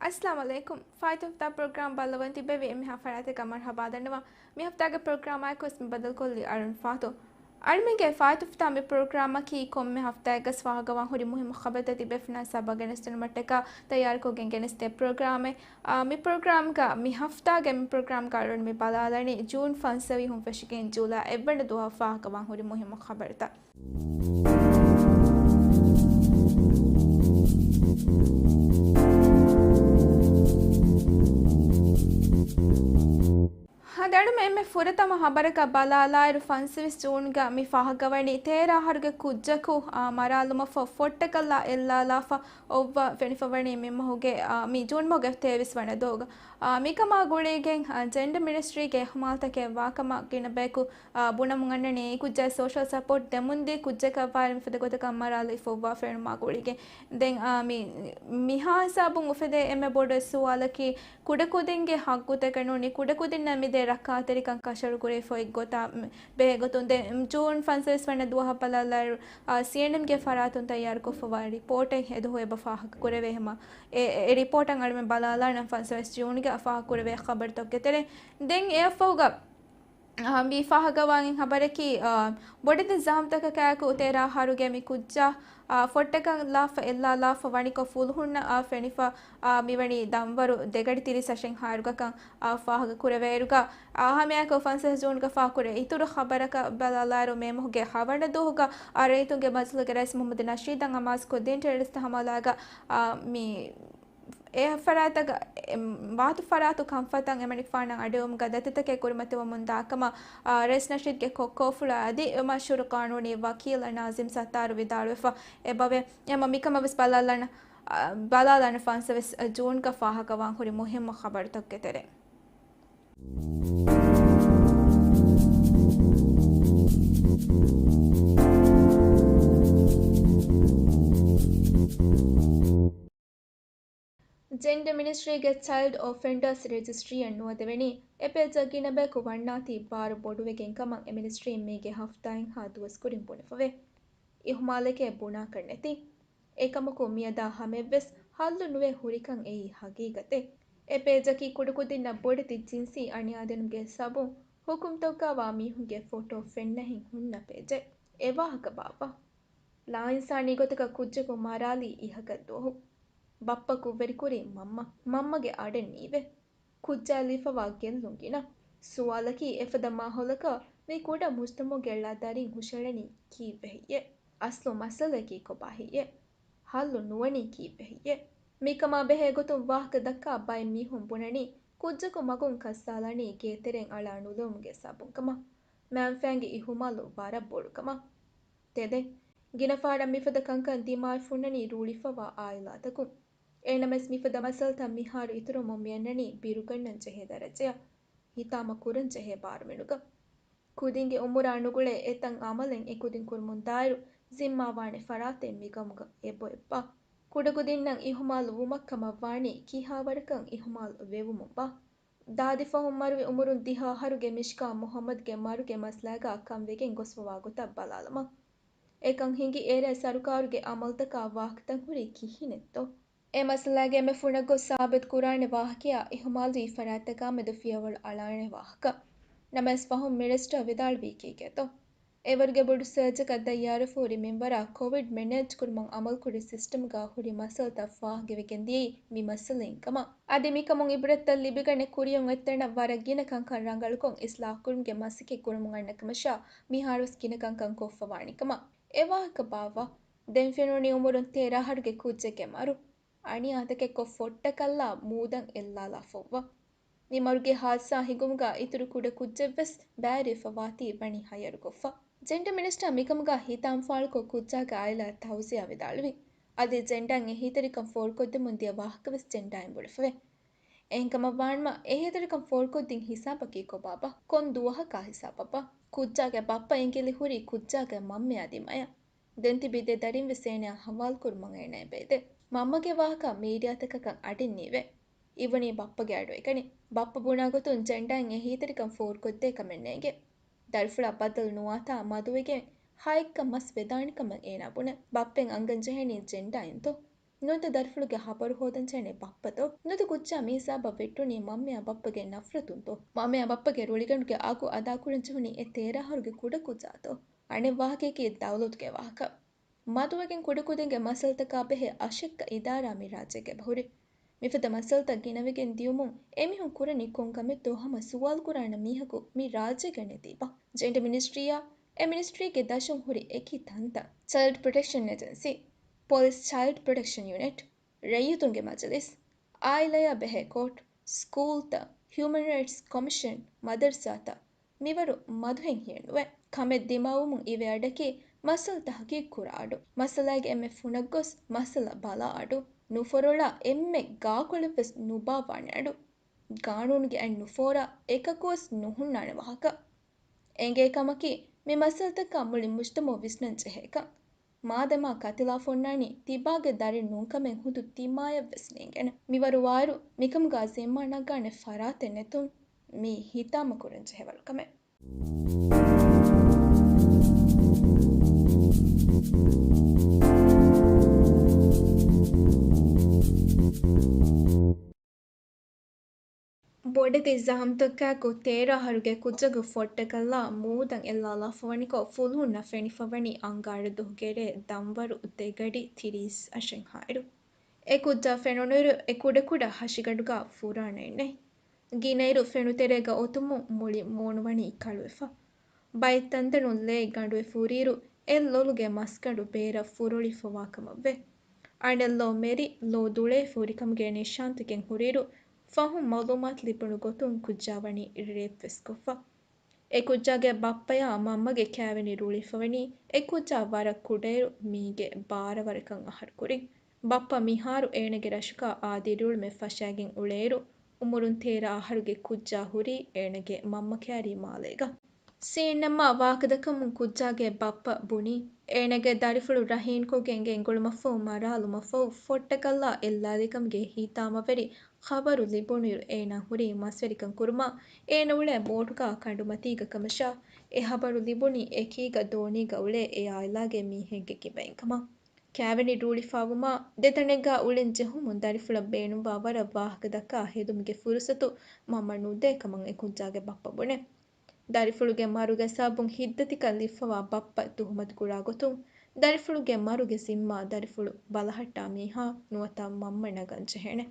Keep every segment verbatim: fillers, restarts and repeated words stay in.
އައްސަލާމު ޢަލައިކުމް. ފާއިތުފްތާ ޕްރޮގްރާމް ބައްލަވަން ތިބެވި އެންމެހާ ފަރާތެއްގަ މަރުޙަބާ ދަންނަވަން. މި ހަފްތާގެ ޕްރޮގްރާމާއެކުވެސް މި ބަދަލުކޮށްލީ އަޅުން ފާތު. އަޅުމެންގެ ފާއިތުފްތާ މި ޕްރޮގްރާމަކީ ކޮންމެ ހަފްތާއެއްގަސް ފާހަގަވާން ހުރި މުހިއްމު ޚަބަރުތައް ތިބޭފުޅުންނާ ސަބަ ގެނެސްދިނުމަށްޓަކާ ތައްޔާރުކޮށްގެން ގެނެސްދޭ ޕްރޮގްރާމެއް. އާ، މި ޕްރޮގްރާމްގަ މި ހަފްތާގެ މި ޕްރޮގްރާމްގަ އަޅުން މި ބަލާލަނީ ޖޫން ފަންސަވީސް ހުން ފެށިގެން ޖޫލައި އެއްވަނަ ދުވަހަށް ފާހަގަވާން ހުރި މުހިއްމު ޚަބަރުތައް. ހަދައަޅުމެ އެންމެ ފުރަތަމަ ހަބަރަކަށް ބަލާލާއިރު، ފަންސަވީސް ޖޫންގަ މި ފާހަގަވަނީ ތޭރަ އަހަރުގެ ކުއްޖަކު، އާ، މަރާލުމަށްފަހު ފޮއްޓަކަށްލާ އެއްލާލާފަ އޮއްވަ ފެނިފަވަނީ މި މަހުގެ، އާ، މި ޖޫން މަހުގެ ތޭވީސް ވަނަ ދުވަހުގަ. އާ، މިކަމާ ގުޅިގެން، އާ، ޖެންޑަ މިނިސްޓްރީގެ އިހުމާލުތަކެއް ވާކަމަށް ގިނަބަޔަކު އާ، ބުނަމުން އަންނަނީ އެ ކުއްޖާ ސޯޝަލް ސަޕޯޓް ދެމުންދިޔަ ކުއްޖަކަށްވާއިރު މިފަދަ ގޮތަކަށް މަރާލީ ފޮއްވާ ފެނުމާ ގުޅިގެން. ދެން، އާ، މި، މިހާ ހިސާބުން އުފެދޭ އެންމެ ބޮޑު ސުވާލަކީ، ކުޑަކުދިންގެ ހައްގުތަކެއް ނޫނީ، ކުޑަކުދިންނަށް މިދޭ ރައްކާތެރިކަން ކަށަވަރު ކުރެވިފައި ގޮތާ ބެހޭ ގޮތުން ދެން ޖޫން ފަންސަވީސް ވަނަ ދުވަހަށް ބަލާލާއިރު، އާ، ސީއެންއެމްގެ ފަރާތުން ތައްޔާރުކޮށްފަވާ ރިޕޯޓެއް އެދުވަހު އެބަ ފާހަގަ ކުރެވޭ ހަމަ، އެ، އެ ރިޕޯޓަށް އަޅުމެން ބަލާލާނަން ފަންސަވީސް ޖޫންގެ ފާހަގަ ކުރެވޭ ޚަބަރުތަކުގެ ތެރެއިން. ދެން އެއަށްފަހުގަ އާ، މި ފާހަގަވާ އިން ހަބަރަކީ، އާ، ބޮޑެތި ޒަހަމްތަކަކާއެކު ތޭރަ އަހަރުގެ މި ކުއްޖާ، އާ، ފޮއްޓަކަށް ލާފަ އެއްލާލާފަ ވަނިކޮށް ފުލުހުންނަށް، އާ، ފެނިފަ، އާ، މިވަނީ ދަންވަރު ދެގަޑި ތިރީސް އަށެއްހާއިރުގަކަން، އާ، ފާހަގަ ކުރެވޭއިރުގަ، އާ، ހަމައެކަކު ފަންސަވީސް ޖޫންގަ ފާހަގަކުރެ އިތުރު ޚަބަރަކަށް ބަލާލާއިރު، މޭ މަހުގެ ހަވަނަ ދުވަހުގަ، އާ، ރައްޔިތުންގެ މަޖިލީހުގެ ރައީސް މުހައްމަދު ނަޝީދަށް އަމާޒުކޮށްދިން ޓެރަރިސްޓް ހަމަލާގަ، އާ، މި އެ ފަރާތަކަށް، އެ، ވާތު ފަރާތު ކަންފަތަށް އެމަނިކުފާނަށް އަޑުއެހުމުގަ ދަތިތަކެއް ކުރިމަތިވަމުންދާ ކަމަށް، އާ، ރައީސް ނަޝީދްގެ ކޮއްކޯފުޅާ އަދި މަޝްހޫރު ޤާނޫނީ ވަކީލާ ނާޒިމް ސައްތާރު ވިދާޅުވެފަ އެބަވޭ. އެމަ މިކަމަށް ވެސް ބަލާލާނަ، އާ، ބަލާލާނަ ފަންސަވީސް ޖޫންގަ ފާހަގަވާން ހުރި މުހިއްމު ޚަބަރުތަކުގެ ތެރެއިން. ޖެންޑަ މިނިސްޓްރީގެ ޗައިލްޑް އޮފެންޑާސް ރެޖިސްޓްރީއަށް ނުވަދެވެނީ، އެ ޕޭޖަށް ގިނަބަޔަކު ވަންނާތީ ބާރު ބޮޑުވެގެން ކަމަށް އެ މިނިސްޓްރީން މީގެ ހަފްތާއެއްހާ ދުވަސްކުރިން ބުނެފަވޭ. އިހުމާލެކޭ ބުނާކަށް ނެތި. އެކަމަކު މިއަދާ ހަމައެއްވެސް ހައްލު ނުވެ ހުރިކަން އެއީ ހަގީގަތެއް. އެ ޕޭޖަކީ ކުޑަކުދިންނަށް ބޮޑެތި ޖިންސީ އަނިޔާދިނުމުގެ ސަބަބުން ހުކުމްތަކުގައިވާ މީހުންގެ ފޮޓޯ ފެންނަހެން ހުންނަ ޕޭޖެއް. އެ ވާހަކަ ބާއްވާ. ލާއިންސާނީ ގޮތަކަށް ކުއްޖަކު މަރާލީ އިހަކަށް ދުވަހު. ބައްޕަ ކުށްވެރިކުރީ މަންމަ. މަންމަގެ އަޑެއް ނީވޭ. ކުއްޖާ ލިބިފަވާ ގެއްލުން ގިނަ. ސުވާލަކީ އެފަދަ މާހައުލަކަށް މި ކުޑަ މުޖްތަމަޢުގެ ޅަ ދަރިން ހުށަހެޅެނީ ކީއްވެ ހެއްޔޭ؟ އަސްލު މައްސަލައަކީ ކޮބާ ހެއްޔޭ؟ ހައްލު ނުވަނީ ކީއްވެ ހެއްޔޭ؟ މިކަމާ ބެހޭ ގޮތުން ވާހަކަ ދައްކާ ބައެއް މީހުން ބުނަނީ ކުއްޖަކު މަގުން ކައްސާލަނީ ގޭތެރެއިން އަޅާ ނުލެވުމުގެ ސަބަބުން ކަމަށް. މައިންފައިންގެ އިހުމާލު ވަރަށް ބޮޑު ކަމަށް. ތެދެއް، ގިނަ ފަހަރަށް މިފަދަ ކަންކަން ދިމާވެފަ ހުންނަނީ ރޫޅިފަވާ އާއިލާތަކުން. އެހެންނަމަވެސް މިފަދަ މައްސަލަތައް މިހާރު އިތުރުވަމުން މިއަންނަނީ ބިރުގަންނަން ޖެހޭ ދަރަޖަޔަށް، ހިތާމަ ކުރަން ޖެހޭ ބާރުމިނުގަ. ކުދިންގެ އުމުރާ ނުގުޅޭ އެތައް އަމަލެއް އެކުދިން ކުރަމުންދާއިރު، ޒިންމާވާނެ ފަރާތެއް މިގަމުގަ އެބައޮތްބާ؟ ކުޑަކުދިންނަށް އިހުމާލު ވުމަށް ކަމަށްވާނީ ކިހާވަރަކަށް އިހުމާލު ވެވުމުންބާ؟ ދާދި ފަހުން މަރުވި އުމުރުން ދިހަ އަހަރުގެ މިޝްކާ މުޙައްމަދުގެ މަރުގެ މައްސަލާގަ ކަންވެގެން ގޮސްފަވާ ގޮތަށް ބަލާލަމާ. އެކަން ހިނގި އޭރާ ސަރުކާރުގެ އަމަލުތަކާ ވާހަކަތައް ހުރީ ކިހިނެއްތޯ؟ އެ މައްސަލާގެ އެންމެ ފުނަށް ގޮސް ސާބިތު ކުރާނެ ވާހަކަޔާ އިހުމާލުވި ފަރާތްތަކާމެދު ފިޔަވަޅު އަޅާނެ ވާހަކަ. ނަމަވެސް ފަހުން މިނިސްޓަރ ވިދާޅުވީ ކީކޭތޯ؟ އެވަރުގެ ބޮޑު ސަރޗަކަށް ދައްޔާރުވެފަ ހުރި މިންވަރާ ކޮވިޑް މެނޭޖް ކުރުމަށް އަމަލުކުރި ސިސްޓަމްގަ ހުރި މައްސަލަތައް ފާހަގަވެގެން ދިޔައީ މި މައްސަލައިން ކަމަށް. އަދި މިކަމުން އިބްރަތްތައް ލިބިގަނެ ކުރިއަށް އޮތްތަނަށް ވަރަށް ގިނަ ކަންކަން ރަނގަޅުކޮށް އިސްލާހުކުރުމުގެ މަސައްކަތް ކުރަމުން އަންނަ ކަމަށާ މިހާރުވެސް ގިނަ ކަންކަން ކޮށްފަވާނެ ކަމަށް. އެ ވާހަކަ ބާއްވާ. ދެން ފެނުނީ އުމުރުން ތޭރަ އަހަރުގެ ކުއްޖެއްގެ މަރު. އަނިޔާތަކެއްކޮށް ފޮއްޓަކަށްލާ މޫދަށް އެއްލާލާފައޮއްވާ. މި މަރުގެ ހާދިސާ ހިނގުމުގަ އިތުރު ކުޑަ ކުއްޖެއްވެސް ބައިވެރިވެފަވާތީ ވަނީ ހައްޔަރުކޮށްފަ. ޖެންޑަ މިނިސްޓަރ މިކަމުގަ ހިތާމަ ފާޅުކޮށް ކުއްޖާގެ އާއިލާއަށް ތައުޒިޔާ ވިދާޅުވި. އަދި ޖެންޑާއިން އެހީތެރިކަން ފޯރުކޮށްދެމުން ދިޔަ ވާހަކަވެސް ޖެންޑާއިން ބުނެފަވޭ. އެހެންކަމަށް ވާނަމަ، އެހީތެރިކަން ފޯރުކޮށްދިން ހިސާބަކީ ކޮބާބާ؟ ކޮން ދުވަހަކާ ހިސާބަށްބާ؟ ކުއްޖާގެ ބައްޕަ އިނގިލި ހުރީ ކުއްޖާގެ މަންމަޔާ ދިމާޔަށް. ދެން ތިބި ދެ ދަރިންވެސް އޭނަޔާ ހަވާލުކުރުމަށް އޭނަ އެބައެދޭ. މަންމަގެ ވާހަކަ މީޑިއާތަކަކަށް އަޑެއް ނީވޭ. އިވުނީ ބައްޕަގެ އަޑު އެކަނި. ބައްޕަ ބުނާ ގޮތުން ޖެންޑާއިން އެހީތެރިކަން ފޯރުކޮށްދޭ ކަމެއް ނޭނގޭ. ދަރިފުޅާ ބައްދަލު ނުވާތާ މަދުވެގެން ހައެއްކަ މަސް ވެދާނެ ކަމަށް އޭނާ ބުނެ. ބައްޕައަށް އަންގަން ޖެހޭނީ ޖެންޑާއިންތޯ؟ ނުވަތަ ދަރިފުޅުގެ ހަބަރު ހޯދަން ޖެހޭނީ ބައްޕަތޯ؟ ނުވަތަ ކުއްޖާ މިހިސާބަށް ވެއްޓުނީ މަންމަޔާ ބައްޕަގެ ނަފްރަތުންތޯ؟ މަންމަޔާ ބައްޕަގެ ރުޅިގަނޑުގެ އަގު އަދާކުރަން ޖެހުނީ އެ ތޭރަ އަހަރުގެ ކުޑަކުއްޖާތޯ؟ އަނެއް ވާހަކަޔަކީ ދައުލަތުގެ ވާހަކަ. މަދުވެގެން ކުޑަކުދިންގެ މައްސަލަތަކާ ބެހޭ އަށެއްކަ އިދާރާ މި ރާއްޖޭގަ އެބަހުރި. މިފަދަ މައްސަލަތައް ގިނަވެގެން ދިޔުމުން އެމީހުން ކުރަނީ ކޮން ކަމެއްތޯ ހަމަ ސުވާލުކުރާނެ މީހަކު މި ރާއްޖޭގަ ނެތީބާ؟ ޖެންޑަ މިނިސްޓްރީއާ އެ މިނިސްޓްރީގެ ދަށުން ހުރި އެކި ތަންތަން، ޗައިލްޑް ޕްރޮޓެކްޝަން އެޖެންސީ، ޕޮލިސް ޗައިލްޑް ޕްރޮޓެކްޝަން ޔުނިޓް، ރައްޔިތުންގެ މަޖިލިސް، އާއިލާއާ ބެހޭ ކޯޓް، ސްކޫލްތައް، ހިއުމަން ރައިޓްސް ކޮމިޝަން، މަދަރުސާތައް، މިވަރު މަދުހެން ހިޔެއްނުވޭ. ކަމެއް ދިމާވުމުން އިވޭ އަޑަކީ މައްސަލަ ތަހުގީގު ކުރާ އަޑު. މައްސަލައިގެ އެންމެ ފުނަށް ގޮސް މައްސަލަ ބަލާ އަޑު. ނުފޮރޮޅާ އެންމެ ގާކޮޅެއްވެސް ނުބާއްވާނެ އަޑު. ގާނޫނުގެ އަތް ނުފޯރާ އެކަކުވެސް ނުހުންނާނެ ވާހަކަ. އެނގޭ ކަމަކީ މި މައްސަލަތަކާ މުޅި މުޖްތަމައު ވިސްނަން ޖެހޭކަން. މާދަމާ ކަތިލާ ފޮންނާނީ ތިބާގެ ދަރިން ނޫންކަމެއް ހުދު ތިމާޔަށްވެސް ނޭނގޭނެ. މިވަރު ވާއިރު މިކަމުގާ ޒިންމާ ނަގާނެ ފަރާތެއް ނެތުން މީ ހިތާމަކުރަން ޖެހޭވަރު ކަމެއް. ބޮޑެތި ޒަހަމްތަކާއެކު ތޭރަ އަހަރުގެ ކުއްޖަކު ފޮއްޓަކަށްލާ މޫދަށް އެއްލާލާފަވަނިކޮށް، ފުލުހުންނަށް ފެނިފަވަނީ އަންގާރަ ދުވަހުގެ ރޭ ދަންވަރު ދެގަޑި ތިރީސް އަށެއްހާއިރު. އެ ކުއްޖާ ފެނުނުއިރު އެ ކުޑަކުޑަ ހަށިގަނޑުގާ ފުރާނައެއް ނެތް. ގިނައިރު ފެނުތެރޭގަ އޮތުމުން މުޅި މޫނުވަނީ ކަޅުވެފަ. ބައެއް ތަންތަނުން ލޭ ގަނޑުވެ ފުރިއިރު އެ ލޮލުގެ މަސްގަނޑު ބޭރަށް ފުރޮޅިފަވާ ކަމަށްވޭ. އަނެއް ލޯ މެރި، ލޯ ދުޅޭ ފޫރިކަމުގެ ނިޝާންތަކެއް ހުރިއިރު، ފަހުން މައުލޫމާތު ލިބުނު ގޮތުން ކުއްޖާ ވަނީ ރޭޕްވެސް ކޮށްފަ. އެ ކުއްޖާގެ ބައްޕަޔާ މަންމަގެ ކާވެނި ރޫޅިފަވަނީ އެ ކުއްޖާ ވަރަށް ކުޑައިރު މީގެ ބާރަ ވަރަކަށް އަހަރު ކުރިން. ބައްޕަ މިހާރު އޭނަގެ ރަށަކާ އާދީ ރޫޅުމެއް ފަށާގެން އުޅޭއިރު، އުމުރުން ތޭރަ އަހަރުގެ ކުއްޖާ ހުރީ އޭނަގެ މަންމަ ކައިރި މާލޭގަ. ސީންއެމްއާ ވާހަކަދައްކަމުން ކުއްޖާގެ ބައްޕަ ބުނީ، އޭނަގެ ދަރިފުޅު ރަހީންކޮށްގެން ގެންގުޅުމަށްފަހު މަރާލުމަށްފަހު ފޮއްޓަކަށްލާ އެއްލާލިކަމުގެ ހިތާމަވެރި ޚަބަރު ލިބުނުއިރު އޭނާ ހުރީ މަސްވެރިކަން ކުރުމަށް. އޭނަ އުޅޭ ބޯޓުގާ ކަނޑުމަތީގަ ކަމަށާ، އެ ޚަބަރު ލިބުނީ އެކީގަ ދޯނީގަ އުޅޭ އެ އާއިލާގެ މީހެއްގެ ކިބައިން ކަމަށް. ކާވެނި ރޫޅިފާވުމާ ދެތަނެއްގާ އުޅެން ޖެހުމުން ދަރިފުޅަށް ބޭނުންވާ ވަރަށް ވާހަކަދައްކާ ހެދުމުގެ ފުރުސަތު މަންމަ ނުދޭ ކަމަށް އެ ކުއްޖާގެ ބައްޕަ ބުނޭ. ދަރިފުޅުގެ މަރުގެ ސަބަބުން ހިތްދަތިކަން ލިބިފަވާ ބައްޕަ ތުހުމަތުކުރާ ގޮތުން، ދަރިފުޅުގެ މަރުގެ ޒިންމާ ދަރިފުޅު ބަލަހައްޓާ މީހާ ނުވަތަ މަންމަ ނަގަން ޖެހޭނެ.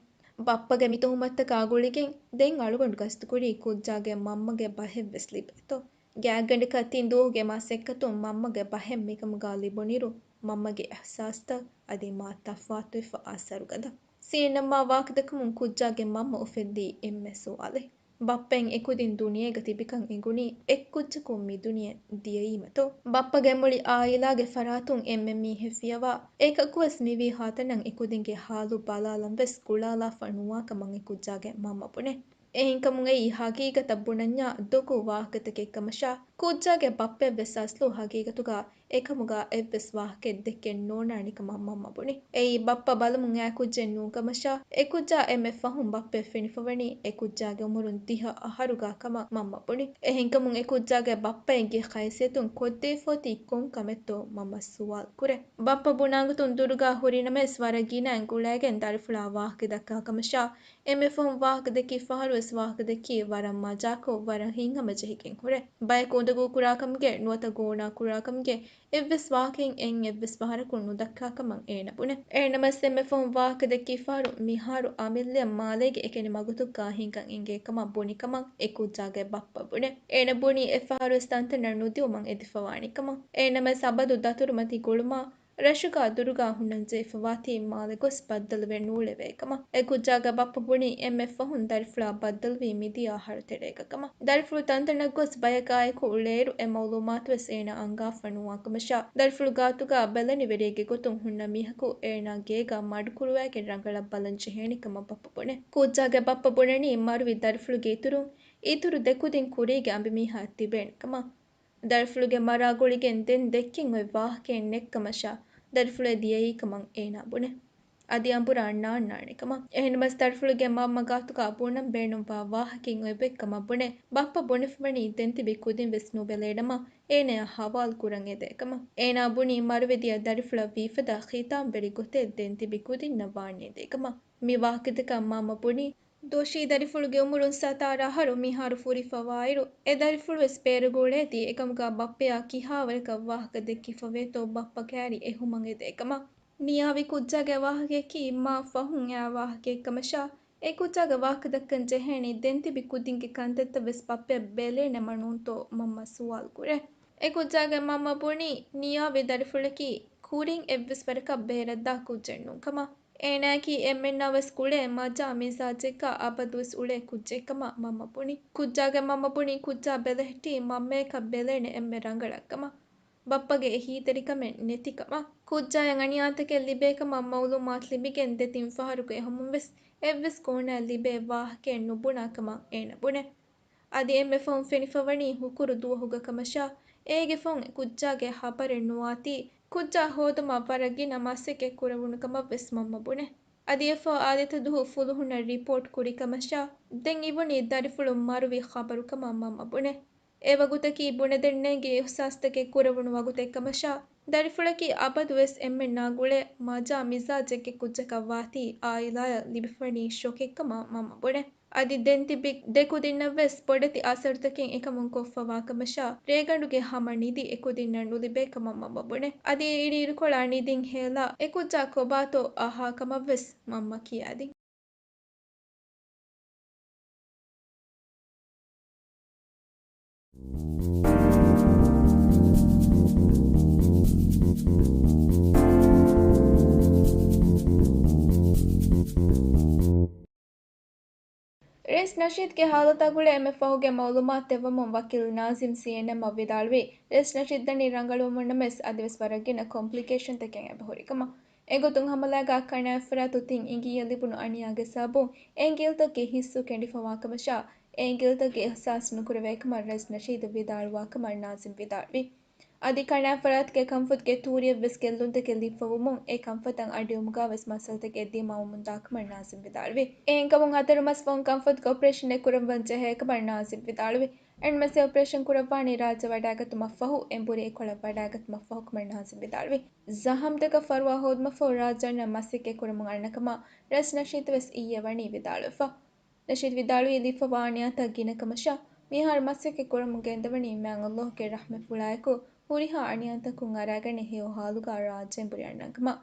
ބައްޕަގެ މި ތުހުމަތުތަކާ ގުޅިގެން ދެން އަޅުގަނޑު ގަސްތުކުރީ ކުއްޖާގެ މަންމަގެ ބަހެއްވެސް ލިބޭތޯ. ގާތްގަނޑަކަށް ތިން ދުވަހުގެ މަސައްކަތުން މަންމަގެ ބަހެއް މިކަމުގާ ލިބުނިއިރު، މަންމަގެ އިޙްސާސްތައް އަދި މާ ތަފާތުވެފަ އާ ސަރުގަދަ. ސީންއެމްއާ ވާހަކަދައްކަމުން ކުއްޖާގެ މަންމަ އުފެއްދީ އެންމެ ސުވާލެއް. ބައްޕައިން އެކުދިން ދުނިޔޭގަ ތިބިކަން އެނގުނީ އެއްކުއްޖަކު މި ދުނިޔެ ދިޔައީމަތޯ؟ ބައްޕަގެ މުޅި އާއިލާގެ ފަރާތުން އެންމެ މީހެއް ފިޔަވާ، އެކަކުވެސް މިވީހާތަނަށް އެކުދިންގެ ހާލު ބަލާލަން ވެސް ގުޅާލާފަ ނުވާ ކަމަށް އެ ކުއްޖާގެ މަންމަ ބުނޭ. އެހެންކަމުން އެއީ ހަގީގަތަށް ބުނަންޏާ ދޮގު ވާހަކަތަކެއް ކަމަށާ، ކުއްޖާގެ ބައްޕައަށްވެސް އަސްލު ހަގީގަތުގާ އެކަމުގާ އެއްވެސް ވާހަކައެއް ދެއްކެން ނޯންނާނެ ކަމަށް މަންމަ ބުނި. އެއީ ބައްޕަ ބަލަމުން އައި ކުއްޖެއް ނޫން ކަމަށާ، އެ ކުއްޖާ އެންމެ ފަހުން ބައްޕައަށް ފެނިފަވަނީ އެ ކުއްޖާގެ އުމުރުން ދިހަ އަހަރުގާ ކަމަށް މަންމަ ބުނި. އެހެންކަމުން އެ ކުއްޖާގެ ބައްޕައެއްގެ ހައިސިއްޔަތުން ކޮށްދީފަ އޮތީ ކޮން ކަމެއްތޯ މަންމަ ސުވާލު ކުރޭ. ބައްޕަ ބުނާގޮތުން ދުރުގާ ހުރިނަމަވެސް ވަރަށް ގިނައިން ގުޅައިގެން ދަރިފުޅާ ވާހަކަ ދައްކާ ކަމަށާ، އެންމެ ފަހުން ވާހަކަ ދެއްކި ފަހަރުވެސް ވާހަކަ ދެއްކީ ވަރަށް މަޖާކޮށް، ވަރަށް ހިތްހަމަޖެހިގެން ހުރޭ. ބަޔަކު އުނދަގޫ ކުރާކަމުގެ ނުވަތަ ގޯނާ ކުރާކަމުގެ އެއްވެސް ވާހަކައެއް އެއްވެސް ފަހަރަކުން ނުދައްކާ ކަމަށް އޭނަ ބުނެ. އެހެންނަމަވެސް އެންމެ ފަހުން ވާހަކަ ދެއްކި ފަހަރު މިހާރު އަމިއްލައަށް މާލޭގެ އެކަނި މަގުތަކުގާ ހިނގަން އެނގޭ ކަމަށް ބުނި ކަމަށް އެ ކުއްޖާގެ ބައްޕަ ބުނެ. އޭނަ ބުނީ އެއްފަހަރުވެސް ތަންތަނަށް ނުދިއުމަށް އެދިފަވާނެ ކަމަށް. އެހެންނަމަވެސް އަބަދު ދަތުރުމަތީ ގުޅުމާ، ރަށުގާ ދުރުގާ ހުންނަން ޖެހިފަވާތީ މާލެ ގޮސް ބައްދަލުވެ ނޫޅެވޭ ކަމަށް. އެ ކުއްޖާގެ ބައްޕަ ބުނީ އެންމެ ފަހުން ދަރިފުޅާ ބައްދަލުވީ މިދިޔަ އަހަރު ތެރޭގަ ކަމަށް. ދަރިފުޅު ތަންތަނަށް ގޮސް ބަޔަކާއެކު އުޅޭއިރު އެ މައުލޫމާތުވެސް އޭނާ އަންގާފަ ނުވާ ކަމަށާ، ދަރިފުޅު ގާތުގާ ބެލެނިވެރިއެއްގެ ގޮތުން ހުންނަ މީހަކު އޭނާ ގޭގާ މަޑުކުރުވައިގެން ރަނގަޅަށް ބަލަން ޖެހޭނެ ކަމަށް ބައްޕަ ބުނެ. ކުއްޖާގެ ބައްޕަ ބުނަނީ މަރުވި ދަރިފުޅުގެ އިތުރުން އިތުރު ދެ ކުދިން ކުރީގެ އަނބިމީހާ ތިބޭނެ ކަމަށް. ދަރިފުޅުގެ މަރާ ގުޅިގެން ދެން ދެއްކެން އޮތް ވާހަކައެއް ނެތްކަމަށާ، ދަރިފުޅެއް ދިޔައީކަމަށް އޭނާ ބުނެ. އަދި އަނބުރާ ނާންނާނެ ކަމަށް. އެހެންނަމަވެސް ދަރިފުޅުގެ މަންމަ ގާތުގަ ބުނަން ބޭނުންވާ ވާހަކައެއް އޮތް ކަމަށް ބުނެ، ބައްޕަ ބުނެފަވަނީ ދެންތިބި ކުދިން ވެސް ނުބެލޭނަމަ، އޭނަޔާ ހަވާލު ކުރަން އެދޭ ކަމަށް. އޭނާ ބުނީ މަރުވެދިޔަ ދަރިފުޅަށް ވީފަދަ ޚިތާމްވެރި ގޮތެއް ދެންތިބި ކުދިންނަށް ވާން އެދޭ ކަމަށް. މި ވާހަކަތަކަށް މަންމަ ބުނީ، ދޯށީ ދަރިފުޅުގެ އުމުރުން ސަތާރަ އަހަރު މިހާރު ފުރިފަވާއިރު، އެ ދަރިފުޅުވެސް ބޭރުގަ އުޅޭތީ އެކަމުގަ ބައްޕަޔާ ކިހާވަރަކަށް ވާހަކަ ދެއްކިފަވޭތޯ ބައްޕަ ކައިރި އެހުމަށް އެދޭ ކަމަށް. ނިޔާވި ކުއްޖާގެ ވާހަކަޔަކީ މާ ފަހުން އައި ވާހަކައެއް ކަމަށާ، އެ ކުއްޖާގެ ވާހަކަ ދައްކަން ޖެހޭނީ ދެން ތިބި ކުދިންގެ ކަންތައްތައް ވެސް ބައްޕަޔަށް ބެލޭނެމަ ނޫންތޯ މަންމަ ސުވާލު ކުރޭ. އެ ކުއްޖާގެ މަންމަ ބުނީ، ނިޔާވި ދަރިފުޅަކީ ކުރިން އެއްވެސް ވަރަކަށް ބޭރަށްދާ ކުއްޖެއް ނޫން ކަމަށް. އޭނާއަކީ އެންމެންނާ ވެސް ގުޅޭ މަޖާ މިޒާޖެއްގަ އަބަދުވެސް އުޅޭ ކުއްޖެއް ކަމަށް މަންމަ ބުނި. ކުއްޖާގެ މަންމަ ބުނި ކުއްޖާ ބެލެހެއްޓީ މަންމަޔަކަށް ބެލޭނެ އެންމެ ރަނގަޅަށް ކަމަށް. ބައްޕަގެ އެހީތެރިކަމެއް ނެތި ކަމަށް. ކުއްޖާޔަށް އަނިޔާތަކެއް ލިބޭ ކަމަށް މައުލޫމާތު ލިބިގެން ދެތިން ފަހަރަކު އެހުމުން ވެސް އެއްވެސް ކޯނައަށް ލިބޭ ވާހަކައެއް ނުބުނާ ކަމަށް އޭނަ ބުނެ. އަދި އެންމެ ފަހުން ފެނިފަވަނީ ހުކުރު ދުވަހުގަ ކަމަށާ، އޭގެ ފަހުން އެ ކުއްޖާގެ ހަބަރެއް ނުވާތީ، ކުއްޖާ ހޯދުމަށް ވަރަށް ގިނަ މަސައްކަތް ކުރެވުނު ކަމަށް ވެސް މަންމަ ބުނެ. އަދި އެފަހު އާދިއްތަ ދުހު ފުލުހުންނަށް ރިޕޯޓް ކުރި ކަމަށާ، ދެން އިވުނީ ދަރިފުޅު މަރުވި ޚަބަރު ކަމަށް މަންމަ ބުނެ. އެ ވަގުތަކީ ބުނެދެންނޭނގި އިހުސާސްތަކެއް ކުރެވުނު ވަގުތެއް ކަމަށާ، ދަރިފުޅަކީ އަބަދުވެސް އެންމެންނާ ގުޅޭ މަޖާ މިޒާޖެއްގެ ކުއްޖަކަށް ވާތީ އާއިލާޔަށް ލިބިފަނީ ޝޮކެއް ކަމަށް މަންމަ ބުނެ. އަދި ދެން ތިބި ދެ ކުދިންނަށް ވެސް ބޮޑެތި އަސަރުތަކެއް އެކަމުން ކޮށްފަވާ ކަމަށާ، ރޭގަނޑުގެ ހަމަ ނިދި އެ ކުދިންނަށް ނުލިބޭ ކަމަށް މަންމަ ބުނެ. އަދި އިރުއިރުކޮޅާ ނިދިން ހޭލާ އެ ކުއްޖާ ކޮބާތޯ އަހާ ކަމަށް ވެސް މަންމަ ކިޔާދިން. ރައީސް ނަޝީދުގެ ހާލަތާ ގުޅޭ އެންމެ ފަހުގެ މައުލޫމާތު ދެއްވަމުން ވަކީލް ނާޒިމް ސީއެންއެމްއަށް ވިދާޅުވީ، ރައީސް ނަޝީދު ދަނީ ރަނގަޅުވަމުންނަމަވެސް، އަދިވެސް ވަރަށް ގިނަ ކޮމްޕްލިކޭޝަންތަކެއް އެބަހުރި ކަމަށް. އެގޮތުން ހަމަލާގާ ކަނާތްފަރާތު ތިން އިނގިލި ލިބުނު އަނިޔާގެ ސަބަބުން އެންގިލްތަކުގެ ހިއްސު ކެނޑިފަވާ ކަމަށާ، އެ އިނގިލްތަކުގެ އިހްސާސް ނުކުރެވޭ ކަމަށް ރައީސް ނަޝީދު ވިދާޅުވާ ކަމަށް ނާޒިމް ވިދާޅުވި. އަދި ކަނާތްފަރާތުގެ ކަންފަތުގެ ތޫރިއަށްވެސް ގެއްލުންތަކެއް ލިބިފަވުމުން، އެ ކަންފަތަށް އަޑިއުމުގަވެސް މައްސަލަތަކެއް ދިމާވަމުންދާކަމަށް ނާޒިމް ވިދާޅުވި. އެހެންކަމުން ހަތަރު މަސް ފަހުން ކަންފަތުގެ އޮޕަރޭޝަނެއް ކުރައްވަން ޖެހޭކަމަށް ނާޒިމް ވިދާޅުވި. އެންމެސް އެ އޮޕަރޭޝަން ކުރައްވާނީ ރާއްޖެ ވަޑައިގަތުމަށްފަހު، އެނބުރި އެކޮޅަށް ވަޑައިގަތުމަށްފަހުކަމަށް ނާޒިމް ވިދާޅުވި. ޒަހަމްތަކަށް ފަރުވާ ހޯދުމަށްފަހު ރާއްޖެ އަންނަން މަސައްކަތް ކުރަމުން އަންނަކަމަށް ރައީސް ނަޝީދުވެސް އިއްޔެ ވަނީ ވިދާޅުވެފަ. ނަޝީދު ވިދާޅުވީ ލިބިފަވާ އަނިޔާތައް ގިނަ ކަމަށާ، މިހާރު މަސައްކަތް ކުރަމުން ގެންދަވަނީ މާތް އަލްލާހުގެ ރަޙްމަތްފުޅާއެކު، ހުރިހާ އަނިޔާތަކުން އަރާގަނެ ހެޔޮ ހާލުގަ ރާއްޖެ އެނބުރި އަންނަން ކަމަށް.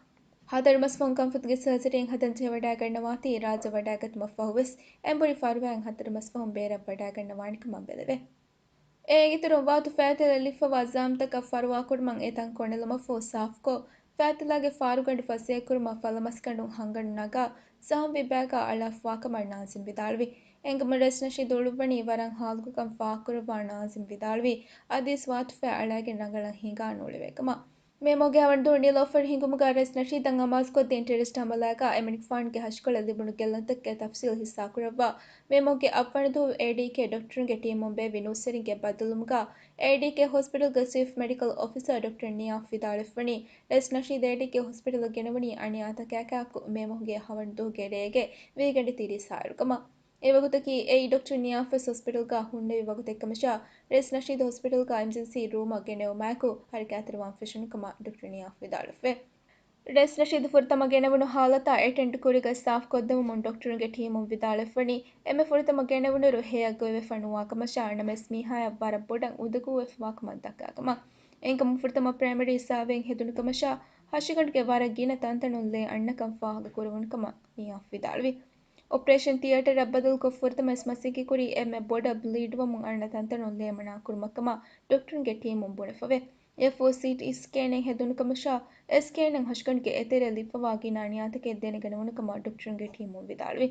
ހަތަރު މަސް ފަހުން ކަންފަތުގެ ސަރްޖަރީން ހަދަން ޖެހިވަޑައިގަންނަވާތީ، ރާއްޖެ ވަޑައިގަތުމަށްފަހުވެސް އެނބުރި ފަރުވާއިން ހަތަރު މަސް ފަހުން ބޭރަށް ވަޑައިގަންނަވާނެ ކަމަށް ބެލެވޭ. އޭގެ އިތުރުން ވާތު ފައިތިލަށް ލިބިފަވާ ޒަހަމްތަކަށް ފަރުވާކުރުމަށް އެތަން ކޮނެލުމަށްފަހު ސާފުކޮށް، ފައިތިލާގެ ފާރުގަނޑު ފަސޭހަކުރުމަށް ފަލަމަސްގަނޑުން ހަނގަނޑު ނަގާ، ޒަހަމްވި ބަޔަކާ އަޅާފަވާކަމަށް ނާޒިމް ވިދާޅުވި. އެނގުމަށް ރައީސް ނަޝީދު އުޅުއްވަނީ ވަރަށް ހާލުކޮށް ކަން ފާހަގަކުރައްވާ ނާޒިމް ވިދާޅުވީ، އަދިވެސް ވާތު ފައި އަޅާގެން ރަނގަޅަށް ހިނގާ ނޫޅެވޭ ކަމަށް. މޭ މަހުގެ ހަވަނަ ދުވަހު ނިލޯފަރު ހިނގުމުގަ ރައީސް ނަޝީދަށް އަމާޒުކޮށްދިން ޓެރަރިސްޓް ހަމަލާގަ އެމަނިކުފާނުގެ ހަށިކޮޅަށް ލިބުނު ގެއްލުންތަކުގެ ތަފްސީލް ހިއްސާކުރައްވާ، މޭ މަހުގެ އަށްވަނަ ދުވަހު އޭޑީކޭ ޑޮކްޓަރުންގެ ޓީމުން ބޭއްވި ނޫސްވެރިންގެ ބައްދަލުވުމުގަ، އޭޑީކޭ ހޮސްޕިޓަލްގެ ޗީފް މެޑިކަލް އޮފިސަރ ޑޮކްޓަރ ނިޔާފް ވިދާޅުވެފަވަނީ، ރައީސް ނަޝީދު އޭޑީކޭ ހޮސްޕިޓަލަށް ގެނެވުނީ އަނިޔާތަކާއެކާއެކު މޭ މަހުގެ ހަވަނަ ދުވަހުގެ ރޭގެ ވީގަނޑި ތިރީސް އަހަރު ކަމަށް. އެ ވަގުތަކީ އެއީ ޑޮކްޓަރ ނިޔާފް ވެސް ހޮސްޕިޓަލްގަ ހުންނެވި ވަގުތެއްކަމަށާ، ރައީސް ނަޝީދު ހޮސްޕިޓަލްގަ އިމަޖެންސީ ރޫމަށް ގެނެވުމާއެކު ހަރަކާތްތެރިވާން ފެށުނު ކަމަށް ޑޮކްޓަރ ނިޔާފް ވިދާޅުވެފަ. ރައީސް ނަޝީދު ފުރަތަމަ ގެނެވުނު ހާލަތާ އެޓެންޑް ކުރިގަ ސާފުކޮށްދެވުމުން ޑޮކްޓަރުންގެ ޓީމުން ވިދާޅުވެފަވަނީ، އެންމެ ފުރަތަމަ ގެނެވުނުއިރު ހެޔަށް ގޮވެފަ ނުވާ ކަމަށާ، ނަމަވެސް މީހާޔަށް ވަރަށް ބޮޑަށް އުނދަގޫވެފަވާ ކަމަށް ދައްކާ ކަމަށް. އެހެންކަމުން ފުރަތަމަ ޕްރައިމަރީ ސާވޭއިން ހެދުނު ކަމަށާ، ހަށިގަނޑުގެ ވަރަށް ގިނަ ތަންތަނުން ލޭ އަންނަކަން ފާހަގަކުރެވުނު ކަމަށް ނިޔާފް ވިދާޅުވި. އޮޕަރޭޝަން ތިއޭޓަރަށް ބަދަލުކޮށް ފުރަތަމަވެސް މަސައްކަތް ކުރީ އެންމެ ބޮޑަށް ބްލީޑްވަމުން އަންނަ ތަންތަނުން ލޭ މަނާކުރުމަށްކަމަށް ޑޮކްޓަރުންގެ ޓީމުން ބުނެފަވޭ. އެއަށްފަހު ސީޓީ ސްކޭނެއް ހެދުނު ކަމަށާ، އެ ސްކޭނުން ހަށިގަނޑުގެ އެތެރެއަށް ލިބިފަވާ ގިނަ އަނިޔާތަކެއް ދެނެގަނެވުނު ކަމަށް ޑޮކްޓަރުންގެ ޓީމުން ވިދާޅުވި.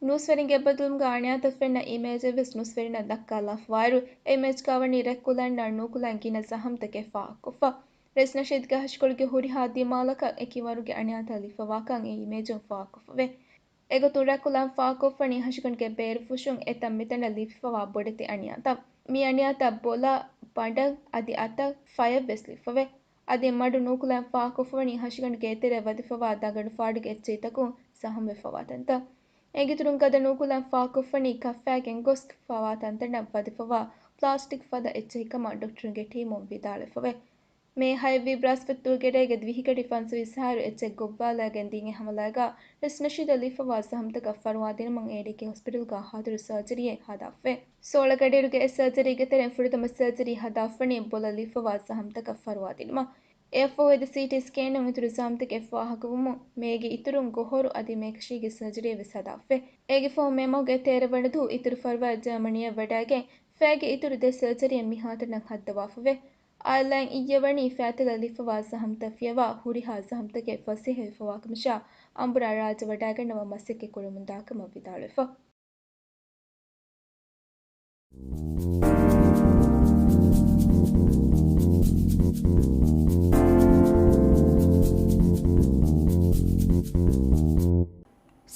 ނޫސްވެރިންގެ ބައްދަލުވުމުގަ އަނިޔާތައް ފެންނަ އިމޭޖެއް ވެސް ނޫސްވެރިންނަށް ދައްކާލާފަވާއިރު، އެ އިމޭޖްގަ ވަނީ ރަތްކުލަންނާ ނޫކުލަން ގިނަ ޒަހަމްތަކެއް ފާހަގަކޮށްފަ. ރައީސް ނަޝީދުގެ ހަށިކޮޅުގެ ހުރިހާ ދިމާލަކަށް އެކި ވަރުގެ އަނިޔާތައް ލިބިފަވާކަން އެ އިމޭޖުން ފާހަގަކޮށްފަވޭ. އެގޮތުން ރަތްކުލަން ފާހަގަކޮށްފަނީ ހަށިގަނޑުގެ ބޭރުފުށުން އެތަން މިތަނަށް ލިބިފަވާ ބޮޑެތި އަނިޔާތައް. މި އަނިޔާތައް ބޮލަށް، ބަނޑަށް އަދި އަތަށް، ފަޔަށް ވެސް ލިބިފަވޭ. އަދި މަޑު ނޫކުލައިން ފާހަގަކޮށްފަވަނީ ހަށިގަނޑުގެ އެތެރެއަށް ވަދެފަވާ ދަގަނޑު ފާޑުގެ އެއްޗެތިތަކުން ޒަހަމްވެފަވާ ތަންތައް. އޭގެއިތުރުން ގަދަ ނޫކުލައިން ފާހަގަކޮށްފަނީ ކައްފައިގެން ގޮސް ފަވާ ތަންތަނަށް ވަދެފަވާ ޕްލާސްޓިކް ފަދަ އެއްޗެހިކަމަށް ޑޮކްޓަރުންގެ ޓީމުން ވިދާޅުވެފަވޭ. މޭ ހައެއްވީ ބްރާސްފަތުގެ ރޭގެ ދިވެހިގަޑި ފަންސަވީސް އަހަރު އެއްޗެއް ގޮއްވާލައިގެން ދިން އެ ހަމަލާގަ ރައީސް ނަޝީދަށް ލިބިފަވާ ޒަހަމްތަކަށް ފަރުވާދިނުމަށް އޭޑީކޭ ހޮސްޕިޓަލްގަ ހާދަރު ސާޖަރީއެއް ހަދާފަވޭ. ސޯޅަ ގަޑިއިރުގެ އެއް ސާޖަރީގެ ތެރެއިން ފުރަތަމަ ސާޖަރީ ހަދާފަވަނީ ބޮލަށް ލިބިފަވާ ޒަހަމްތަކަށް ފަރުވާދިނުމަށް. އެއަށްފަހު އެދި ސީޓީ ސްކޭނުން އިތުރު ޒަހަމްތަކެއް ފާހަގަވުމުން މޭގެ އިތުރުން ގޮހޮރު އަދި މޭކަށީގެ ސާޖަރީއެއް ވެސް ހަދާފަވޭ. އޭގެ ފަހު މޭ މަހުގެ ތޭރަ ވަނަ ދުވަހު އިތުރު ފަރުވާ ޖާމަނީއަށް ވަޑައިގެން ފައިގެ އިތުރު ދެ ސާޖަރީއެއް މިހާތަނަށް ހައްދަވާފަވޭ. އާއެއްލައިން އިއްޔެ ވަނީ ފައިތިލަށް ލިބިފަވާ ޒަހަމްތައް ފިޔަވާ ހުރިހާ ޒަހަމްތަކެއް ފަސޭހަވެފަވާކަމަށާ އަނބުރާ ރާއްޖެ ވަޑައިގަންނަވާ މަސައްކަތް ކުރަމުންދާކަމަށް ވިދާޅުވެފަ.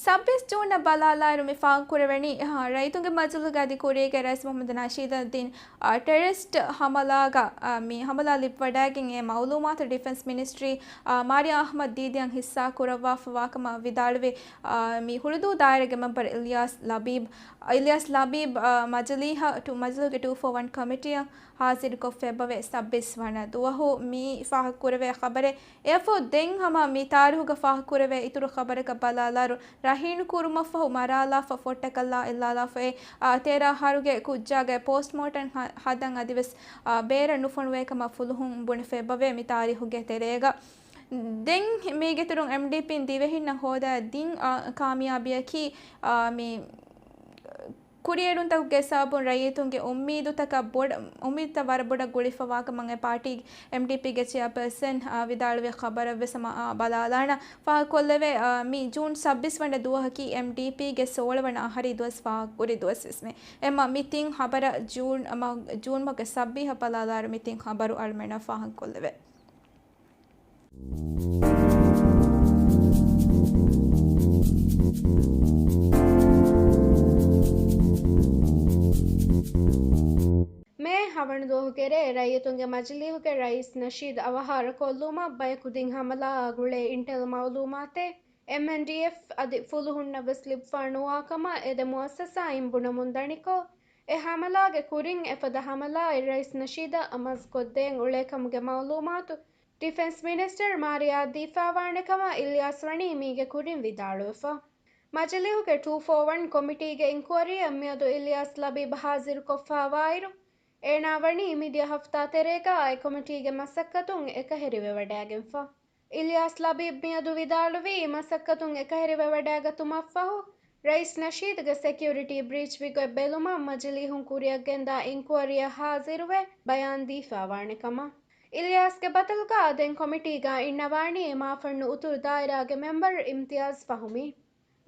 ސައްބީސް ޖޫނަށް ބަލާލާއިރު މި ފާހަގަކުރެވެނީ، އަ، ރައްޔިތުންގެ މަޖިލީހުގެ އަދި ކުރީގެ ރައީސް މުޙައްމަދު ނަޝީދުއްދީން، އަ، ޓެރަރިސްޓް ހަމަލާގަ، އަ، މި ހަމަލާ ލިބިވަޑައިގެން އެ މައުލޫމާތު ޑިފެންސް މިނިސްޓްރީ، އަ، މާރިޔާ އަޙްމަދު ދީދިއަށް ހިއްސާ ކުރައްވާފަވާކަމަށް ވިދާޅުވި، އަ، މި ހުޅުދޫ ދާއިރާގެ މެމްބަރު އިލްޔާސް ލަބީބް، އިލްޔާސް ލަބީބް، އަ، މަޖިލީހަށް ޓު، މަޖިލީހުގެ ޓޫ ފޯ ވަން ކޮމިޓީއަށް ހާޒިރުކޮށްފައިވޭ. ސައްބީސް ވަނަ ދުވަހު މި ފާހަގަކުރެވޭ ޚަބަރެއް. އެއަށްފަހު ދެން ހަމަ މި ތާރީހުގަ ފާހަގަކުރެވޭ އިތުރު ޚަބަރަކަށް ބަލާލާއިރު، ރަހީނު ކުރުމަށްފަހު މަރާލާފަ ފޮއްޓަކަށްލާ އެއްލާލާފައި، އާ، ތޭރަ އަހަރުގެ ކުއްޖާގެ ޕޯސްޓްމޯޓަމް ހަ-، ހަދަން އަދިވެސް، އާ، ބޭރަށް ނުފޮނުވޭ ކަމަށް ފުލުހުން ބުނެފައިވޭ މި ތާރީހުގެ ތެރޭގަ. ދެން މީގެއިތުރުން އެމްޑީޕީން ދިވެހިންނަށް ހޯދާ ދިން، އާ، ކާމިޔާބީއަކީ، އާ، މި ކުރިއެރުންތަކުގެ ސަބަބުން ރައްޔިތުންގެ އުއްމީދުތަކަށް ބޮޑަ-، އުއްމީދުތައް ވަރަށް ބޮޑަށް ގުޅިފަވާކަމަށް އެ ޕާޓީ، އެމްޑީޕީގެ ޗެއާޕާސަން، އާ، ވިދާޅުވި ޚަބަރަށްވެސް ހަމަ، އާ، ބަލާލާނަން. ފާހަގަކޮށްލެވޭ، އާ، މި ޖޫން ސައްބީސް ވަނަ ދުވަހަކީ އެމްޑީޕީގެ ސޯޅަ ވަނަ އަހަރީ ދުވަސް ފާހަގަކުރި ދުވަސްވެސްމެ. އެމަ މި ތިން ޚަބަރަށް ޖޫން، މަ-، ޖޫން މަހުގެ ސައްބީހަށް ބަލާލާއިރު މި ތިން ޚަބަރު އަޅުމެންނަށް ފާހަގަކޮށްލެވޭ. މޭ ހަވަނަ ދުވަހުގެ ރޭ ރައްޔިތުންގެ މަޖިލީހުގެ ރައީސް ނަޝީދު އަވަހާރަކޮށްލުމަށް ބަޔަކު ދިން ހަމަލާއާ ގުޅޭ އިންޓެލް މައުލޫމާތެއް އެމްއެންޑީއެފް އަދި ފުލުހުންނަށް ވެސް ލިބިފަ ނުވާ ކަމަށް އެ ދެ މުއައްސަސާއިން ބުނަމުން ދަނިކޮށް، އެ ހަމަލާގެ ކުރިން އެފަދަ ހަމަލާއެއް ރައީސް ނަޝީދަށް އަމާޒުކޮށްދޭން އުޅޭ ކަމުގެ މައުލޫމާތު ޑިފެންސް މިނިސްޓަރު މާރިޔާއަށް ދީފާވާނެ ކަމަށް އިލްޔާސް ވަނީ މީގެ ކުރިން ވިދާޅުވެފަ. މަޖިލީހުގެ ޓޫ ފޯ ވަން ކޮމިޓީގެ އިންކުއަރީއަށް މިއަދު އިލްޔާސް ލަބީބް ހާޒިރުކޮށްފައިވާއިރު، އޭނާ ވަނީ މިދިޔަ ހަފްތާ ތެރޭގަ އެ ކޮމިޓީގެ މަސައްކަތުން އެކަހެރިވެވަޑައިގެންފަ. އިލްޔާސް ލަބީބް މިއަދު ވިދާޅުވީ، މަސައްކަތުން އެކަހެރިވެވަޑައިގަތުމަށްފަހު، ރައީސް ނަޝީދުގެ ސެކިއުރިޓީ ބްރީޗް ވިގޮތް ބެލުމަށް މަޖިލީހުން ކުރިއަށްގެންދާ އިންކުއަރީއަށް ހާޒިރުވެ ބަޔާން ދީފާވާނެ ކަމަށް. އިލްޔާސްގެ ބަދަލުގަ ދެން ކޮމިޓީގަ އިންނަވާނީ މާފަންނު އުތުރު ދާއިރާގެ މެމްބަރު އިމްތިޔާޒް ފަހުމީ.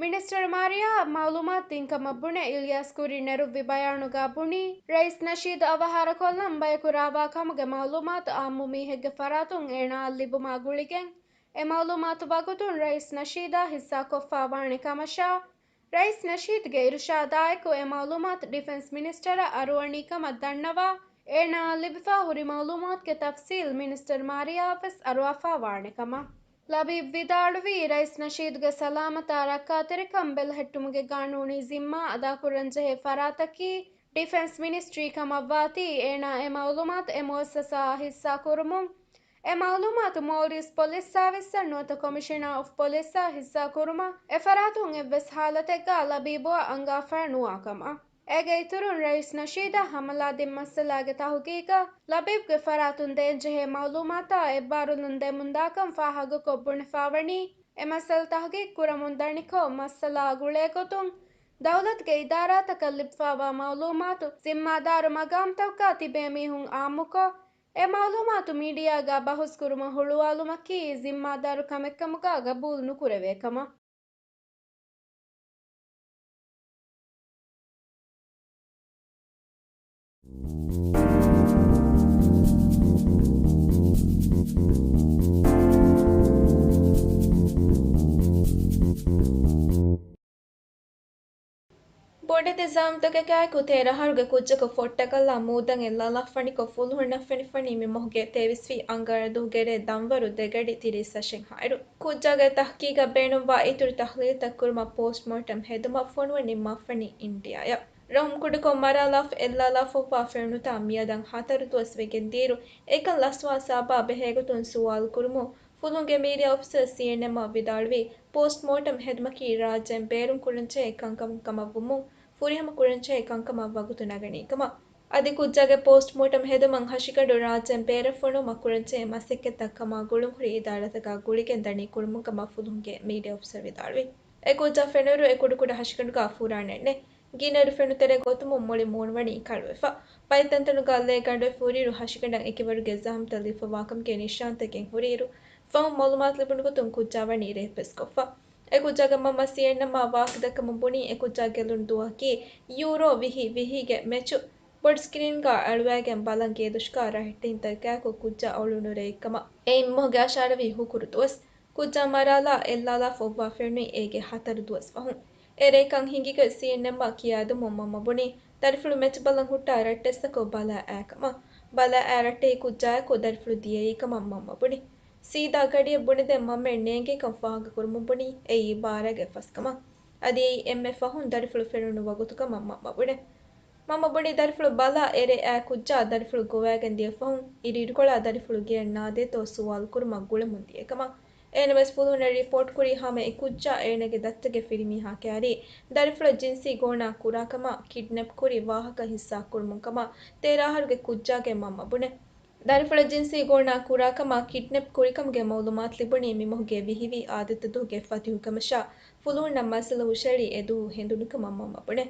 މިނިސްޓަރު މާރިޔާއަށް މައުލޫމާތު ދިން ކަމަށް ބުނެ އިލްޔާސް ކުރިން ނެރުއްވި ބަޔާނުގަ ބުނީ، ރައީސް ނަޝީދު އަވަހާރަކޮށްލަން ބަޔަކު ރާވާ ކަމުގެ މައުލޫމާތު އާއްމު މީހެއްގެ ފަރާތުން އޭނާއަށް ލިބުމާ ގުޅިގެން، އެ މައުލޫމާތު ވަގުތުން ރައީސް ނަޝީދަށް ހިއްސާކޮށްފައިވާނެ ކަމަށާ، ރައީސް ނަޝީދުގެ އިރުޝާދާއެކު އެ މައުލޫމާތު ޑިފެންސް މިނިސްޓަރަށް އަރުވަނީ ކަމަށް ދަންނަވާ، އޭނާއަށް ލިބިފަ ހުރި މައުލޫމާތުގެ ތަފްސީލް މިނިސްޓަރު މާރިޔާއަށް ވެސް އަރުވާފައިވާނެ ކަމަށް. ލަބީބް ވިދާޅުވީ، ރައީސް ނަޝީދުގެ ސަލާމަތާ ރައްކާތެރިކަން ބެލެހެއްޓުމުގެ ގާނޫނީ ޒިންމާ އަދާކުރަންޖެހޭ ފަރާތަކީ ޑިފެންސް މިނިސްޓްރީ ކަމަށްވާތީ، އޭނާ އެ މައުލޫމާތު އެ މުއައްސަސާއާ ހިއްސާކުރުމުން، އެ މައުލޫމާތު މޯލްޑިވްސް ޕޮލިސް ސާވިސްއަށް ނުވަތަ ކޮމިޝަނާ އޮފް ޕޮލިސްއަށް ހިއްސާކުރުމަށް އެފަރާތުން އެއްވެސް ހާލަތެއްގަ ލަބީބުއަށް އަންގާފައި ނުވާކަމަށް. އޭގެ އިތުރުން ރައީސް ނަޝީދަށް ހަމަލާ ދިން މައްސަލާގެ ތަހުގީގަށް ލަބީބްގެ ފަރާތުން ދޭންޖެހޭ މައުލޫމާތާ އެއްބާރުލުން ދެމުންދާކަން ފާހަގަކޮށް ބުނެފައިވަނީ، އެ މައްސަލަ ތަހުގީގު ކުރަމުން ދަނިކޮށް، މައްސަލާއާ ގުޅޭގޮތުން ދައުލަތުގެ އިދާރާތަކަށް ލިބިފައިވާ މައުލޫމާތު ޒިންމާދާރު މަގާމްތަކުގަ ތިބޭ މީހުން އާއްމުކޮށް، އެ މައުލޫމާތު މީޑިއާގަ ބަހުސްކުރުމަށް ހުޅުވާލުމަކީ ޒިންމާދާރު ކަމެއްކަމުގަ ގަބޫލު ނުކުރެވޭ ކަމަށް. ބޮޑެތި ޒާމްތަކަކާއެކު ތޭރަ އަހަރުގެ ކުއްޖަކު ފޮއްޓަކަށްލާ މޫދަން އެއްލާލާފަވަނިކޮށް ފުލުހުންނަށް ފެނިފަނީ މި މަހުގެ ތޭވީސް ވި އަންގާރަ ދުވަހުގެ ރޭ ދަންވަރު ދެގަޑި ތިރީސް އަށެއްހާއިރު. ކުއްޖާގެ ތަހްޤީޤަށް ބޭނުންވާ އިތުރު ތަޙްލީލްތައް ކުރުމަށް ޕޯސްޓްމޯޓަމް ހެދުމަށް ފޮނުވަން ނިންމާފަނީ އިންޑިއާއަށް. ރަހުމް ކުޑަކޮށް މަރާލާފަ އެއްލާލާފައިވާ ފެނުނުތާ މިއަދަށް ހަތަރު ދުވަސް ވެގެންދިޔައިރު، އެކަން ލަސްވާ ސަބަބާ ބެހޭގޮތުން ސުވާލު ކުރުމުން، ފުލުހުންގެ މީޑިއާ އޮފިސަރ ސީއެންއެމްއަށް ވިދާޅުވީ، ޕޯސްޓްމޯޓަމް ހެދުމަކީ ރާއްޖޭން ބޭރުން ކުރަންޖެހޭ ކަންކަމެއް ކަމަށްވުމުން، ފުރިހަމަ ކުރަންޖެހޭ ކަންކަމަށް ވަގުތު ނަގަނީ ކަމަށް. އަދި ކުއްޖާގެ ޕޯސްޓްމޯޓަމް ހެދުމަށް ހަށިގަނޑު ރާއްޖޭން ބޭރަށް ފޮނުވުމަށް ކުރަންޖެހޭ މަސައްކަތްތައް ކަމާ ގުޅުންހުރި އިދާރާތަކާ ގުޅިގެން ދަނީ ކުރުމުން ކަމަށް ފުލުހުންގެ މީޑިއާ އޮފިސަރ ވިދާޅުވި. އެ ކުއްޖާ ފެނުއިރު އެ ކުޑަކުޑަ ހަށިގަނޑުގަ ފުރާނައެއް ނެތް. ގިނައިރު ފެނު ތެރޭގަ އޮތުމުން މުޅި މޫނުވަނީ ކަޅުވެފަ. ބައެއް ތަންތަނުގަ ލޭގަނޑު ފުރިއިރު ހަށިގަނޑަށް އެކިވަރުގެ ޒަހަމްތައް ލިބިފަވާކަމުގެ ނިޝާންތަކެއް ހުރިއިރު، ފަހުން މައުލޫމާތު ލިބުނުގޮތުން ކުއްޖާ ވަނީ ރޭޕްވެސް ކޮށްފަ. އެ ކުއްޖާގެ މަންމަ ސީއެންއެމްއާ ވާހަކަދައްކަމުން ބުނީ، އެ ކުއްޖާ ގެއްލުނު ދުވަހަކީ ޔޫރޯ ވިހި ވިހިގެ މެޗު ބޮޑު ސްކްރީންގަ އަޅުވައިގެން ބަލަން ގޭދޮށުގަ ރަހެއްޓެހިންތަކާއެކު ކުއްޖާ އުޅުނު ރެއެއްކަމަށް. އެއިން މަހުގެ އަށާރަ ވީ ހުކުރު ދުވަސް. ކުއްޖާ މަރާލާ އެއްލާލާފަ އޮއްވާ ފެނުނީ އޭގެ ހަތަރު ދުވަސް ފަހުން. އެ ރޭކަން ހިނގިގޮތް ސީއެންއެމްއަށް ކިޔާދެމުން މަންމަ ބުނީ، ދަރިފުޅު މެޗު ބަލަން ހުއްޓާ ރައްޓެއްސަކު ބަލާ އައިކަމަށް. ބަލާ އައި ރައްޓެހި ކުއްޖާއެކު ދަރިފުޅު ދިޔައީކަމަށް މަންމަ ބުނި. ސީދާ ގަޑިއަށް ބުނެދޭން މަންމައަށް ނޭނގޭކަން ފާހަގަކުރުމުން ބުނީ، އެއީ ބާރަގެ ފަސްކަމަށް. އަދި އެއީ އެންމެ ފަހުން ދަރިފުޅު ފެނުނު ވަގުތުކަމަށް މަންމަ ބުނެ. މަންމަ ބުނީ ދަރިފުޅު ބަލާ އެރޭ އައި ކުއްޖާ ދަރިފުޅު ގޮވައިގެން ދިޔަ ފަހުން، އިރުއިރުކޮޅާ ދަރިފުޅު ގެޔަށް ނާދޭތޯ ސުވާލު ކުރުމަށް ގުޅެމުން ދިޔަކަމަށް. އޭނަވެސް ފުލުހުންނަށް ރިޕޯޓްކުރީ ހަމަ އެ ކުއްޖާ އޭނަގެ ދައްތަގެ ފިރިމީހާ ކައިރީ ދަރިފުޅަށް ޖިންސީ ގޯނާ ކުރާކަމާ ކިޑްނެޕް ކުރި ވާހަކަ ހިއްސާ ކުރުމުން ކަމަށް ތޭރަ އަހަރުގެ ކުއްޖާގެ މަންމަ ބުނެ. ދަރިފުޅަށް ޖިންސީ ގޯނާ ކުރާކަމާ ކިޑްނެޕް ކުރިކަމުގެ މައުލޫމާތު ލިބުނީ މި މަހުގެ ވިހި ވި އާދިއްތަ ދުވަހުގެ ފަތިހު ކަމަށާ، ފުލުހުންނަށް މައްސަލަ ހުށައެޅީ އެ ދުވަހު ހެނދުނުކަމަށް މަންމަ ބުނެ.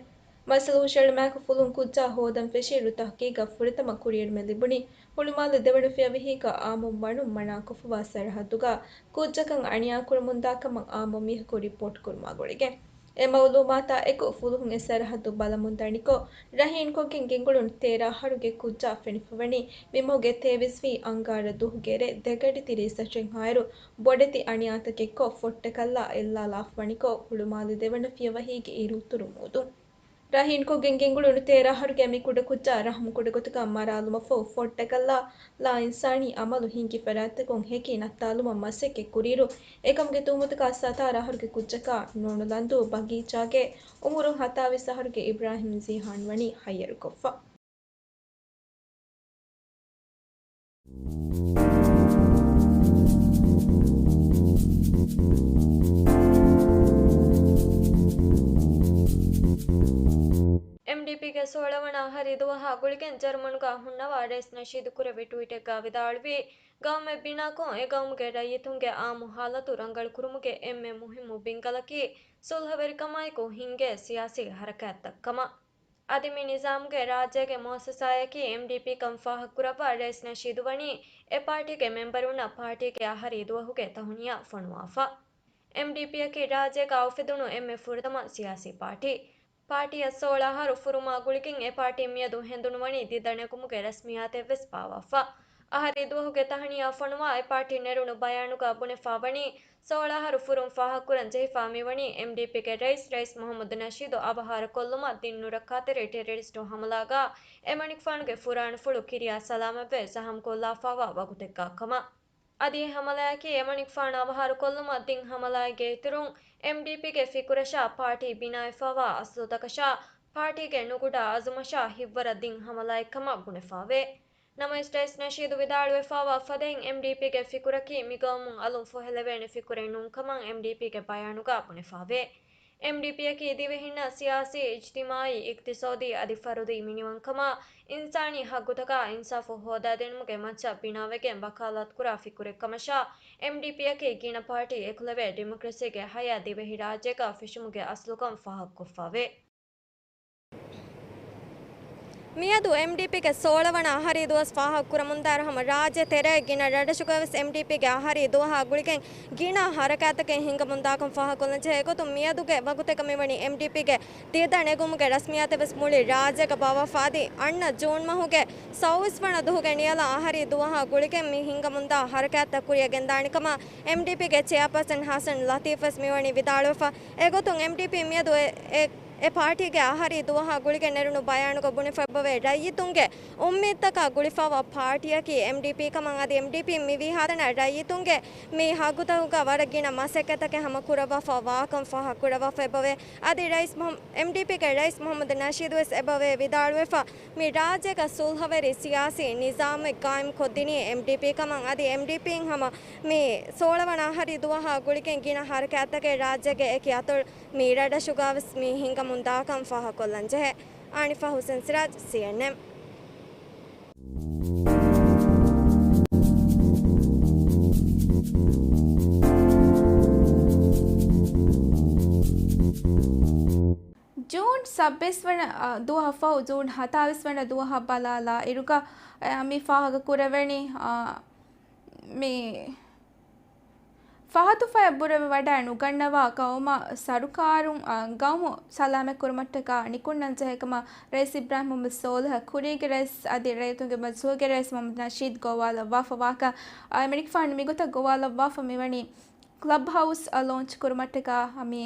މައްސަލަ ހުށައެޅުމާއެކު ފުލުހުން ކުއްޖާ ހޯދަން ފެށިއިރު ތަހުޤީޤަށް ފުރަތަމަ ކުރިއެރުމެއް ލިބުނީ ހުޅުމާލެ ދެވަނަ ފިޔަވަހީގަ އާއްމުން ވަނުން މަނާކޮށްފަވާ ސަރަހައްދުގަ ކުއްޖަކަށް އަނިޔާކުރަމުންދާކަމަށް އާއްމު މީހަކު ރިޕޯޓްކުރުމާ ގުޅިގެން. އެ މައުލޫމާތާ އެކު ފުލުހުން އެ ސަރަހައްދު ބަލަމުން ދަނިކޮށް، ރަހީންކޮށްގެން ގެންގުޅުނު ތޭރަ އަހަރުގެ ކުއްޖާ ފެނިފަވަނީ މި މަހުގެ ތޭވީސް ވި އަންގާރަ ދުވަހުގެ ރޭ ދެގަޑި ތިރީސް އަށެއްހާއިރު، ބޮޑެތި އަނިޔާތަކެއްކޮށް ފޮއްޓަކަށްލާ އެއްލާލާފަވަނިކޮށް، ހުޅުމާލެ ދެވަނަ ފިޔަވަހީގެ އިރުއުތުރު މޫދުން. ރަހީންކޮށްގެން ގެންގުޅުނު ތޭރަ އަހަރުގެ މި ކުޑަކުއްޖާ ރަހުމް ކުޑަގޮތުގަ މަރާލުމަށްފަހު ފޮއްޓަކަށްލާ ލާއިންސާނީ އަމަލު ހިންގި ފަރާތްތަކުން ހެކި ނައްތާލުމަށް މަސައްކަތް ކުރިއިރު، އެކަމުގެ ތުހުމަތުގަ ސަތާރަ އަހަރުގެ ކުއްޖަކާ ނޮނުލަންދޫ ބަގީޗާގެ އުމުރުން ހަތާވީސް އަހަރުގެ އިބްރާހިމް ޒީހާން ވަނީ ހައްޔަރުކޮށްފަ. އެމްޑީޕީގެ ސޯޅަ ވަނަ އަހަރީ ދުވަހާ ގުޅިގެން ޖަރުމަނުގަ ހުންނަވާ ރައީސް ނަޝީދު ކުރެއްވި ޓްވީޓެއްގަ ވިދާޅުވީ، ގައުމެއް ބިނާކޮށް، އެ ގައުމުގެ ރައްޔިތުންގެ އާއްމު ހާލަތު ރަނގަޅުކުރުމުގެ އެންމެ މުހިއްމު ބިންގަލަކީ ސުލްހަވެރިކަމާއެކު ހިންގޭ ސިޔާސީ ހަރަކާތްތައް ކަމަށް. އަދި މި ނިޒާމުގެ ރާއްޖޭގެ މުއައްސަސާއަކީ އެމްޑީޕީކަން ފާހަގަކުރައްވާ ރައީސް ނަޝީދު ވަނީ އެ ޕާޓީގެ މެމްބަރުންނަށް ޕާޓީގެ އަހަރީ ދުވަހުގެ ތަހުނިޔާ ފޮނުވާފަ. އެމްޑީޕީއަކީ ރާއްޖޭގަ އުފެދުނު އެންމެ ފުރަތަމަ ސިޔާސީ ޕާޓީ. ޕާޓީއަށް ސޯޅަ އަހަރު ފުރުމާ ގުޅިގެން އެ ޕާޓީ މިއަދު ހެނދުނުވަނީ ދިދަ ނެގުމުގެ ރަސްމިއްޔާތެއްވެސް ބާއްވާފަ. އަހަރީ ދުވަހުގެ ތަހުނިޔާ ފޮނުވާ އެ ޕާޓީ ނެރުނު ބަޔާނުގަ ބުނެފާވަނީ، ސޯޅަ އަހަރު ފުރުން ފާހަގަކުރަން ޖެހިފާ މިވަނީ އެމްޑީޕީގެ ރައީސް، ރައީސް މުހައްމަދު ނަޝީދު އަވަހާރަކޮށްލުމަށް ދިން ނުރައްކާތެރި ޓެރަރިސްޓު ހަމަލާގަ އެމަނިކުފާނުގެ ފުރާނަފުޅު ކިރިޔާ ސަލާމަތްވެ ޒަހަމްކޮށްލާފާވާ ވަގުތެއްގަ ކަމަށް. އަދި އެ ހަމަލާއަކީ އެމަނިކުފާނު އަވަހާރަކޮށްލުމަށް ދިން ހަމަލާއެއްގެ އިތުރުން، އެމްޑީޕީގެ ފިކުރަށާ ޕާޓީ ބިނާވެފާވާ އަސްލުތަކަށާ ޕާޓީގެ ނުގުޑާ އަޒުމަށާ ހިތްވަރަށް ދިން ހަމަލާއެއްކަމަށް ބުނެފާވޭ. ނަމަވެސް ރައީސް ނަޝީދު ވިދާޅުވެފާވާ ފަދައިން، އެމްޑީޕީގެ ފިކުރަކީ މިގައުމުން އަލުން ފޮހެލެވޭނެ ފިކުރެއް ނޫންކަމަށް އެމްޑީޕީގެ ބަޔާނުގަ ބުނެފާވޭ. އެމްޑީޕީއަކީ ދިވެހިންނަށް ސިޔާސީ، އިޖްތިމާއީ، އިޤްތިޞާދީ އަދި ފަރުދީ މިނިވަންކަމާ، އިންސާނީ ހައްގުތަކާ އިންސާފު ހޯދާދިނުމުގެ މައްޗަށް ބިނާވެގެން ވަކާލާތުކުރާ ފިކުރެއްކަމަށާ، އެމްޑީޕީއަކީ ގިނަ ޕާޓީ އެކުލެވޭ ޑިމޮކްރަސީގެ ހަޔާތް ދިވެހިރާއްޖޭގަ ފެށުމުގެ އަސްލުކަން ފާހަގަކޮށްފާވޭ. މިއަދު އެމްޑީޕީގެ ސޯޅަ ވަނަ އަހަރީ ދުވަސް ފާހަގަކުރަމުންދާއިރު ހަމަ ރާއްޖެ ތެރޭގެ ގިނަ ރަށްރަށުގަވެސް އެމްޑީޕީގެ އަހަރީ ދުވަހާ ގުޅިގެން ގިނަ ހަރަކާތްތަކެއް ހިނގަމުންދާކަން ފާހަގަކޮށްލަންޖެހޭ. އެގޮތުން މިއަދުގެ ވަގުތެއްގަ މިވަނީ އެމްޑީޕީގެ ދީދަ ނެގުމުގެ ރަސްމިއްޔާތެއް ވެސް މުޅި ރާއްޖޭގަ ބާއްވާފަ އަދި އަންނަ ޖޫން މަހުގެ ސައުވީސް ވަނަ ދުވަހުގެ ނިޔަލަށް އަހަރީ ދުވަހާ ގުޅިގެން މި ހިނގަމުންދާ ހަރަކާތްތައް ކުރިއަށް ގެންދާނެ ކަމަށް އެމްޑީޕީގެ ޗެއާޕާސަން ހަސަން ލަތީފް ވެސް މިވަނީ ވިދާޅުވެފަ. އެގޮތުން އެމްޑީޕީ މިއަދު އެ، އެ އެ ޕާޓީގެ އަހަރީ ދުވަހާ ގުޅިގެން ނެރުނު ބަޔާނުގަ ބުނެފައިބަވޭ، ރައްޔިތުންގެ އުއްމީދުތަކާ ގުޅިފައިވާ ޕާޓީއަކީ އެމްޑީޕީ ކަމަށް. އަދި އެމްޑީޕީން މިވީހާތަނަށް ރައްޔިތުންގެ މި ހައްގުތަކުގަ ވަރަށް ގިނަ މަސައްކަތްތަކެއް ހަމަ ކުރައްވާފަ ވާކަން ފާހަގަކުރައްވާފައިބަވޭ. އަދި ރައީސް މުހައް-، އެމްޑީޕީގެ ރައީސް މުހައްމަދު ނަޝީދު ވެސް އެބަވޭ ވިދާޅުވެފަ، މި ރާއްޖޭގަ ސުލްހަވެރި ސިޔާސީ ނިޒާމެއް ގާއިމްކޮށްދިނީ އެމްޑީޕީ ކަމަށް. އަދި އެމްޑީޕީން ހަމަ މި ސޯޅަ ވަނަ އަހަރީ ދުވަހާ ގުޅިގެން ގިނަ ހަރަކާތްތަކެއް ރާއްޖޭގެ އެކި އަތޮޅު މި ރަށްރަށުގަވެސް މި ހިނގަމުން ދާކަން ފާހަގަކޮށްލަން ޖެހޭ. އާނިފާ ހުސެން ސިރާޖް، ސީއެންއެން. ޖޫން ސައްބީސް ވަނަ، އަ، ދުވަހަށް ފަހު ޖޫން ހަތާވީސް ވަނަ ދުވަހަށް ބަލާލާ އިރުގަ، އަ، މި ފާހަގަ ކުރެވެނީ، އަ، މި ފަހަތު ފަޔަށް ބުރަވެ ވަޑައި ނުގަންނަވާ ގައުމަށް ސަރުކާރުން، އަ، ގައުމު ސަލާމަތް ކުރުމަށްޓަކާ ނިކުންނަން ޖެހޭ ކަމަށް ރައީސް އިބްރާހިމް މުހައްމަދު ސޯލިހަ ކުރީގެ ރައީސް އަދި ރައްޔިތުންގެ މަޖިލީހުގެ ރައީސް މުހައްމަދު ނަޝީދު ގޮވާލައްވާފަ ވާކަން، އަ، އެމަނިކުފާނު މިގޮތަށް ގޮވާލައްވާފަ މިވަނީ ކްލަބް ހައުސް، އަ، ލޯންޗް ކުރުމަށްޓަކާ، މި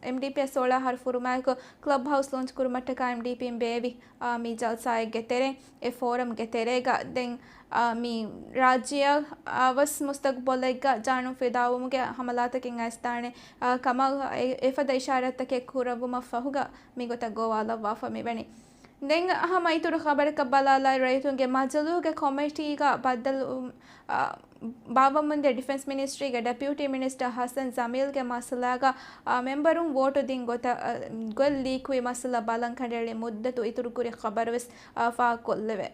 އެމްޑީޕީއަށް ސޯޅަ އަހަރު ފުރުމާއެކު ކްލަބް ހައުސް ލޯންޗް ކުރުމަށްޓަކާ އެމްޑީޕީން ބޭއްވި، އާ، މި ޖަލްސާއެއްގެ ތެރެއިން، އެ ފޯރަމްގެ ތެރޭގަ ދެން، އާ، މި ރާއްޖެއަށް، އާ، ވެސް މުސްތަގުބަލެއްގަ ޖާނުން ފިދާވުމުގެ ހަމަލާތަކެއް އައިސްދާނެ، އާ، ކަމަށް އެ-، އެފަދަ އިޝާރާތްތަކެއް ކުރައްވުމަށް ފަހުގަ މިގޮތަށް ގޮވާލައްވާފަ މިވަނީ. ދެން ހަމަ އިތުރު ޚަބަރަކަށް ބަލާލާ، ރައްޔިތުންގެ މަޖިލީހުގެ ކޮމިޓީގަ ބައްދަލު، އާ، ބާއްވަމުންދިޔަ ޑިފެންސް މިނިސްޓްރީގެ ޑެޕިއުޓީ މިނިސްޓަރ ހަސަން ޖަމީލްގެ މައްސަލާގަ، އާ، މެމްބަރުން ވޯޓު ދިން ގޮތަށް، އާ، ގޮތް ލީކުވި މައްސަލަ ބަލަން ކަނޑައެޅި މުއްދަތު އިތުރުކުރި ޚަބަރުވެސް، އާ، ފާހަގަކޮށްލެވޭ.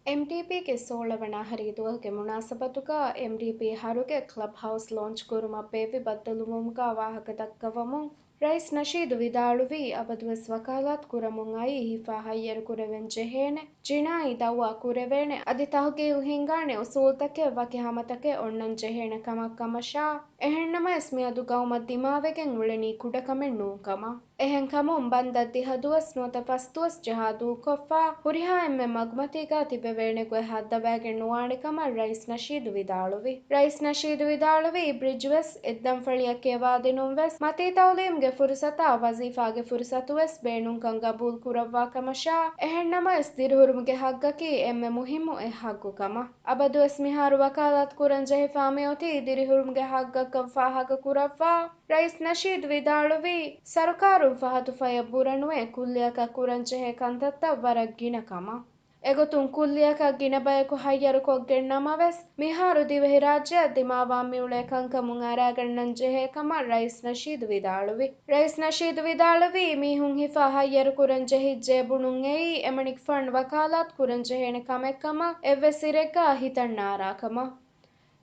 އެމްޑީޕީގެ ސޯޅަ ވަނަ އަހަރީ ދުވަހުގެ މުނާސަބަތުގަ އެމްޑީޕީ އަހަރުގެ ކްލަބް ހައުސް ލޯންޗް ކުރުމަށް ބޭއްވި ބައްދަލުވުމުގަ ވާހަކަ ދައްކަވަމުން، ރައީސް ނަޝީދު ވިދާޅުވީ، އަބަދުވެސް ވަކާލާތު ކުރަމުން އައީ ހިފާ ހައްޔަރު ކުރެވެން ޖެހޭނެ، ޖިނާއީ ދައުވާ ކުރެވޭނެ، އަދި ތަހުގީގު ހިންގާނެ އުސޫލްތަކެއް ވަކި ހަމަތަކެއް އޮންނަން ޖެހޭނެ ކަމަށް ކަމަށާ، އެހެންނަމަވެސް މިއަދު ގައުމަށް ދިމާވެގެން އުޅެނީ ކުޑަކަމެއް ނޫން ކަމަށް. އެހެންކަމުން ބަންދަށް ދިހަ ދުވަސް ނުވަތަ ފަސް ދުވަސް ޖަހާ ދޫކޮށްފަ، ހުރިހާ އެންމެ މަގުމަތީގަ ތިބެވޭނެ ގޮތް ހައްދަވައިގެން ނުވާނެ ކަމަށް ރައީސް ނަޝީދު ވިދާޅުވި. ރައީސް ނަޝީދު ވިދާޅުވީ، ބްރިޖް ވެސް އެއްދަންފަޅިއަށް ކިޔަވާދިނުން ވެސް، މަތީ ތައުލީމްގެ ފުރުސަތާ ވަޒީފާގެ ފުރުސަތު ވެސް ބޭނުންކަން ގަބޫލު ކުރައްވާ ކަމަށާ، އެހެންނަމަވެސް ދިރިހުރުމުގެ ހައްގަކީ އެންމެ މުހިއްމު އެއް ހައްގު ކަމަށް. އަބަދުވެސް މިހާރު ވަކާލާތު ކުރަން ޖެހިފާ މިއޮތީ ދިރިހުރުމުގެ ހައްގަކަން ފާހަގަ ކުރައްވާ، ރައީސް ނަޝީދު ވިދާޅުވީ، ސަރުކާރުން ފަހަތު ފަޔަށް ބުރަނުވެ ކުއްލިއަކަށް ކުރަންޖެހޭ ކަންތައްތައް ވަރަށް ގިނަ ކަމަށް. އެގޮތުން ކުއްލިއަކަށް ގިނަ ބަޔަކު ހައްޔަރުކޮށްގެން ނަމަވެސް، މިހާރު ދިވެހިރާއްޖެއަށް ދިމާވާން މިއުޅޭ ކަންކަމުން އަރާގަންނަން ޖެހޭ ކަމަށް ރައީސް ނަޝީދު ވިދާޅުވި. ރައީސް ނަޝީދު ވިދާޅުވީ، މީހުން ހިފާ ހައްޔަރު ކުރަން ޖެހިއްޖެ ބުނުން އެއީ، އެމަނިކުފާނު ވަކާލާތު ކުރަން ޖެހޭނެ ކަމެއް ކަމަށް އެއްވެސް ސިރެއްގަ ހިތަށް ނާރާ ކަމަށް.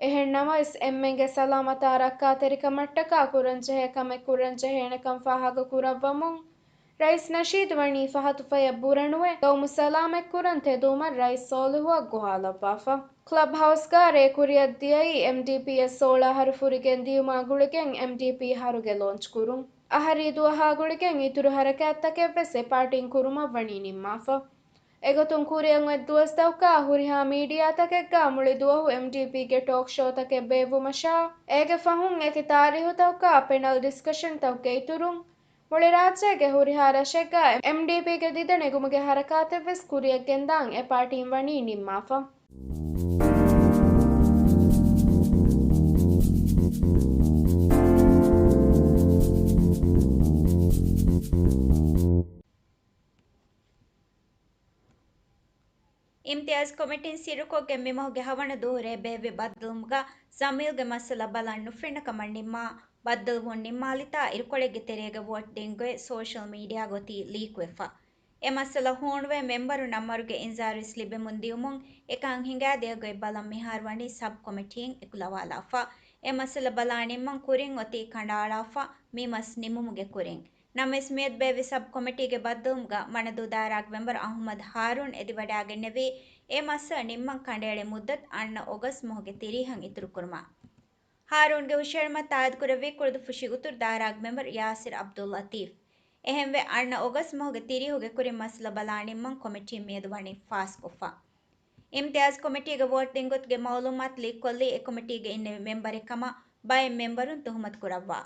އެހެންނަމަވެސް، އެންމެންގެ ސަލާމަތާ ރައްކާތެރިކަމަށްޓަކާ ކުރަންޖެހޭ ކަމެއް ކުރަންޖެހޭނެކަން ފާހަގަކުރައްވަމުން، ރައީސް ނަޝީދު ވަނީ ފަހަތު ފަޔަށް ބުރަނުވެ، ގައުމު ސަލާމަތްކުރަން ތެދުވުމަށް ރައީސް ސޯލިހުއަށް ގޮވާލައްވާފަ. ކްލަބް ހައުސްގަ ރޭ ކުރިއަށް ދިޔައީ އެމްޑީޕީއަށް ސޯޅަ އަހަރު ފުރިގެން ދިޔުމާ ގުޅިގެން އެމްޑީޕީ އަހަރުގެ ލޯންޗް ކުރުން. އަހަރީ ދުވަހާ ގުޅިގެން އިތުރު ހަރަކާތްތަކެއްވެސް އެ ޕާޓީން ކުރުމަށް ވަނީ ނިންމާފަ. އެގޮތުން ކުރިއަށް އޮތް ދުވަސްތަކުގަ ހުރިހާ މީޑިއާތަކެއްގަ މުޅި ދުވަހު އެމްޑީޕީގެ ޓޯކް ޝޯތަކެއް ބޭއްވުމަށާ، އޭގެ ފަހުން އެކި ތާރީހުތަކުގަ ޕެނަލް ޑިސްކަޝަންތަކުގެ އިތުރުން، މުޅި ރާއްޖޭގެ ހުރިހާ ރަށެއްގަ އެމްޑީޕީގެ ދިދަ ނެގުމުގެ ހަރަކާތެއްވެސް ކުރިއަށް ގެންދާން އެ ޕާޓީން ވަނީ ނިންމާފަ. އިމްތިޔާޒް ކޮމިޓީން ސިއްރުކޮށްގެން މިމަހުގެ ހަވަނަ ދުވަހު ރޭ ބޭއްވި ބައްދަލުވުމުގަ ޖަމީލްގެ މައްސަލަ ބަލަން ނުފެންނަ ކަމަށް ނިންމާ، ބައްދަލުވުން ނިންމާލިތާ އިރުކޮޅެއްގެ ތެރޭގަ ވޯޓް ދިން ގޮތް ސޯޝަލް މީޑިއާ ގޮތީ ލީކުވެފަ. އެ މައްސަލަ ހޫނުވެ، މެމްބަރު ނަންމަރުގެ އިންޒާރުވެސް ލިބެމުން ދިޔުމުން، އެކަން ހިނގާދިޔަ ގޮތް ބަލަން މިހާރު ވަނީ ސަބް ކޮމިޓީން އެކުލަވާލާފަ. އެ މައްސަލަ ބަލާ ނިންމަން ކުރިން އޮތީ ކަނޑައަޅާފަ މި މަސް ނިމުމުގެ ކުރިން. ނަމަވެސް މިއަދު ބޭއްވި ސަބް ކޮމިޓީގެ ބައްދަލުވުމުގަ މަނަދޫ ދާއިރާގެ މެމްބަރު އަހުމަދު ހާރޫން އެދިވަޑައިގެންނެވީ، އެ މައްސަލަ ނިންމަން ކަނޑައެޅޭ މުއްދަތު އަންނަ އޮގަސްޓް މަހުގެ ތިރީހަށް އިތުރުކުރުމަށް. ހާރޫންގެ ހުށައެޅުމަށް ތާއީދުކުރެއްވީ ކުޅުދުއްފުށި އުތުރު ދާއިރާގެ މެމްބަރު ޔާސިރު އަބްދުއްލަތީފް. އެހެންވެ، އަންނަ އޮގަސްޓް މަހުގެ ތިރީހުގެ ކުރިން މައްސަލަ ބަލާ ނިންމަން ކޮމިޓީން މިއަދު ވަނީ ފާސްކޮށްފަ. އިމްތިޔާޒް ކޮމިޓީގެ ވޯޓް ދިންގޮތުގެ މައުލޫމާތު ލީކްކޮށްލީ އެ ކޮމިޓީގެ އިންނެވި މެމްބަރެއް ކަމަށް ބައެއް މެމްބަރުން ތުހުމަތު ކުރައްވާ.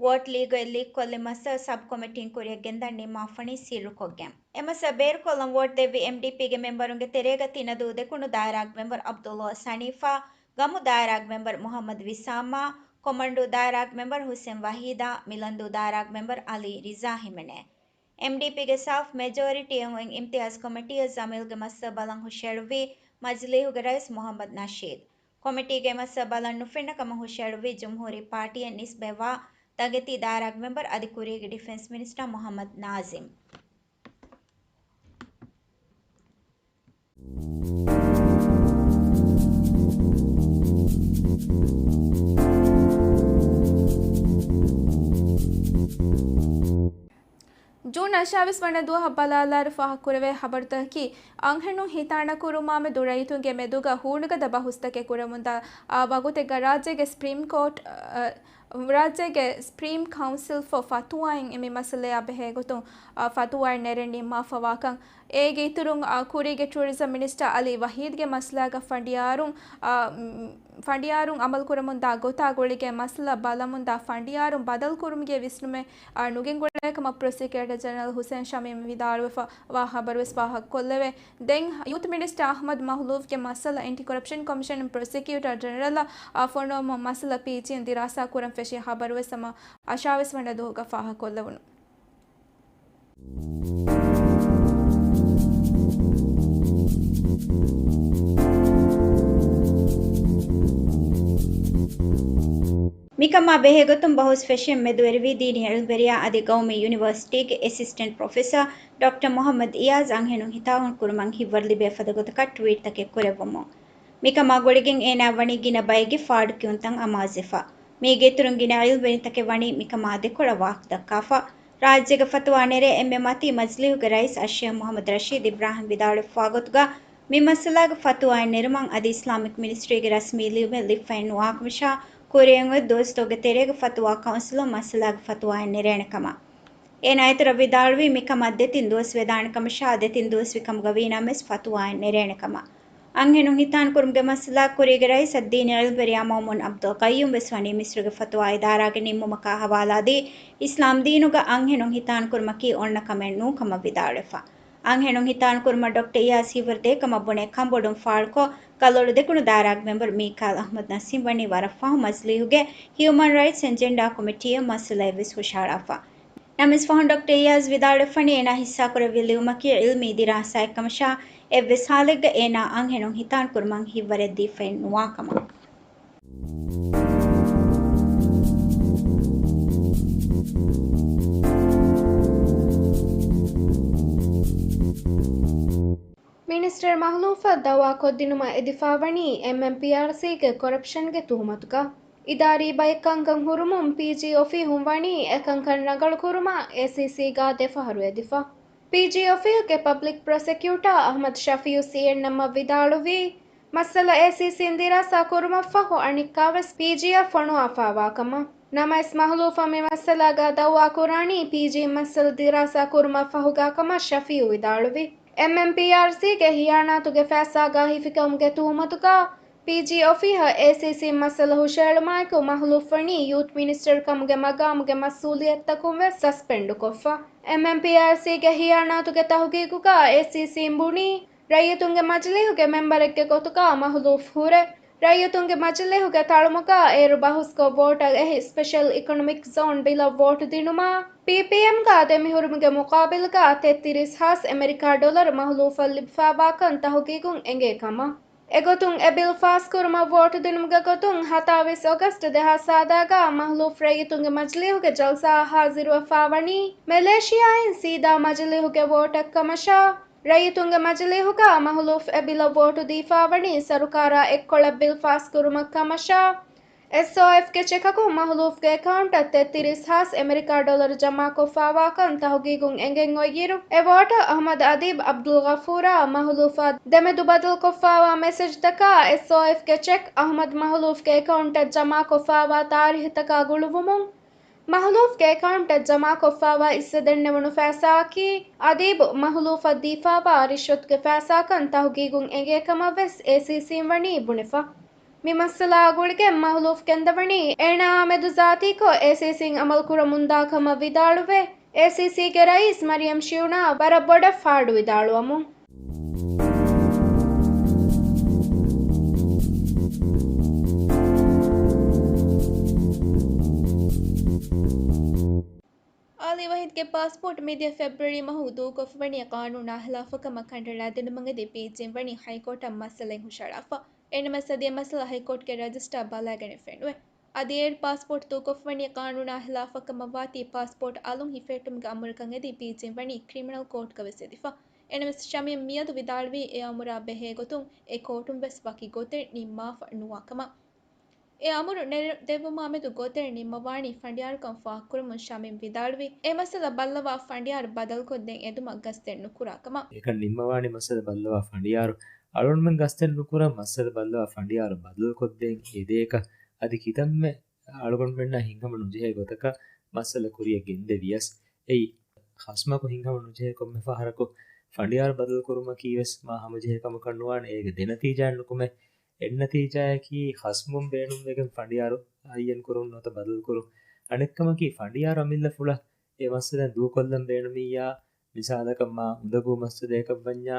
ވޯޓް ލީކްގޮތް ލީކްކޮށްލި މައްސަލަ ސަބް ކޮމިޓީން ކުރިއަށް ގެންދަން ނިންމާފަނީ ސިއްރުކޮށްގެން. އެ މައްސަލަ ބޭރުކޮށްލަން ވޯޓް ދެއްވި އެމްޑީޕީގެ މެމްބަރުންގެ ތެރޭގަ ތިނަދޫ ދެކުނު ދާއިރާގެ މެމްބަރު ޢަބްދުﷲ ސަނީފާ، ގަމު ދާއިރާގެ މެމްބަރު މުޙައްމަދު ވިސާމާ، ކޮމަންޑޫ ދާއިރާގެ މެމްބަރު ޙުސެން ވަޙީދާ، މިލަންދޫ ދާއިރާގެ މެމްބަރު ޢަލީ ރިޒާ ހިމެނޭ. އެމްޑީޕީގެ ސާފް މެޖޯރިޓީއަށް އޮތް އިމްތިޔާޒް ކޮމިޓީއަށް ޖަމީލްގެ މައްސަލަ ބަލަން ހުށައެޅުއްވީ މަޖިލީހުގެ ރައީސް މުޙައްމަދު ނަޝީދު. ކޮމިޓީގެ މައްސަލަ ބަލަން ނުފެންނަ ކަމަށް ހުށައެޅުއްވީ ޖުމްހޫރީ ޕާޓީއަށް ނިސްބަތްވާ ދަގެތީ ދާއިރާގެ މެމްބަރު އަދި ކުރީގެ ޑިފެންސް މިނިސްޓަރ މުޙައްމަދު ނާޒިމް. ޖޫން އަށާވީސް ވަނަ ދުވަހަށް ބަލާލާއިރު ފާހަގަކުރެވޭ ހަބަރުތަކަކީ، އަންހެނުން ހިތާނަކުރުމާމެދު ރައްޔިތުންގެ މެދުގަ ހޫނުގަދަ ބަހުސްތަކެއް ކުރަމުންދާ، އާ، ވަގުތެއްގަ ރާއްޖޭގެ ސްޕްރީމް ކޯޓް، އަ، ރާއްޖޭގެ ސްޕްރީމް ކައުންސިލް ފޯ ފަތުވާއިން މި މައްސަލަޔާ ބެހޭގޮތުން، އާ، ފަތުވާއެއް ނެރެނީ މާފަވާކަން. އޭގެ އިތުރުން، އާ، ކުރީގެ ޓޫރިޒަމް މިނިސްޓަރ އަލީ ވަޙީދްގެ މައްސަލާގަ ފަނޑިޔާރުން، އާ، މް، ފަނޑިޔާރުން އަމަލުކުރަމުންދާ ގޮތާ ގުޅިގެން މައްސަލަ ބަލަމުންދާ ފަނޑިޔާރުން ބަދަލުކުރުމުގެ ވިސްނުމެއް، އާ، ނުގެންގުޅޭ ކަމަށް ޕްރޮސިކިއުޓަރ ޖެނެރަލް ހުސެން ޝަމީމް ވިދާޅުވެފަ ވާ ހަބަރުވެސް ފާހަގަކޮށްލެވޭ. ދެން ޔޫތު މިނިސްޓަރ އަޙްމަދު މަހުލޫފްގެ މައްސަލަ އެންޓި ކޮރަޕްޝަން ކޮމިޝަނުން ޕްރޮސިކިއުޓަރ ޖެނެރަލަށް، އާ، ފޮނުވަމުން މައްސަލަ ޕީޖީއިން ދިރާސާކުރަން ފެށި ހަބަރުވެސް ހަމަ އަށާވީސް ވަނަ ދުވަހުގަ ފާހަގަކޮށްލެވުނު. މިކަމާ ބެހޭގޮތުން ބަހުސް ފެށެން މެދުވެރިވީ ދީނީ ޢިލްމްވެރިޔާ އަދި ގައުމީ ޔުނިވަރސިޓީގެ އެސިސްޓެންޓް ޕްރޮފެސަރ ޑޮކްޓަރ މުޙައްމަދު އިޔާޒް އަންހެނުން ހިތާހުން ކުރުމަށް ހިތްވަރު ލިބޭ ފަދަ ގޮތަކަށް ޓްވީޓްތަކެއް ކުރެއްވުމުން. މިކަމާ ގުޅިގެން އޭނާ ވަނީ ގިނަ ބައެއްގެ ފާޑު ކިޔުންތައް އަމާޒެފަ. މީގެ އިތުރުން ގިނަ ޢިލްމްވެރިންތަކެއް ވަނީ މިކަމާ ދެކޮޅަށް ވާހަކަ ދައްކާފަ. ރާއްޖޭގެ ފަތުވާ ނެރޭ އެންމެ މަތީ މަޖިލީހުގެ ރައީސް އައްޝޭޚް މުޙައްމަދު ރަޝީދު އިބްރާހިމް ވިދާޅުވެފަވާ ގޮތުގަ، މި މައްސަލާގެ ފަތުވާއެއް ނެރުމަށް އަދި އިސްލާމިކް މިނިސްޓްރީގެ ރަސްމީ ލިޔުމެއް ލިބިފައެއް ނުވާކަމަށާ، ކުރިއަށް އޮތް ދުވަސްތަކުގެ ތެރޭގަ ފަތުވާ ކައުންސިލުން މައްސަލާގެ ފަތުވާއެއް ނެރޭނެ ކަމަށް. އޭނާ އިތުރަށް ވިދާޅުވީ، މިކަމަށް ދެތިން ދުވަސް ވެދާނެ ކަމަށާ، ދެތިން ދުވަސް ވި ކަމުގަ ވީނަމަވެސް ފަތުވާއެއް ނެރޭނެ ކަމަށް. އަންހެނުން ހިތާން ކުރުމުގެ މައްސަލާ ކުރީގެ ރައީސް އައްދީނީ ޢިލްމްވެރިޔާ މައުމޫން ޢަބްދުލް ޤައްޔޫމް ވެސް ވަނީ މިސްރުގެ ފަތުވާ އިދާރާގެ ނިންމުމަކާ ހަވާލާދީ، އިސްލާމް ދީނުގަ އަންހެނުން ހިތާން ކުރުމަކީ އޮންނަ ކަމެއް ނޫން ކަމަށް ވިދާޅުވެފަ. އަންހެނުން ހިތާން ކުރުމަށް ޑޮކްޓަރ އިޔާޒް ހިތްވަރު ދޭ ކަމަށް ބުނެ ކަންބޮޑުން ފާޅުކޮށް، ކަލޯޅު ދެކުނު ދާއިރާގެ މެމްބަރު މީކާލް އަޙްމަދު ނަސީމް ވަނީ ވަރަށް ފަހު މަޖިލީހުގެ ހިއުމަން ރައިޓްސް އެންޑް ޖެންޑާ ކޮމިޓީއަށް މައްސަލައެއް ވެސް ހުށަހަޅާފަ. ނަމަވެސް ފަހުން ޑޮކްޓަރ އިޔާޒް ވިދާޅުވެފަނީ، އޭނާ ހިއްސާކުރެއްވި ލިޔުމަކީ ޢިލްމީ ދިރާސާއެއް ކަމަށާ، އެއްވެސް ހާލެއްގަ އޭނާ އަންހެނުން ހިތާން ކުރުމަށް ހިތްވަރެއް ދީފައެއް ނުވާ ކަމަށް. މިނިސްޓަރ މަހުލޫފަށް ދައުވާކޮށްދިނުމަށް އެދިފާވަނީ އެމްއެމްޕީއާރްސީގެ ކޮރަޕްޝަންގެ ތުހުމަތުގަ. އިދާރީ ބައެއް ކަންކަން ހުރުމުން ޕީޖީ އޮފީހުން ވަނީ އެކަންކަން ރަނގަޅުކުރުމަށް އޭސީސީގަ ދެފަހަރު އެދިފަ. ޕީޖީ އޮފީހުގެ ޕަބްލިކް ޕްރޮސެކިއުޓާ އަޙްމަދު ޝަފީއު ސީއެންއެމްއަށް ވިދާޅުވީ، މައްސަލަ އޭސީސީން ދިރާސާ ކުރުމަށްފަހު އަނެއްކާވެސް ޕީޖީއަށް ފޮނުވާފާވާކަމަށް. ނަމަވެސް މަހުލޫފަށް މި މައްސަލާގަ ދައުވާ ކުރާނީ ޕީޖީ މައްސަލަ ދިރާސާ ކުރުމަށްފަހުގަ ކަމަށް ޝަފީއު ވިދާޅުވި. އެމްއެމްޕީއާރްސީގެ ހިޔާނާތުގެ ފައިސާގަ ހިފިކަމުގެ ތުހުމަތުގަ ޕީޖީ އޮފީހަށް އޭސީސީން މައްސަލަ ހުށައެޅުމާއެކު މަހުލޫފް ވަނީ ޔޫތު މިނިސްޓަރު ކަމުގެ މަގާމުގެ މަސްއޫލިއްޔަތުތަކުން ވެސް ސަސްޕެންޑުކޮށްފަ. އެމްއެމްޕީއާރްސީގެ ހިޔާނާތުގެ ތަހުގީގުގަ އޭސީސީން ބުނީ، ރައްޔިތުންގެ މަޖިލީހުގެ މެމްބަރެއްގެ ގޮތުގަ މަހުލޫފް ހުރެ، ރައްޔިތުންގެ މަޖިލީހުގެ ތަޅުމުގަ އޭރު ބަހުސްކޮށް ވޯޓަށް އެހި ސްޕެޝަލް އިކޮނޮމިކް ޒޯން ބިލަށް ވޯޓު ދިނުމަށް ޕީޕީއެމްގަ ދެމިހުރުމުގެ މުޤާބިލުގަ ތެއްތިރީސް ހާސް އެމެރިކާ ޑޮލަރު މަހުލޫފަށް ލިބިފާވާކަން ތަހުގީގުން އެނގޭ ކަމަށް. އެގޮތުން އެ ބިލް ފާސްކުރުމަށް ވޯޓު ދިނުމުގެ ގޮތުން ހަތާވީސް އޮގަސްޓް ދެހާސް ސާދާގަ މަހުލޫފް ރައްޔިތުންގެ މަޖިލީހުގެ ޖަލްސާއަށް ހާޒިރުވެފާވަނީ މެލޭޝިޔާއިން ސީދާ މަޖިލީހުގެ ވޯޓަށް ކަމަށާ، ރައްޔިތުންގެ މަޖިލީހުގަ މަހުލޫފް އެ ބިލަށް ވޯޓު ދީފާވަނީ ސަރުކާރާ އެއްކޮޅަށް ބިލް ފާސްކުރުމަށް ކަމަށާ، އެސްއޯއެފްގެ ޗެކަކުން މަހުލޫފްގެ އެކައުންޓަށް ތެއްތިރީސް ހާސް އެމެރިކާ ޑޮލަރު ޖަމާކޮށްފާވާކަން ތަހުގީގުން އެނގެން އޮތްއިރު، އެ ވޯޓަށް އަޙްމަދު އަދީބް އަބްދުލްޣަފޫރާ މަހުލޫފާ ދެމެދު ބަދަލުކޮށްފާވާ މެސެޖްތަކާ، އެސްއޯއެފްގެ ޗެކް އަޙްމަދު މަހުލޫފްގެ އެކައުންޓަށް ޖަމާކޮށްފާވާ ތާރީހުތަކާ ގުޅުވުމުން، މަހުލޫފްގެ އެކައުންޓަށް ޖަމާކޮށްފާވާ އިއްޒަތް ދެންނެވުނު ފައިސާއަކީ، އަދީބު މަހުލޫފަށް ދީފާވާ ރިޝްވަތުގެ ފައިސާކަން ތަހުގީގުން އެނގޭ ކަމަށް ވެސް އޭސީސީން ވަނީ ބުނެފަ. މި މައްސަލާއާ ގުޅިގެން މަހުލޫފް ކެންދަވަނީ އޭނާއާމެދު ޒާތީކޮށް އޭސީސީން އަމަލު ކުރަމުންދާ ކަމަށް ވިދާޅުވެ، އޭސީސީގެ ރައީސް މަރިޔަމް ޝިޔުނާ ވަރަށް ބޮޑަށް ފާޑު ވިދާޅުވަމުން. އާލީ ވަހީދުގެ ޕާސްޕޯޓް މިދިޔަ ފެބްރުއަރީ މަހު ދޫކޮށްފަވަނީ ޤާނޫނާ ޚިލާފުކަމަށް ކަނޑައަޅާދިނުމަށް އެދި ޕީޖީން ވަނީ ހައިކޯޓަށް މައްސަލައެއް ހުށައަޅާފަ. އެނަމަސް އަދި އެ މައްސަލަ ހައިކޯޓްގެ ރަޖިސްޓާ ބަލައިގަނެފައެއް ނުވޭ. އަދި އޭރު ޕާސްޕޯޓް ދޫކޮށްފަވަނީ ޤާނޫނާ ޚިލާފަކަމަށްވާތީ ޕާސްޕޯޓް އަލުން ހިފެހެއްޓުމުގެ އަމުރަކަށް އެދި ޕީޖީން ވަނީ ކްރިމިނަލް ކޯޓްގަ ވެސް އެދިފަ. އެނަމަސް ޝަމީމް މިއަދު ވިދާޅުވީ އެ އަމުރާ ބެހޭ ގޮތުން އެ ކޯޓުން ވެސް ވަކި ގޮތެއް ނިންމާފަ ނުވާ ކަމަށް. އެ އަމުރު ނެރެ-، ދެއްވުމާމެދު ގޮތެއް ނިންމަވާނީ ފަނޑިޔާރުކަން ފާހަގަކުރަމުން ޝަމީމް ވިދާޅުވީ، އެ މައްސަލަ ބައްލަވާ ފަނޑިޔާރު ބަދަލުކޮށްދޭން އެދުމަށް ގަސްތެއް ނުކުރާ ކަމަށް. އެކަން ނިންމަވާނީ މައްސަލަ ބައްލަވާ ފަނޑިޔާރު، އަޅުގަނޑުމެން ގަސްތެއް ނުކުރަން މައްސަލަ ބައްލަވާ ފަނޑިޔާރު ބަދަލުކޮށްދޭން އެދޭކަށް އަދި ކިތަންމެ އަޅުގަނޑުމެންނަށް ހިނގަމުނުޖެހޭ ގޮތަކަށް މައްސަލަ ކުރިއަށް ގެންދެވިޔަސް، އެއީ ޚަސްމަކު ހިނގަމުނުޖެހޭ ކޮންމެ ފަހަރަކު ފަނޑިޔާރު ބަދަލުކުރުމަކީ ވެސް މާ ހަމަޖެހޭ ކަމަކަށް ނުވާނެ. އޭގެ ދެނަތީޖާއެއް ނުކުމެ. އެއްނަތީޖާއަކީ ޚަސްމުން ބޭނުންވެގެން ފަނޑިޔާރު އައްޔަން ކުރުން ނުވަތަ ބަދަލުކުރުން. އަނެއްކަމަކީ ފަނޑިޔާރު އަމިއްލަފުޅަށް އެ މައްސަލައިން ދޫކޮށްލަން ބޭނުމިއްޔާ، މިސާލަކަށް މާ އުނދަގޫ މައްސަލައަކަށްވަންޏާ،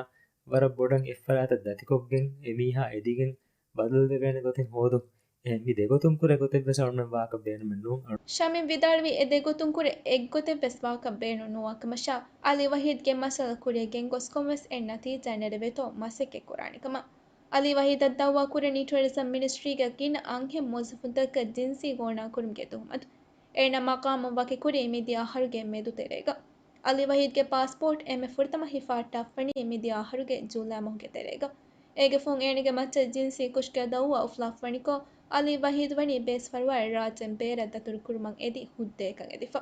ވަރަށް ބޮޑަށް އެއްފަރާތަށް ދަތިކޮށްގެން އެމީހާ އެދިގެން ބަދަލުވެވޭނެ ގޮތެއް ހޯދުން. އެހެން މި ދެގޮތުން ކުރެ ގޮތެއްވެސް އަޅުގަނޑުމެން ވާކަށް ބޭނުމެއް ނޫން. ޝަމީމް ވިދާޅުވީ އެ ދެގޮތުން ކުރެ އެއްގޮތެއްވެސް ވާކަށް ބޭނުން ނުވާ ކަމަށާ، އަލީ ވަހީދްގެ މައްސަލަ ކުރިއަށް ގެންގޮސް ކޮންމެސް އެއް ނަތީޖާ ނެރެވޭތޯ މަސައްކަތް ކުރާނެ ކަމަށް. އަލީ ވަހީދަށް ދައުވާ ކުރަނީ ޓުއަރިޒަމް މިނިސްޓްރީގެ ގިނަ އަންހެން މުވައްޒަފުންތަކަށް ޖިންސީ ގޯނާކުރުމުގެ ތުހުމަތު. އޭނާ މަޤާމުން ވަކިކުރީ މިދިޔަ އަހަރުގެ މެދު ތެރޭގަ. އަލީ ވަހީދްގެ ޕާސްޕޯޓް އެންމެ ފުރަތަމަ ހިފަހައްޓާފަވަނީ މިދިޔަ އަހަރުގެ ޖޫލައި މަހުގެ ތެރޭގަ. އޭގެ ފަހުން އޭނާގެ މައްޗަށް ޖިންސީ ކުށުގެ ދައުވާ އުފުލާފަވަނިކޮށް، އަލީ ވަހީދު ވަނީ ބޭސްފަރުވާއި ރާއްޖޭން ބޭރަށް ދަތުރުކުރުމަށް އެދި ހުއްދައަކަށް އެދިފަ.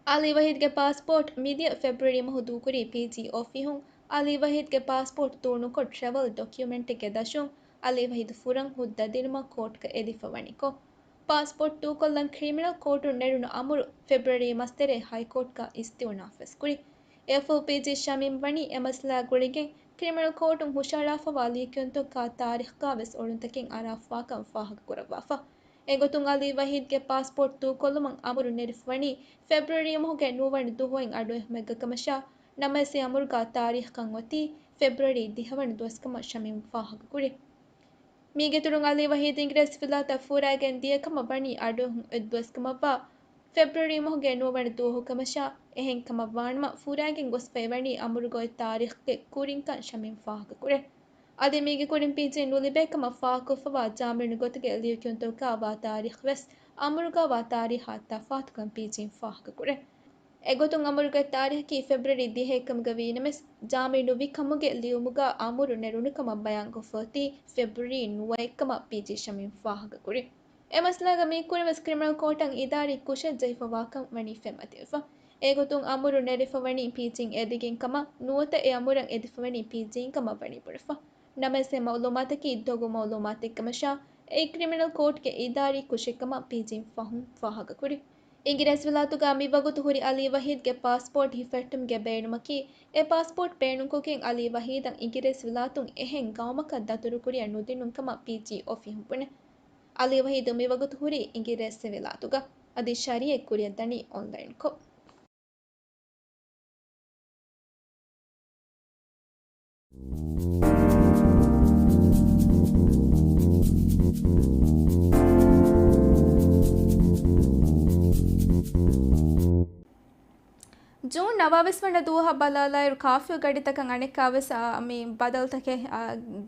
އަލީ ވަހީދްގެ ޕާސްޕޯޓް މިދިޔަ ފެބްރުއަރީ މަހު ދޫކުރީ ޕީޖީ އޮފީހުން އަލީ ވަހީދްގެ ޕާސްޕޯޓް ދޫނުކޮށް ޓްރެވަލް ޑޮކިއުމެންޓެއްގެ ދަށުން އަލީ ވަހީދު ފުރަން ހުއްދަ ދިނުމަށް ކޯޓްގަ އެދިފަވަނިކޮށް، ޕާސްޕޯޓް ދޫކޮށްލަން ކްރިމިނަލް ކޯޓުން ނެރުނު އަމުރު ފެބްރުއަރީ މަސްތެރޭ ހައިކޯޓްގަ އިސްތިއުނާފްވެސް ކުރި. އެއަށްފަހު ޕީޖީ ޝަމީމް ވަނީ އެ މައްސަލާ ގުޅިގެން ކްރިމިނަލް ކޯޓުން ހުށައަޅާފަވާ ލިޔެކިޔުންތަކާ ތާރީޚްގަ ވެސް އޮޅުންތަކެއް އަރާފަވާކަން ފާހަގަކުރައްވާފަ. އެގޮތުން އަލީ ވަހީދްގެ ޕާސްޕޯޓް ދޫކޮށްލުމަށް އަމުރު ނެރެފަވަނީ ފެބްރުއަރީ މަހުގެ ނުވަވަނަ ދުވަހު އަޑުއެހުމެއްގަ ކަމަށާ، ނަމަވެސް އެ އަމުރުގަ ތާރީޚްކަން އޮތީ ފެބްރުއަރީ ދިހަވަނަ ދުވަސްކަމަށް ޝަމީމް ފާހަގަކުރި. މީގެއިތުރުން އަލީ ވަހީދު އިނގިރޭސިވިލާތަށް ފޫރާގެން ދިޔަ ކަމަށް ވަނީ އަޑުއެހުން އޮތް ދުވަސްކަމަށްވާ ފެބްރުއަރީ މަހުގެ ނުވަވަނަ ދުވަހު ކަމަށާ، އެހެން ކަމަށް ވާނަމަ ފޫރާގެން ގޮސްފައިވަނީ އަމުރުގަ އޮތް ތާރީޚްގެ ކުރިންކަން ޝަމީމް ފާހަގަކުރޭ. އަދި މީގެ ކުރިން ޕީޖީން ނުލިބޭ ކަމަށް ފާހަގަކޮށްފަވާ ޖާމިނު ގޮތުގެ ލިޔެކިޔުންތަކާ ވާ ތާރީޚް ވެސް އަމުރުގަ ވާ ތާރީޚާ ތަފާތުކަން ޕީޖީން ފާހަގަކުރޭ. އެގޮތުން އަމުރުގެ ތާރީޚަކީ ފެބްރުއަރީ ދިހައެއްކަމުގަ ވީނަމަވެސް، ޖާމިނު ނުވި ކަމުގެ ލިޔުމުގަ އަމުރު ނެރުނު ކަމަށް ބަޔާންކޮށްފަ އޮތީ ފެބްރުއަރީ ނުވައެއްކަމަށް ޕީޖީ ޝަމީމް ފާހަގަކުރި. އެ މައްސަލާގަ މީ ކުރިންވެސް ކްރިމިނަލް ކޯޓަށް އިދާރީ ކުށެއް ޖެހިފަވާކަން ވަނީ ފެންމަތިވެފަ. އެގޮތުން އަމުރު ނެރެފަވަނީ ޕީޖީން އެދިގެން ކަމަށް ނުވަތަ އެ އަމުރަށް އެދިފަވަނީ ޕީޖީން ކަމަށް ވަނީ ބުނެފަ. ނަމަވެސް އެ މައުލޫމާތަކީ ދޮގު މައުލޫމާތެއްކަމަށާ، އެއީ ކްރިމިނަލް ކޯޓްގެ އިދާރީ ކުށެއްކަމަށް ޕީޖީން ފަހުން ފާހަގަކުރި. އިނގިރޭސިވިލާތުގަ މިވަގުތު ހުރި އަލީ ވަހީދްގެ ޕާސްޕޯޓް ހިފެހެއްޓުމުގެ ބޭނުމަކީ، އެ ޕާސްޕޯޓް ބޭނުންކޮށްގެން އަލީ ވަހީދަށް އިނގިރޭސިވިލާތުން އެހެން ގައުމަކަށް ދަތުރުކުރިއަށް ނުދިނުން ކަމަށް ޕީޖީ އޮފީހުން ބުނެ. އަލީ ވަހީދު މިވަގުތު ހުރީ އިނގިރޭސިވިލާތުގަ. އަދި ޝަރީއަތް ކުރިއަށްދަނީ އޮންލައިންކޮށް. ޖޫން ނަވާވީސް ވަނަ ދުވަހަށް ބަލާލާއިރު، ކާފިޔު ގަޑިތަކަށް އަނެއްކާވެސް، އާ، މި ބަދަލުތަކެއް، އާ،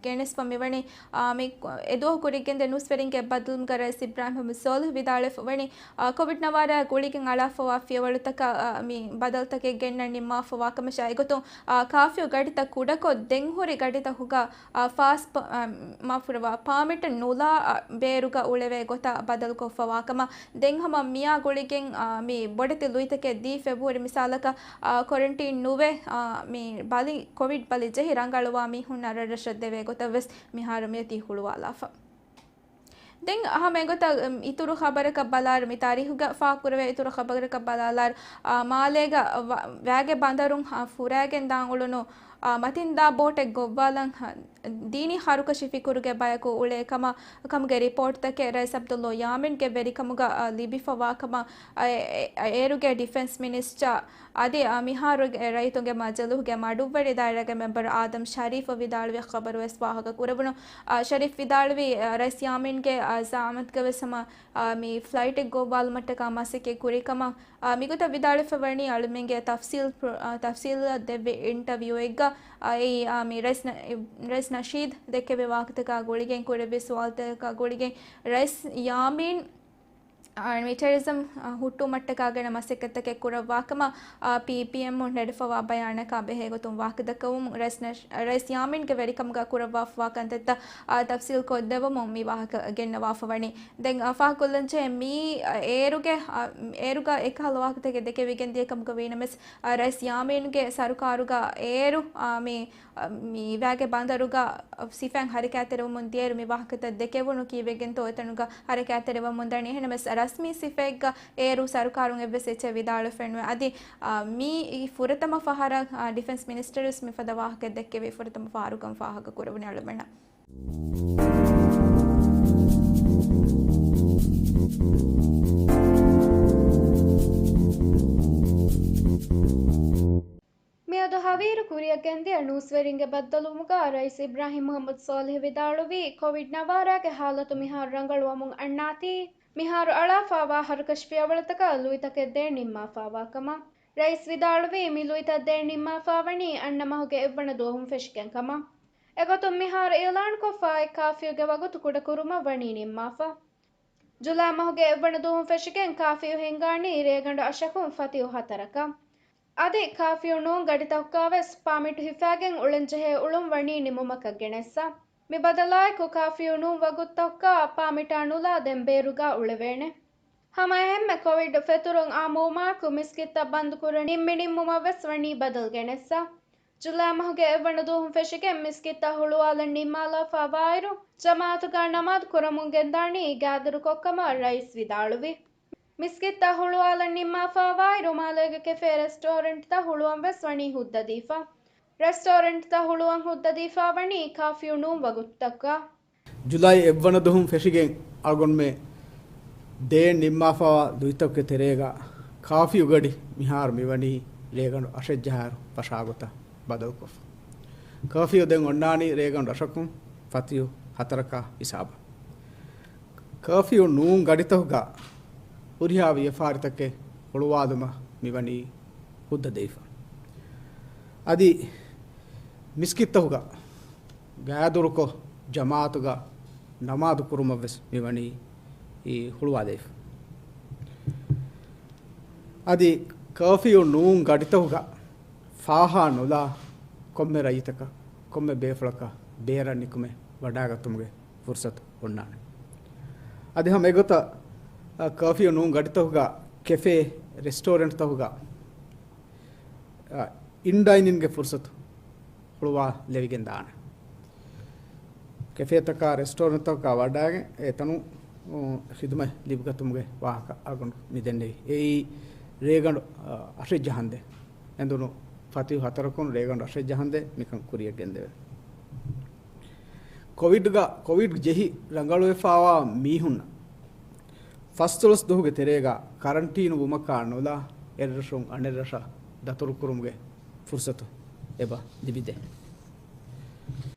ގެނެސްފަ މިވަނީ. އާ، މި އެދުވަހު ކުރިއަށްގެންދިޔަ ނޫސްވެރިންގެ ބައްލަވުމުގަ ރައީސް އިބްރާހިމް ސޯލިހް ވިދާޅުވެފަ ވަނީ، އާ، ކޮވިޑް ނަވާރައާ ގުޅިގެން އަޅާފަވާ ފިޔަވަޅުތަކަށް، އާ، މި ބަދަލުތަކެއް ގެންނަން ނިންމާފަވާ ކަމަށާ، އެގޮތުން، އާ، ކާފިޔު ގަޑިތައް ކުޑަކޮށް، ދެން ހުރި ގަޑިތަކުގަ، އާ، ފާސް ޕަ-، އާ، މާފުރަވާ، ޕާމިޓެއް ނުލާ، އާ، ބޭރުގަ އުޅެވޭ ގޮތަށް ބަދަލުކޮށްފަވާ ކަމަށް، ދެން ހަމަ މިއާ ގުޅިގެން، އާ، މި ބޮޑެތި ލުއިތަކެއް ދީފަ ހުރި މިސާލަކަށް، އާ، ކޮރަންޓީން ނުވެ، އާ، މި ބަލި، ކޮވިޑް ބަލި ޖެހި ރަނގަޅުވާ މީހުންނަށް ރަށްރަށަށް ދެވޭ ގޮތަށް ވެސް މިހާރު މިއޮތީ ހުޅުވާލާފަ. ދެން ހަމަ އެގޮތަށް، އިތުރު ޚަބަރަކަށް ބަލާއިރު، މި ތާރީޚުގަ ފާހަގަކުރެވޭ އިތުރު ޚަބަރަކަށް ބަލާލާއިރު، އާ، މާލޭގަ ވަ-، ވައިގެ ބަނދަރުން، އާ، ފުރައިގެން ދާން އުޅުނު، އާ، މަތިންދާ ބޯޓެއް ގޮއްވާލަން، އާ، ދީނީ ހަރުކަށި ފިކުރުގެ ބަޔަކު އުޅޭ ކަމަށް، ކަމުގެ ރިޕޯޓްތަކެއް ރައީސް ޢަބްދުﷲ ޔާމީންގެ ވެރިކަމުގަ، އާ، ލިބިފަވާ ކަމަށް، އާ، އެ-، އެ-، އޭރުގެ ޑިފެންސް މިނިސްޓަރ އަދި، އާ، މިހާރު ރައްޔިތުންގެ މަޖިލީހުގެ މަޑުއްވަރި ދާއިރާގެ މެމްބަރު އާދަމް ޝަރީފް ވިދާޅުވި ޚަބަރުވެސް ވާހަކަ ކުރެވުނު. އާ، ޝަރީފް ވިދާޅުވީ، އާ، ރައީސް ޔާމީންގެ، އާ، ޒަޢާމަތުގަވެސް ހަމަ، އާ، މި ފްލައިޓެއް ގޮއްވާލުމަށްޓަކާ މަސައްކަތް ކުރި ކަމަށް، އާ، މިގޮތަށް ވިދާޅުވެފަ ވަނީ އަޅުމެންގެ ތަފްސީލް ޕްރޮ-، އާ، ތަފްސީލަށް ދެއްވި އިންޓަވިއުއެއްގަ، އާ، އެއީ، އާ، މި ރައީސް ނަ-، ރައީސް ނަޝީދު ދެއްކެވި ވާހަކަތަކާ ގުޅިގެން ކުރެއްވި ސުވާލުތަކާ ގުޅިގެން ރައީސް ޔާމީން އާ، މި ޓެރަރިޒަމް، އާ، ހުއްޓުވުމަށްޓަކާގެން މަސައްކަތްތަކެއް ކުރައްވާ ކަމަށް، އާ، ޕީޕީއެމުން ނެރެފަވާ ބަޔާނަކާ ބެހޭގޮތުން ވާހަކަދައްކަވަމުން ރައީސް ނަޝް-، ރައީސް ޔާމީންގެ ވެރިކަމުގަ ކުރައްވާފަވާ ކަންތައްތައް، އާ، ތަފްސީލް ކޮށްދެއްވަމުން މި ވާހަކަ ގެންނަވާފަ ވަނީ. ދެން، އާ، ފާހަގަކޮށްލަންޖެހޭ މި، އާ، އޭރުގެ، އާ، އޭރުގަ އެކަހަލަ ވާހަކަތަކެއް ދެކެވިގެން ދިޔަ ކަމުގަ ވީނަމަވެސް، އާ، ރައީސް ޔާމީންގެ ސަރުކާރުގަ އޭރު، އާ، މި މި ވައިގެ ބަނދަރުގަ ސިފައިން ހަރަކާތްތެރިވަމުން ދިޔައިރު މި ވާހަކަތައް ދެކެވުނު ކީއްވެގެންތޯ އެތަނުގަ ހަރަކާތްތެރިވަމުން ދަނީ. އެހެންނަމަވެސް ރަސްމީ ސިފައެއްގަ އޭރު ސަރުކާރުން އެއްވެސް އެއްޗެއް ވިދާޅުވެފައެއްނުވޭ. އަދި، އާ، މި ފުރަތަމަ ފަހަރަށް، އާ، ޑިފެންސް މިނިސްޓަރުވެސް މިފަދަ ވާހަކައެއް ދެއްކެވި ފުރަތަމަ ފަހަރުކަން ފާހަގަ ކުރެވުނީ އަޅުމެންނަށް. މިއަދު ހަވީރު ކުރިއަށް ގެންދިޔަ ނޫސްވެރިންގެ ބައްދަލުވުމުގަ ރައީސް އިބްރާހިމް މުޙައްމަދު ޞާލިޙް ވިދާޅުވީ، ކޮވިޑް ނަވާރާގެ ހާލަތު މިހާރު ރަނގަޅުވަމުން އަންނާތީ، މިހާރު އަޅާފަވާ ހަރުކަށި ފިޔަވަޅުތަކަށް ލުއިތަކެއް ދޭން ނިންމާފަވާ ކަމަށް. ރައީސް ވިދާޅުވީ، މި ލުއިތައް ދޭން ނިންމާފަ ވަނީ އަންނަ މަހުގެ އެއްވަނަ ދުވަހުން ފެށިގެން ކަމަށް. އެގޮތުން މިހާރު އިޢުލާންކޮށްފައި ކާފިއުގެ ވަގުތު ކުޑަކުރުމަށް ވަނީ ނިންމާފަ. ޖުލައި މަހުގެ އެއްވަނަ ދުވަހުން ފެށިގެން ކާފިއު ހިންގާނީ ރޭގަނޑު އަށަކުން ފަތިހު ހަތަރަކަށް. އަދި ކާފިއު ނޫން ގަޑިތަކުގަވެސް ޕާމިޓު ހިފާގެން އުޅެންޖެހޭ އުޅުން ވަނީ ނިމުމަކަށް ގެނެއްސަ. މި ބަދަލާއެކު ކާފިއު ނޫން ވަގުތުތަކުގަ ޕާމިޓާ ނުލާ ދެން ބޭރުގަ އުޅެވޭނެ. ހަމަ އެހެންމެ ކޮވިޑް ފެތުރުން އާއްމުވުމާއެކު މިސްކިތްތައް ބަންދުކުރަން ނިންމި ނިންމުމަށްވެސް ވަނީ ބަދަލު ގެނެއްސަ. ޖުލައި މަހުގެ އެއްވަނަ ދުވަހުން ފެށިގެން މިސްކިތްތައް ހުޅުވާލަން ނިންމާލާފަ ވާއިރު، ޖަމާއަތުގަ ނަމާދު ކުރަމުން ގެންދާނީ ގާތްދުރުކޮށްކަމަށް ރައީސް ވިދާޅުވި. މިސްކިތްތައް ހުޅުވާލަން ނިންމާފަ ވާއިރު، މާލޭގެ ކެފޭ ރެސްޓޯރެންޓްތައް ހުޅުވަން ވެސް ވަނީ ހުއްދަދީފަ. ރެސްޓޯރެންޓްތައް ހުޅުވަން ހުއްދަދީފަ ވަނީ ކާފިއު ނޫން ވަގުތުތަކުގަ. ޖުލައި އެއްވަނަ ދުވަހުން ފެށިގެން އަޅުގަނޑުމެން ދޭން ނިންމާފަވާ ލުއިތަކުގެ ތެރޭގަ ކާފިއު ގަޑި މިހާރު މިވަނީ ރޭގަނޑު އަށެއް ޖަހާއިރު ފަށާގޮތަށް ބަދަލުކޮށްފަ. ކާފިއު ދެން އޮންނާނީ ރޭގަނޑު އަށަކުން ފަތިހު ހަތަރަކާ ހިސާބަށް. ކާފިއު ނޫން ގަޑިތަކުގަ ހުރިހާ ވިޔަފާރިތަކެއް ހުޅުވާލުމަށް މިވަނީ ހުއްދަ ދެވިފަ. އަދި މިސްކިތްތަކުގަ ގާތްދުރުކޮށް ޖަމާއަތުގަ ނަމާދު ކުރުމަށްވެސް މިވަނީ ހުޅުވާލެވިފަ. އަދި ކާފިއު ނޫން ގަޑިތަކުގަ ފާހާ ނުލާ ކޮންމެ ރައްޔިތަކަށް، ކޮންމެ ބޭފުޅަކަށް ބޭރަށް ނިކުމެ ވަޑައިގަތުމުގެ ފުރުސަތު އޮންނާނެ. އަދި ހަމަ އެގޮތަށް، އަ، ކާފިއު ނޫން ގަޑިތަކުގަ ކެފޭ، ރެސްޓޯރެންޓްތަކުގަ، އަ، އިން ޑައިނިންގެ ފުރުސަތު ހުޅުވާލެވިގެން ދާނެ. ކެފޭތަކާ ރެސްޓޯރެންޓްތަކަކާ ވަޑައިގެން އެތަނުން، އު، ޚިދުމަތް ލިބިގަތުމުގެ ވާހަކަ އަޅުގަނޑު މި ދެންނެވި. އެއީ ރޭގަނޑު، އަ، އަށެއް ޖަހަންދެން އެނދުނު ފަތިހު ހަތަރަކުން ރޭގަނޑު އަށެއް ޖަހަންދެން މިކަން ކުރިއަށް ގެންދެވޭ. ކޮވިޑްގަ، ކޮވިޑް ޖެހި ރަނގަޅުވެފަވާ މީހުންނަށް ފަސްދޮޅަސް ދުވަހުގެ ތެރޭގަ ކަރަންޓީނު ވުމަކާ ނުލާ އެއްރަށުން އަނެއްރަށަށް ދަތުރުކުރުމުގެ ފުރުސަތު އެބަ ލިބިދޭ.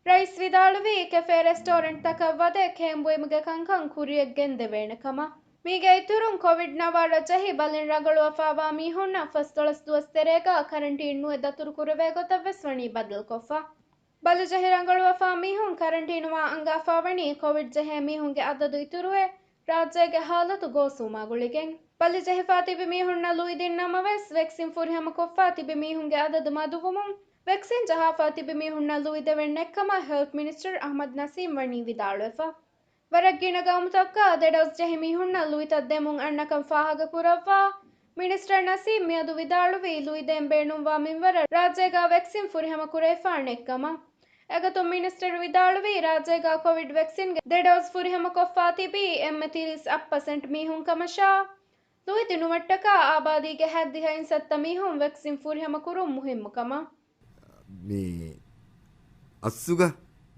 ރައީސް ވިދާޅުވީ، ކެފޭ ރެސްޓޯރެންޓްތަކަށް ވަދެ ކޭންބުއިމުގެ ކަންކަން ކުރިއަށް ގެންދެވޭނެ ކަމަށް. މީގެ އިތުރުން ކޮވިޑް ނަވާރަ ޖެހި ބަލިން ރަނގަޅުވެފަވާ މީހުންނަށް ފަސްދޮޅަސް ދުވަސް ތެރޭގަ ކަރަންޓީން ނުވެ ދަތުރު ކުރެވޭ ގޮތަށް ވެސް ވަނީ ބަދަލުކޮށްފަ. ބަލިޖެހި ރަނގަޅުވެފާ މީހުން ކަރަންޓީނުވާ އަންގާފާވަނީ ކޮވިޑް ޖެހޭ މީހުންގެ އަދަދު އިތުރުވެ، ރާއްޖޭގެ ހާލަތު ގޯސްވުމާ ގުޅިގެން. ބަލިޖެހިފާ ތިބި މީހުންނަށް ލުއިދިން ނަމަވެސް، ވެކްސިން ފުރިހަމަކޮށްފާ ތިބި މީހުންގެ އަދަދު މަދުވުމުން، ވެކްސިން ޖަހާފާ ތިބި މީހުންނަށް ލުއިދެވެން ނެތްކަމަށް ހެލްތް މިނިސްޓަރ އަޙްމަދު ނަސީމް ވަނީ ވިދާޅުވެފަ. ވަރަށް ގިނަ ގައުމުތަކަށް ދެ ޑޯޒް ޖެހި މީހުންނަށް ލުއިތައް ދެމުން އަންނަކަން ފާހަގަކުރައްވާ، މިނިސްޓަރ ނަސީމް މިއަދު ވިދާޅުވީ، ލުއިދޭން ބޭނުންވާ މިންވަރަށް ރާއްޖޭގަ ވެކްސިން ފުރިހަމަ ކުރެވިފާ ނެތްކަމަށް. އެގޮތުން މިނިސްޓަރު ވިދާޅުވީ، ރާއްޖޭގާ ކޮވިޑް ވެކްސިންގެ ދެ ޑޯޒް ފުރިހަމަކޮށްފާ ތިބީ އެންމެ ތިރީސް އަށް ޕަސެންޓް މީހުން ކަމަށާ، ލުއިތި ނުވައްޓަކާ އާބާދީގެ ހަތްދިހައިން ސައްތަ މީހުން ވެކްސިން ފުރިހަމަ ކުރުން މުހިއްމު ކަމަށް. މި އަސްލުގަ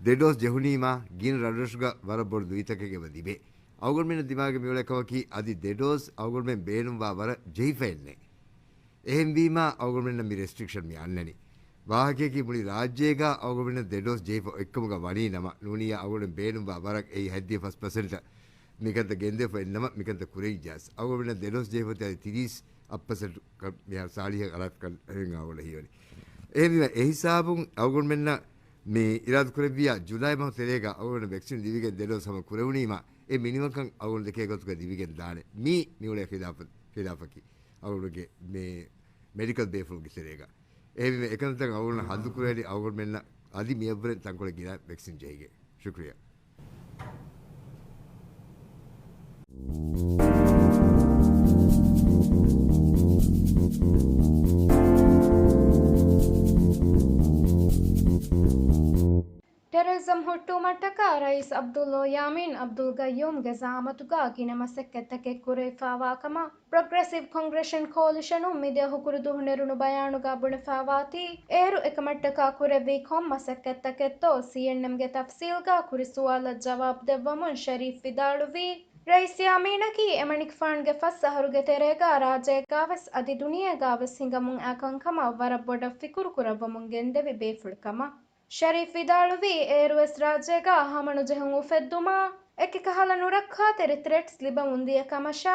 ދެ ޑޯޒް ޖެހުނީމާ ގިނަ ރަށްރަށުގަ ވަރަށް ބޮޑު ލުއިތަކެއް އެބަ ލިބޭ. އަޅުގަނޑުމެންނަށް ދިމާގެ މިއުޅޭ ކަމަކީ އަދި ދެ ޑޯޒް އަޅުގަނޑުމެން ބޭނުންވާ ވަރަށް ޖެހިފައެއްނެއް. އެހެންވީމާ އަޅުގަނޑުމެންނަށް މި ރެސްޓްރިކްޝަން މި އަންނަނީ. ވާހަކަޔަކީ މުޅި ރާއްޖޭގަ އަޅުގަނޑުމެންނަށް ދެ ޑޯޒް ޖެހިފަ އޮތްކަމުގަ ވަނީ ނަމަ، ނޫނީ އަޅުގަނޑުމެން ބޭނުންވާ ވަރަށް އެއީ ހަތްދިހަ ފަސް ޕަސެންޓަށް މިކަންތައް ގެންދެވިފަ އިންނަމަ މިކަންތައް ކުރެވިއްޖާސް. އަޅުގަނޑުމެންނަށް ދެ ޑޯޒް ޖެހިފަ ތިރީސް އަށް ޕަސެންޓް ކަ-، މިހާ ސާޅީހަށް އަޅާފަ ކަން އަޅުގަނޑަށް ހީވަނީ. އެހެންވީމަ އެ ހިސާބުން އަޅުގަނޑުމެންނަށް މި އިރާދަ ކުރެއްވިޔާ ޖުލައި މަހު ތެރޭގަ އަޅުގަނޑު ވެކްސިން ލިބިގެން ދެ ޑޯޒް ހަމަ ކުރެވުނީމަ އެ މިނިވަންކަން އަޅުގަނޑު ދެކޭ ގޮތުގަ ލިބިގެން ދާނެ. މީ މިއުޅޭ ޚިލާފަ-، ޚިލާފަކީ އަޅުގަނޑުގެ މި މެޑިކަލް ބޭފުޅުންގެ ތެރޭގަ. އެހެންވީމަ އެކަންތައް އަޅުގަނޑު ހައްލު ކުރެވޭނީ އަޅުގަނޑުމެންނަށް އަދި މިއަށްވުރެ ތަންކޮޅެއް ގިނަ ވެކްސިން ޖެހިގެން. ޝުކްރިޔާ. ޓެރަރިޒަމް ހުއްޓުވުމަށްޓަކާ ރައީސް އަބްދުﷲ ޔާމީން އަބްދުލް ގައްޔޫމްގެ ޒައާމަތުގަ ގިނަ މަސައްކަތްތަކެއް ކުރެވިފާވާ ކަމަށް ޕްރޮގްރެސިވް ކޮންގްރެޝަން ކޯލިޝަނުން މިދިޔަ ހުކުރު ދުވަހު ނެރުނު ބަޔާނުގަ ބުނެފާވާތީ، އޭރު އެކަމަށްޓަކާ ކުރެއްވި ކޮން މަސައްކަތްތަކެއްތޯ ސީއެންއެމްގެ ތަފްސީލްގަ ކުރި ސުވާލަށް ޖަވާބު ދެއްވަމުން ޝަރީފް ވިދާޅުވީ، ރައީސް ޔާމީނަކީ އެމަނިކުފާނުގެ ފަސް އަހަރުގެ ތެރޭގަ ރާއްޖޭގާވެސް އަދި ދުނިޔޭގާވެސް ހިނގަމުން އައި ކަންކަމަށް ވަރަށް ބޮޑަށް ފިކުރު ކުރައްވަމުން ގެންދެވި ބޭފުޅެއް ކަމަށް. ޝަރީފް ވިދާޅުވީ، އޭރުވެސް ރާއްޖޭގަ ހަމަނުޖެހުން އުފެއްދުމާ، އެކި ކަހަލަ ނުރައްކާތެރި ތްރެޓްސް ލިބަމުން ދިޔަ ކަމަށާ،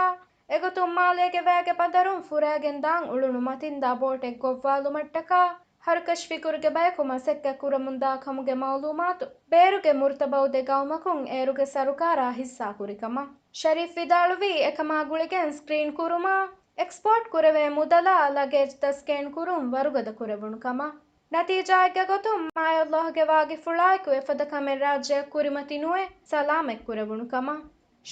އެގޮތުން މާލޭގެ ވައިގެ ބަނދަރުން ފުރައިގެން ދާން އުޅުނު މަތިންދާ ބޯޓެއް ގޮއްވާލުމަށްޓަކާ، ހަރުކަށި ފިކުރުގެ ބަޔަކު މަސައްކަތް ކުރަމުންދާ ކަމުގެ މައުލޫމާތު ބޭރުގެ މުރުތަބާ ދެ ގައުމަކުން އޭރުގެ ސަރުކާރާ ހިއްސާ ކުރި ކަމަށް. ޝަރީފް ވިދާޅުވީ، އެކަމާ ގުޅިގެން ސްކްރީން ކުރުމާ، އެކްސްޕޯޓް ކުރެވޭ މުދަލާ ލަގޭޖްތައް ސްކޭން ކުރުން ވަރުގަދަ ކުރެވުނު ކަމަށް. ނަތީޖާއެއްގެ ގޮތުން މާތް ﷲ ގެ ވާގިފުޅާއެކު އެފަދަ ކަމެއް ރާއްޖެއަށް ކުރިމަތި ނުވެ، ސަލާމަތް ކުރެވުނު ކަމަށް.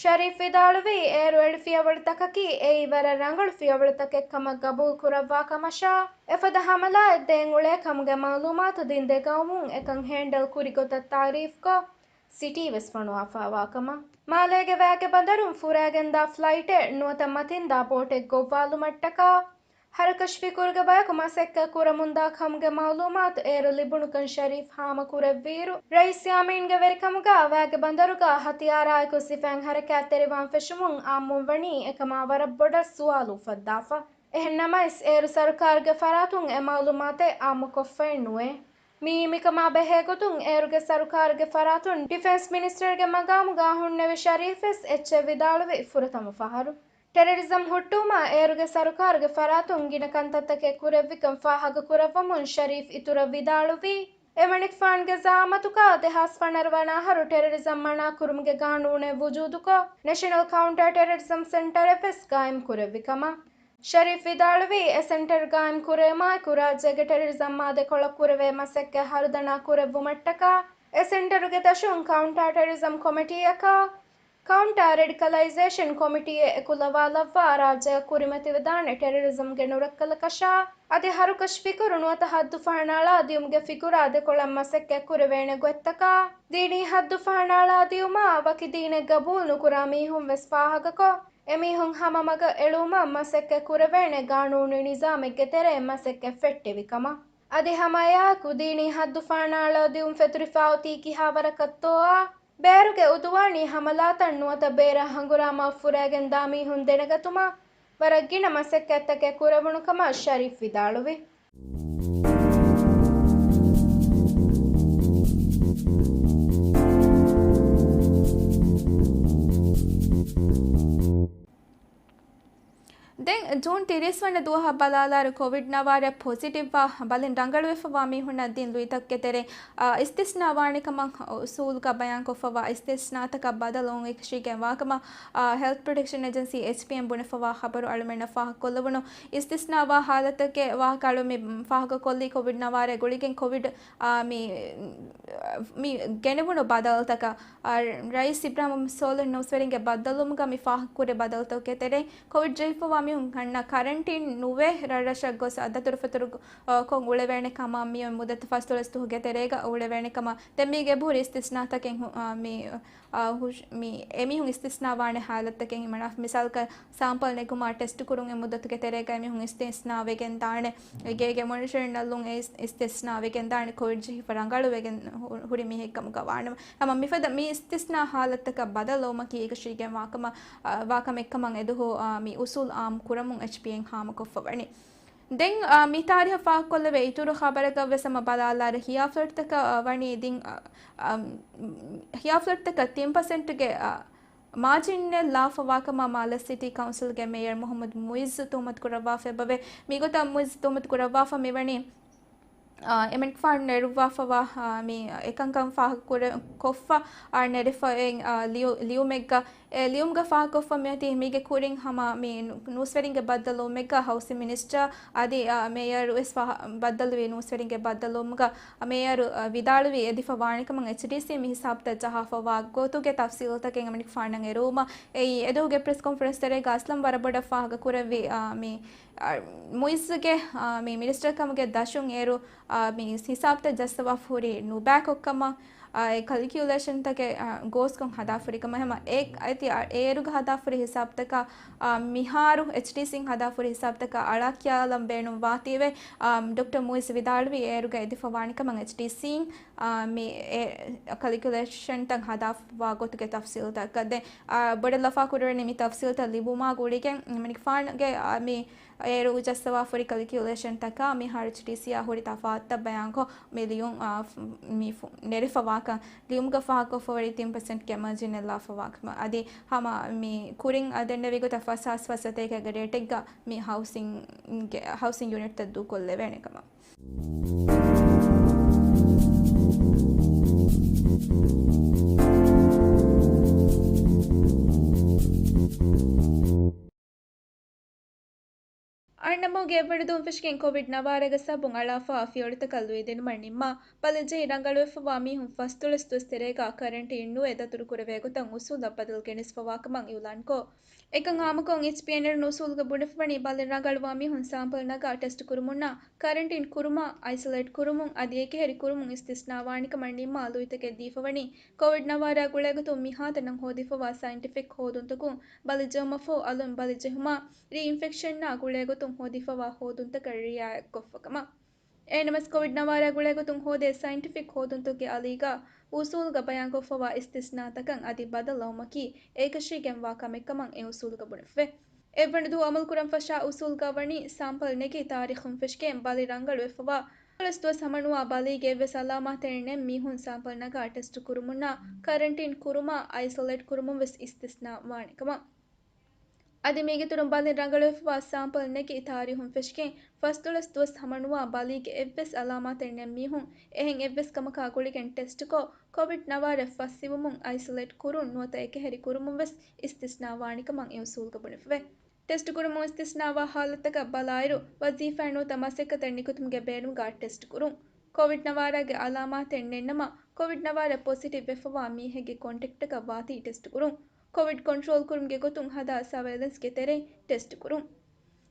ޝަރީފް ވިދާޅުވީ، އޭރު އެޅި ފިޔަވަޅުތަކަކީ އެއީ ވަރަށް ރަނގަޅު ފިޔަވަޅުތަކެއް ކަމަށް ގަބޫލު ކުރައްވާ ކަމަށާ، އެފަދަ ހަމަލާއެއް ދޭން އުޅޭ ކަމުގެ މައުލޫމާތު ދިން ދެ ގައުމުން އެކަން ހޭންޑަލް ކުރި ގޮތަށް ތާރީފްކޮށް، ސިޓީ ވެސް ފޮނުވާފާވާ ކަމަށް. މާލޭގެ ވައިގެ ބަނދަރުން ފުރައިގެންދާ ފްލައިޓެއް ނުވަތަ މަތިންދާ ބޯޓެއް ގޮއްވާލުމަށްޓަކާ، ހަރުކަށި ފިކުރުގެ ބަޔަކު މަސައްކަތް ކުރަމުންދާ ކަމުގެ މައުލޫމާތު އޭރު ލިބުނުކަން ޝަރީފް ހާމަކުރެއްވިއިރު، ރައީސް ޔާމީންގެ ވެރިކަމުގަ ވައިގެ ބަނދަރުގަ ހަތިޔާރާއެކު ސިފައިން ހަރަކާތްތެރިވާން ފެށުމުން އާއްމުން ވަނީ އެކަމާ ވަރަށް ބޮޑަށް ސުވާލު އުފައްދާފަ. އެހެންނަމަވެސް، އޭރު ސަރުކާރުގެ ފަރާތުން އެ މައުލޫމާތެއް އާއްމުކޮށްފައެއް ނުވޭ. މިއީ މިކަމާ ބެހޭ ގޮތުން އޭރުގެ ސަރުކާރުގެ ފަރާތުން ޑިފެންސް މިނިސްޓަރގެ މަގާމުގަ ހުންނެވި ޝަރީފްވެސް އެއްޗެއް ވިދާޅުވި ފުރަތަމަ ފަހަރު. ޓެރަރިޒަމް ހުއްޓުވުމާ އޭރުގެ ސަރުކާރުގެ ފަރާތުން ގިނަ ކަންތައްތަކެއް ކުރެއްވިކަން ފާހަގަކުރައްވަމުން ޝަރީފް އިތުރަށް ވިދާޅުވީ، އެމަނިކުފާނުގެ ޒައާމަތުގަ ދެހާސް ފަނަރަ ވަނަ އަހަރު ޓެރަރިޒަމް މަނާކުރުމުގެ ގާނޫނެއް ވުޖޫދުކޮށް، ނެޝަނަލް ކައުންޓާ ޓެރަރިޒަމް ސެންޓަރެއްވެސް ގާއިމް ކުރެއްވި ކަމަށް. ޝަރީފް ވިދާޅުވީ، އެ ސެންޓަރ ގާއިމް ކުރެވުމާއެކު ރާއްޖޭގެ ޓެރަރިޒަމްއާ ދެކޮޅަށް ކުރެވޭ މަސައްކަތް ހަރުދަނާ ކުރެއްވުމަށްޓަކާ، އެ ސެންޓަރުގެ ދަށުން ކައުންޓާ ޓެރަރިޒަމް ކޮމިޓީއަކާ، ކައުންޓާ ރެޑިކަލައިޒޭޝަން ކޮމިޓީއެއް އެކުލަވާލައްވާ ރާއްޖެއަށް ކުރިމަތިވެދާނެ ޓެރަރިޒަމްގެ ނުރައްކަލަކަށާ، އަދި ހަރުކަށި ފިކުރު ނުވަތަ ހައްދު ފަހަނައަޅާ ދިޔުމުގެ ފިކުރާ ދެކޮޅަށް މަސައްކަތް ކުރެވޭނެ ގޮތްތަކާ، ދީނީ ހައްދު ފަހަނައަޅާ ދިޔުމާ ވަކި ދީނެއް ގަބޫލު ނުކުރާ މީހުން ވެސް ފާހަގަކޮށް، އެމީހުން ހަމަ މަގަށް އެޅުވުމަށް މަސައްކަތް ކުރެވޭނެ ގާނޫނީ ނިޒާމެއްގެ ތެރެއިން މަސައްކަތް ފެއްޓެވި ކަމަށް. އަދި ހަމައެއާއެކު ދީނީ ހައްދު ފަހަނައަޅާ ދިޔުން ފެތުރިފާ އޮތީ ކިހާ ވަރަކަށްތޯއާ، ބޭރުގެ އުދުވާނީ ހަމަލާތައް ނުވަތަ ބޭރަށް ހަނގުރާމައަށް ފުރައިގެންދާ މީހުން ދެނެގަތުމަށް ވަރަށް ގިނަ މަސައްކަތްތަކެއް ކުރެވުނު ކަމަށް ޝަރީފް ވިދާޅުވި. ދެން ޖޫން ތިރީސް ވަނަ ދުވަހަށް ބަލާލާއިރު، ކޮވިޑް ނަވާރަ ޕޮޒިޓިވްވާ ބަލިން ރަނގަޅުވެފަވާ މީހުންނަށް ދިން ލުއިތަކުގެ ތެރެއިން، އާ، އިސްތިސްނާ ވާނެ ކަމަށް އުސޫލުގަ ބަޔާންކޮށްފަވާ އިސްތިސްނާތަކަށް ބަދަލު އޮން އެކަށީގެން ވާކަމަށް، އާ، ހެލްތް ޕްރޮޓެކްޝަން އެޖެންސީ، އެޗްޕީއެމް، ބުނެފަވާ ޚަބަރު އަޅުމެންނަށް ފާހަގަކޮށްލެވުނު. އިސްތިސްނާވާ ހާލަތެއްގެ ވާހަކަ އަޅުމެން ފާހަގަކޮށްލީ ކޮވިޑް ނަވާރަ ގުޅިގެން ކޮވިޑް، އާ، މި، މި ގެނެވުނު ބަދަލުތަކަށް. އާ، ރައީސް އިބްރާހިމް ސޯލިހް ނޫސްވެރިންގެ ބައްދަލުވުމުގަ މި ފާހަގަކުރި ބަދަލުތަކުގެ ތެރެއިން ކޮވިޑް ޖެހިފަވާ މީހުން ކަންނަ ކަރަންޓީން ނުވެ ރަށްރަށަށް ގޮސް އަ، ދަތުރުފަތުރު، އަ، ކޮށް އުޅެވޭނެ ކަމަށް މިއޮތް މުއްދަތު ފަސްދޮޅަސް ދުވަހުގެ ތެރޭގަ އުޅެވޭނެ ކަމަށް ދެން މީގެ އެބަހުރި އިސްތިސްނާތަކެއް ހު-، އަ، މި، އަ، ހުށް-، މި އެމީހުން އިސްތިސްނާ ވާނެ ހާލަތްތަކެއް ހިމަނާފަ. މިސާލަކަށް ސާމްޕަލް ނެގުމާ ޓެސްޓު ކުރުން އެ މުއްދަތުގެ ތެރޭގަ އެމީހުން އިސްތިސްނާ ވެގެން ދާނެ. އެ ގޭގެ މޮނިޓަރިން އައްލުން އެ އިސް-، އިސްތިސްނާ ވެގެން ދާނެ ކޮވިޑް ޖެހިފަ ރަނގަޅު ވެގެން ހު-، ހުރި މީހެއް ކަމުގަ ވާނަމަ. ހަމަ މިފަދަ މި އިސްތިސްނާ ހާލަތްތަކަށް ބަދަލުވުމަކީ އެކަށީގެން ވާކަމަށް، އާ، ވާކަމެއްކަމަށް އެދުހު، އާ، މި އުސޫލް އާއްމު ކުރަމުން އެޗްޕީއޭން ހާމަކޮށްފަ ވަނީ. ދެން، އާ، މި ތާރީހަށް ފާހަގަކޮށްލެވޭ އިތުރު ޚަބަރަކަށް ވެސް ހަމަ ބަލާލާރަ ހިޔާފްލަޓްތަކަށް، އާ، ވަނީ ދިން، އާ، އާ، ހިޔާފްލަޓްތަކަށް ތިން ޕަސެންޓްގެ، އާ، މާޖިންއެއް ލާފަވާކަމަށް މާލެ ސިޓީ ކައުންސިލްގެ މޭޔަރ މުހައްމަދު މުއިއްޒު ތުހުމަތުކުރައްވާފަ އެބަވޭ. މިގޮތަށް މުއިއްޒު ތުހުމަތުކުރައްވާފަ މިވަނީ، އާ، އެމަނިކުފާނު ނެރުއްވާފަވާ، އާ، މި އެކަންކަން ފާހަގަކުރެ-، ކޮށްފަ، އާ، ނެރެފައި، އާ، ލިޔު-، ލިޔުމެއްގަ، އެ ލިޔުމުގަ ފާހަގަކޮށްފަ މިއޮތީ މީގެ ކުރިން ހަމަ މި ނޫސްވެރިންގެ ބައްދަލުވުމެއްގަ ހައުސިން މިނިސްޓަރ އަދި، އާ، މޭޔަރު ވެސް ފާހަ-، ބައްދަލުވި ނޫސްވެރިންގެ ބައްދަލުވުމުގަ މޭޔަރު، އަ، ވިދާޅުވީ އެދިފަ ވާނެކަމަށް އެޗްޑީސީ މި ހިސާބުތައް ޖަހާފަވާ ގޮތުގެ ތަފްސީލުތަކެއް އެމަނިކުފާނަށް އެރުވުމަށް. އެއީ އެދުވަހުގެ ޕްރެސް ކޮންފަރެންސް ތެރޭގަ އަސްލަމް ވަރަށް ބޮޑަށް ފާހަގަ ކުރެއްވި، އަ، މި، އަ، މުއިއްޒުގެ، އަ، މި މިނިސްޓަރ ކަމުގެ ދަށުން އޭރު، އަ، މި ހިސާބުތައް ޖައްސަވާފަ ހުރީ ނުބައިކޮށްކަމަށް، އަ، އެ ކަލްކިއުލޭޝަންތަކެއް، އަ، ގޯސްކޮށް ހަދާފަ ހުރިކަމަށް ހަމަ އެ، އޭރުގަ ހަދާފަ ހުރި ހިސާބުތަކަށް، އަ، މިހާރު އެޗްޑީސީން ހަދާފަ ހުރި ހިސާބުތަކަށް އަޅާ ކިޔާލަން ބޭނުން ވާތީވެ، އަ، ޑޮކްޓަރ މުއިއްޒު ވިދާޅުވީ އޭރުގަ އެދިފަ ވާނެކަމަށް އެޗްޑީސީން އާ، މި އެ ކަލްކިއުލޭޝަންތައް ހަދާފަވާ ގޮތުގެ ތަފްސީލުތަކަށް ދެން، އާ، ބޮޑަށް ލަފާކުރެވެނީ މި ތަފްސީލުތައް ލިބުމާ ގުޅިގެން އެމަނިކުފާނުގެ، އާ، މި އޭރު ޖައްސަވާފަ ހުރި ކަލްކިއުލޭޝަންތަކާ މިހާރު އެޗްޑީސީއާ ހުރި ތަފާތުތައް ބަޔާންކޮށް، މި ލިޔުން، އާ، މި ނެރެފަވާކަން ލިޔުމުގަ ފާހަގަކޮށްފަ ހުރި ތިން ޕަސެންޓްގެ މާޖިނެއް ލާފަވާކަމަށް. އަދި ހަމަ މި ކުރިން އަ، ދެންނެވި ގޮތަށް ފަސް ހާސް ފަސް ސަތޭކައިގެ ރޭޓެއްގަ މި ހައުސިންގ، ހައުސިން ޔުނިޓްތައް ދޫކޮށްލެވޭނެ ކަމަށް. އަންނަމުގެ އެއްވަނަ ދުވަހުން ފެށިގެން ކޮވިޑް ނަވާރަގެ ސަބަބުން އަޅާފަ ފިޔަވަޅުތަކަށް ލުއިދިނުމަށް ނިންމާ، ބަލިޖެހި ރަނގަޅުވެފަވާ މީހުން ފަސްދޮޅަސް ދުވަސް ތެރޭގަ ކަރަންޓީން ނުވެ ދަތުރުކުރެވޭ ގޮތަށް އުސޫލަށް ބަދަލު ގެނެސްފަވާކަމަށް އިއުލާންކޮށް، އެކަން ހާމަކޮށް އެޗްޕީއެންއެލް އުސޫލުގަ ބުނެފަވަނީ ބަލި ރަނގަޅުވާ މީހުން ސާމްޕަލް ނަގާ ޓެސްޓް ކުރުމުންނާ، ކަރަންޓީން ކުރުމާ، އައިސޮލޭޓް ކުރުމުން އަދި އެކަހެރި ކުރުމުން އިސްތިސްނާ ވާނެކަމަށް ނިންމާ ލުއިތަކެއް ދީފަވަނީ، ކޮވިޑް ނަވާރަ ގުޅޭގޮތުން މިހާތަނަށް ހޯދިފަވާ ސައިންޓިފިކް ހޯދުންތަކުން ބަލި ޖެހުމަށްފަހު އަލުން ބަލި ޖެހުމާ، ރީ އިންފެކްޝަންއާ ގުޅޭގޮތުން ހޯދިފަވާ ހޯދުންތަކަށް ރިއާޔަތްކޮށްފަކަމަށް. އެހެންނަމަވެސް ކޮވިޑް ނަވާރަ ގުޅޭގޮތުން ހޯދޭ ސައިންޓިފިކް ހޯދުންތަކުގެ އަލީގަ އުސޫލުގަ ބަޔާންކޮށްފަވާ އިސްތިސްނާތަކަށް އަދި ބަދަލު ލައުމަކީ އެކަށީގެންވާ ކަމެއްކަމަށް އެ އުސޫލުގަ ބުނެފަވޭ. އެއްވަނަ ދުވަހު އަމަލުކުރަން ފަށާ އުސޫލުގަ ވަނީ ސާމްޕަލް ނެގި ތާރީޚުން ފެށިގެން ބަލި ރަނގަޅުވެފަވާ ދުވަސް ހަމަނުވާ ބަލީގެ އެއްވެސް އަލާމާތެއް ނެތް މީހުން ސާމްޕަލް ނަގާ ޓެސްޓް ކުރުމުންނާ، ކަރަންޓީން ކުރުމާ، އައިސޮލޭޓް ކުރުމުން ވެސް އިސްތިސްނާ ވާނެ ކަމަށް. އަދި މީގެ އިތުރުން ބަލިން ރަނގަޅުވެފަވާ ސާމްޕަލް ނެގި ތާރީހުން ފެށިގެން ފަސްދޮޅަސް ދުވަސް ހަމަނުވާ ބަލީގެ އެއްވެސް އަލާމާތެއް ނެތް މީހުން އެހެން އެއްވެސް ކަމަކާ ގުޅިގެން ޓެސްޓްކޮށް، ކޮވިޑް ނަވާރަ ފަސް އިވުމުން އައިސޮލޭޓް ކުރުން ނުވަތަ އެކަހެރި ކުރުމުން ވެސް އިސްތިސްނާ ވާނެ ކަމަށް އެ އުސޫލުގަ ބުނެފަވޭ. ޓެސްޓް ކުރުމުން އިސްތިސްނާވާ ހާލަތްތަކަށް ބަލާއިރު، ވަޒީފާއެއް ނުވަތަ މަސައްކަތެއް ނިކުތުމުގެ ބޭނުމުގަ ޓެސްޓް ކުރުން. ކޮވިޑް ނަވާރަގެ އަލާމާތެއް ނެތްނަމަ، ކޮވިޑް ނަވާރަ ޕޮޒިޓިވް ވެފަވާ މީހެއްގެ ކޮންޓެކްޓަކަށް ވާތީ ޓެސްޓް ކުރުން. ކޮވިޑް ކޮންޓްރޯލް ކުރުމުގެ ގޮތުން ހަދާ ސަވައިލެންސްގެ ތެރެއިން ޓެސްޓް ކުރުން.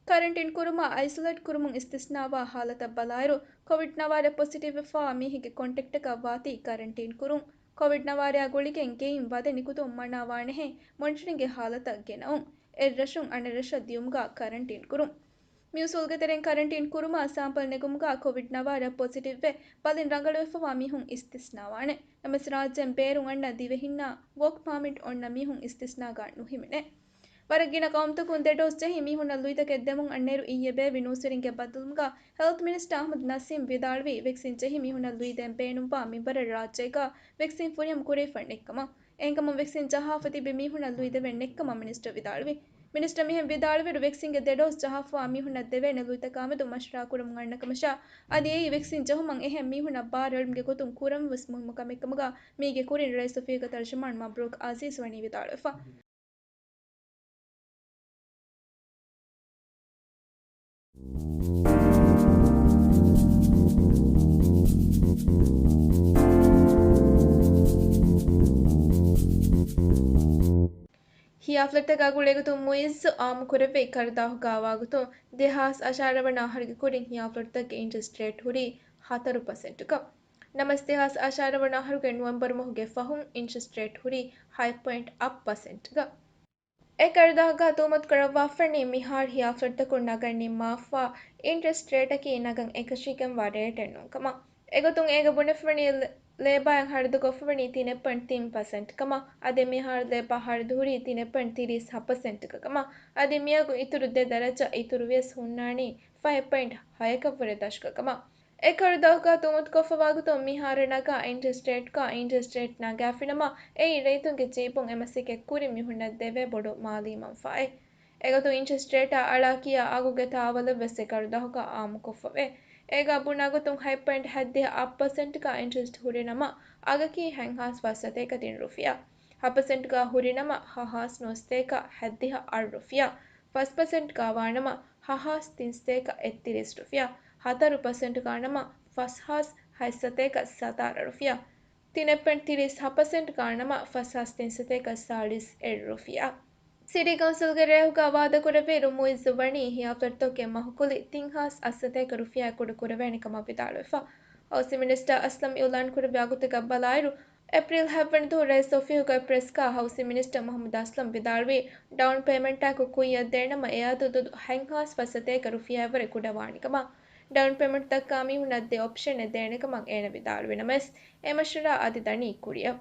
ކަރަންޓީން ކުރުމާ، އައިސޮލޭޓް ކުރުމުން އިސްތިސްނާވާ ހާލަތަށް ބަލާއިރު، ކޮވިޑް ނަވާރަ ޕޮޒިޓިވް ވެފަވާ މީހެއްގެ ކޮންޓެކްޓަކަށް ވާތީ ކަރަންޓީން ކުރުން. ކޮވިޑް ނަވާރައާ ގުޅިގެން ގެއިން ވަދެ ނިކުތުން މަނާވާނެހެން މޮނިޓަރިންގގެ ހާލަތަށް ގެނައުން. އެއްރަށުން އަނެއްރަށަށް ދިޔުމުގަ ކަރަންޓީން ކުރުން. މި އުސޫލުގެ ތެރެއިން ކަރަންޓީން ކުރުމާ، ސާމްޕަލް ނެގުމުގަ ކޮވިޑް ނަވާރަ ޕޮޒިޓިވްވެ، ބަލިން ރަނގަޅުވެފަވާ މީހުން އިސްތިސްނާވާނެ. ނަމަވެސް ރާއްޖޭން ބޭރުން އަންނަ ދިވެހިންނާ ވޯކް ޕާމިޓް އޮންނަ މީހުން އިސްތިސްނާގަ ނުހިމެނޭ. ވަރަށް ގިނަ ޤައުމުތަކުން ދެ ޑޯޒް ޖެހި މީހުންނަށް ލުއިތަކެއް ދެމުން އަންނައިރު އިއްޔެ ބޭއްވި ނޫސްވެރިންގެ ބައްދަލުވުމުގަ ހެލްތް މިނިސްޓަރ އަޙްމަދު ނަސީމް ވިދާޅުވީ، ވެކްސިން ޖެހި މީހުންނަށް ލުއިދޭން ބޭނުންވާ މިންވަރަށް ރާއްޖޭގަ ވެކްސިން ފުރިހަމަ ކުރެވިފަ ނެތްކަމަށް. އެހެންކަމުން ވެކްސިން ޖަހާފަ ތިބި މީހުންނަށް ލުއިދެވެން ނެތްކަމަށް މިނިސްޓަރ ވިދާޅުވި. މިނިސްޓަރ މިހެން ވިދާޅުވިއިރު، ވެކްސިންގެ ދެ ޑޯޒް ޖަހާފަވާ މީހުންނަށް ދެވޭނެ ލުއިތަކާމެދު މަޝްވަރާ ކުރަމުން އަންނަ ކަމަށާ، އަދި އެއީ ވެކްސިން ޖެހުމަށް އެހެން މީހުންނަށް ބާރުއެޅުމުގެ ގޮތުން ކުރަން ވެސް މުހިއްމު ކަމެއްކަމުގަ، މީގެ ކުރިން ރައީސް އޮފީހުގެ ތަރްޖަމާން މަބްރޫކް އަޒީޒް ވަނީ ވިދާޅުވެފަ. ހިޔާ ފްލެޓްތަކާ ގުޅޭގޮތުން މުއިއްޒު އާއްމުކުރެއްވި ކަރުދާހުގާ ވާގޮތުން، ދެހާސް އަށާރަ ވަނަ އަހަރުގެ ކުރިން ހިޔާ ފްލެޓްތަކުގެ އިންޓްރެސްޓް ރޭޓް ހުރީ ހަތަރު ޕަސެންޓުގަ. ނަމަވެސް، ދެހާސް އަށާރަ ވަނަ އަހަރުގެ ނޮވެމްބަރު މަހުގެ ފަހުން އިންޓްރެސްޓް ރޭޓް ހުރީ ހަތް ޕޮއިންޓް އަށް ޕަސެންޓްގަ. އެ ކަރުދާހުގާ ތުހުމަތު ކުރައްވާފަނީ މިހާރު ހިޔާ ފްލެޓްތަކުން ނަގަން ނިންމާފަ އިންޓްރެސްޓް ރޭޓަކީ ނަގަން އެކަށީގެންވާ ރޭޓެއް ނޫންކަމަށް. އެގޮތުން އޭގެ ބުނެފަވަނީ ލޭ-، ލޭބާއިން ހަރަދުކޮށްފަވަނީ ތިނެއް ޕޮއިންޓް ތިން ޕަސެންޓް ކަމަށް. އަދި މިހާރު ލޭބާ ހަރަދު ހުރީ ތިނެއް ޕޮއިންޓް ތިރީސް ހަ ޕަސެންޓްގަ ކަމަށް. އަދި މިއަގު އިތުރު ދެ ދަރަޖަ އިތުރުވިޔަސް ހުންނާނީ ފަހެއް ޕޮއިންޓް ހަޔަކަށްވުރެ ދަށުގަ ކަމަށް. އެ ކަރުދާހުގާ ތުހުމަތުކޮށްފަވާގޮތުން މިހާރު ނަގާ އިންޓްރެސްޓް ރޭޓްގާ އިންޓްރެސްޓް ރޭޓް ނަގާފިނަމަ، އެއީ ރައްޔިތުންގެ ޖީބުން އެ މަސައްކަތް ކުރި މީހުންނަށް ދެވޭ ބޮޑު މާލީ މަންފާއެއް. އެގޮތުން އިންޓްރެސްޓް ރޭޓާ އަޅާ ކިޔާ އަގުގެ ތާވަލެއްވެސް އެ ކަރުދާހުގާ އާއްމުކޮށްފަވޭ. އޭގާ ބުނާގޮތުން ހަތް ޕޮއިންޓް ހަތްދިހަ އަށް ޕަސެންޓްގާ އިންޓްރެސްޓް ހުރިނަމަ، އަގަކީ ހަތްހާސް ފަސްސަތޭކަ ތިން ރުފިޔާ. ހަ ޕަސެންޓްގާ ހުރިނަމަ، ހަހާސް ނުވަސަތޭކަ ހަތްދިހަ އަށް ރުފިޔާ. ފަސް ޕަސެންޓްގާ ވާނަމަ، ހަހާސް ތިންސަތޭކަ އެއްތިރީސް ރުފިޔާ. ހަތަރު ޕަސެންޓްގާ ނަމަ، ފަސްހާސް ހަތްސަތޭކަ ސަތާރަ ރުފިޔާ. ތިނެއް ޕޮއިންޓް ތިރީސް ހަ ޕަސެންޓްގާ ނަމަ، ފަސްހާސް ތިންސަތޭކަ ސާޅީސް އެއް ރުފިޔާ. ސިޓީ ކައުންސިލްގެ ރޭހުގާ ވާދަކުރެއްވިއިރު، މުއިއްޒު ވަނީ ހިޔާ ފްލެޓްތަކުގެ މަހުކުލި ތިން ހާސް އަށްސަތޭކަ ރުފިޔާއަށް ކުޑަކުރެވޭނެ ކަމަށް ވިދާޅުވެފަ. ހައުސިން މިނިސްޓަރ އަސްލަމް އިއުލާން ކުރެއްވި ވާގޮތަކަށް ބަލާއިރު، އޭޕްރީލް ހަތްވަނަ ދުވަހު ރައީސް އޮފީހުގައި ޕްރެސްގާ ހައުސިން މިނިސްޓަރ މުހައްމަދު އަސްލަމް ވިދާޅުވީ، ޑައުން ޕޭމަންޓާއެކު ކުއްޔަށް ދޭނަމަ، އެ އަދަދު ހަތްހާސް ފަސްސަތޭކަ ރުފިޔާއަށްވުރެ ކުޑަވާނެ ކަމަށް. ޑައުން ޕޭމަންޓް ދައްކާ މީހުންނަށް ދެ އޮޕްޝަނެއް ދޭނެ ކަމަށް އޭނަ ވިދާޅުވި ނަމަވެސް، އެ މަޝްވަރާ އަދި ދަނީ ކުރިއަށް.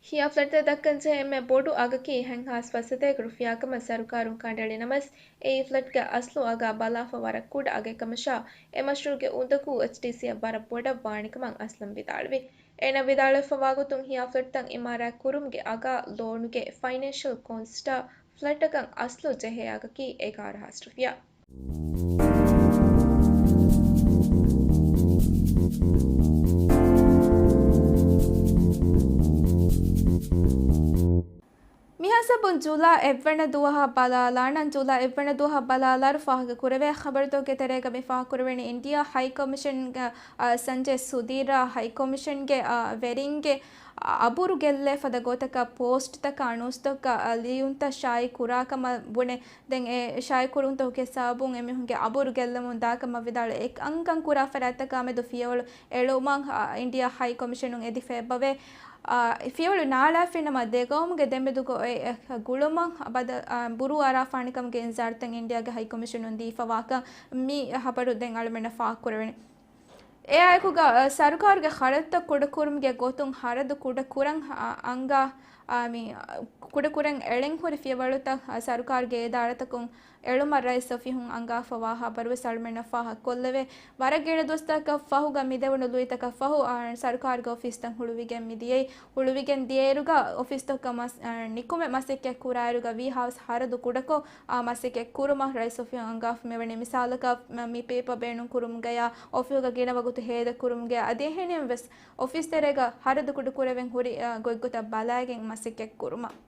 ހިޔާ ފްލެޓްތައް ދައްކަންޖެހޭ އެންމެ ބޮޑު އަގަކީ ހަތްހާސް ފަސްސަތޭކަ ރުފިޔާ ކަމަށް ސަރުކާރުން ކަނޑައެޅި ނަމަވެސް، އެއީ ފްލެޓްގެ އަސްލު އަގާ ބަލާފަ ވަރަށް ކުޑަ އަގެއް ކަމަށާ، އެ މަޝްރޫޢުގެ އުނދަގޫ އެޗްޑީސީއަށް ވަރަށް ބޮޑަށް ވާނެ ކަމަށް އަސްލަމް ވިދާޅުވި. އޭނަ ވިދާޅުވެފަވާގޮތުން، ހިޔާ ފްލެޓްތައް އިމާރާތް ކުރުމުގެ އަގާ ލޯނުގެ ފައިނޭންޝަލް ކޯސްޓާ ފްލެޓަކަށް އަސްލު ޖެހޭ އަގަކީ އެގާރަ ހާސް ރުފިޔާ. މިހާ ސަބުން ޖުލާ އެއްވަނަ ދުވަހަށް ބަލާލާނަން. ޖުލާ އެއްވަނަ ދުވަހަށް ބަލާލާއިރު ފާހަގަ ކުރެވޭ ޚަބަރުތަކުގެ ތެރޭގަ މި ފާހަގަ ކުރެވެނީ އިންޑިއާ ހައި ކޮމިޝަންގެ، އަ، ސަންޖޭ ސުދީރާ ހައި ކޮމިޝަންގެ، އަ، ވެރިންގެ، އަ، އަބުރު ގެއްލޭ ފަދަ ގޮތަކަށް ޕޯސްޓްތަކާ ނޫސްތަކަށް، އަ، ލިޔުންތައް ޝާއި ކުރާ ކަމަށް ބުނެ، ދެން އެ ޝާއި ކުރުންތަކުގެ ސަބަބުން އެމީހުންގެ އަބުރު ގެއްލަމުން ދާކަމަށް ވިދާޅުވެ، އެ އަންކަން ކުރާ ފަރާތްތަކާމެދު ފިޔަވަޅު އެޅުމަށް، އަ، އިންޑިއާ ހައި ކޮމިޝަނުން އެދިފަ އެބަވޭ. އާ، ފިޔަވަޅު ނާޅާފިނަމަ ދެ ގައުމުގެ ދެމެދުގަ އޮތް އެއް ގުޅުމަށް ބަދަ-، އާ، ބުރޫ އަރާފާނެކަމުގެ އިންޒާރުތައް އިންޑިއާގެ ހައިކޮމިޝަނުން ދީފަވާކަން މި ހަބަރު ދެން އަޅުމެންނަށް ފާހަގަކުރެވެނީ. އެއާއެކުގަ، އާ، ސަރުކާރުގެ ޚަރަދުތައް ކުޑަކުރުމުގެ ގޮތުން ހަރަދު ކުޑަކުރަން، އާ، އަންގާ، އާ، މި، ކުޑަކުރަން އެޅެން ހުރި ފިޔަވަޅުތައް، އާ، ސަރުކާރުގެ އިދާރާތަކުން އެޅުމަށް ރައީސް އޮފީހުން އަންގާފަވާ ހަބަރުވެސް އަޅުމެންނަށް ފާހަގަކޮށްލެވޭ. ވަރަށް ގިނަ ދުވަސްތަކަށް ފަހުގަ މިދެވުނު ލުއިތަކަށް ފަހު، އާ، ސަރުކާރުގެ އޮފީސްތައް ހުޅުވިގެން މިދިޔައީ. ހުޅުވިގެން ދިޔައިރުގަ އޮފީސްތަކަށް މަސް-، އާ، ނިކުމެ މަސައްކަތް ކުރާއިރުގަ ވީ ހާސް ހަރަދު ކުޑަކޮށް، އާ، މަސައްކަތް ކުރުމަށް ރައީސް އޮފީހުން އަންގާފަ މިވަނީ. މިސާލަކަށް، މަ-، މި ޕޭޕަ ބޭނުން ކުރުމުގަޔާ، އޮފީހުގަ ގިނަ ވަގުތު ހޭދަ ކުރުމުގަޔާ، އަދި އެހެނިހެން ވެސް އޮފީސް ތެރޭގަ ހަރަދު ކުޑަކުރެވެން ހުރި، އާ، ގޮތްގޮތަށް ބަލައިގެން މަސައްކަތް ކުރުމަށް.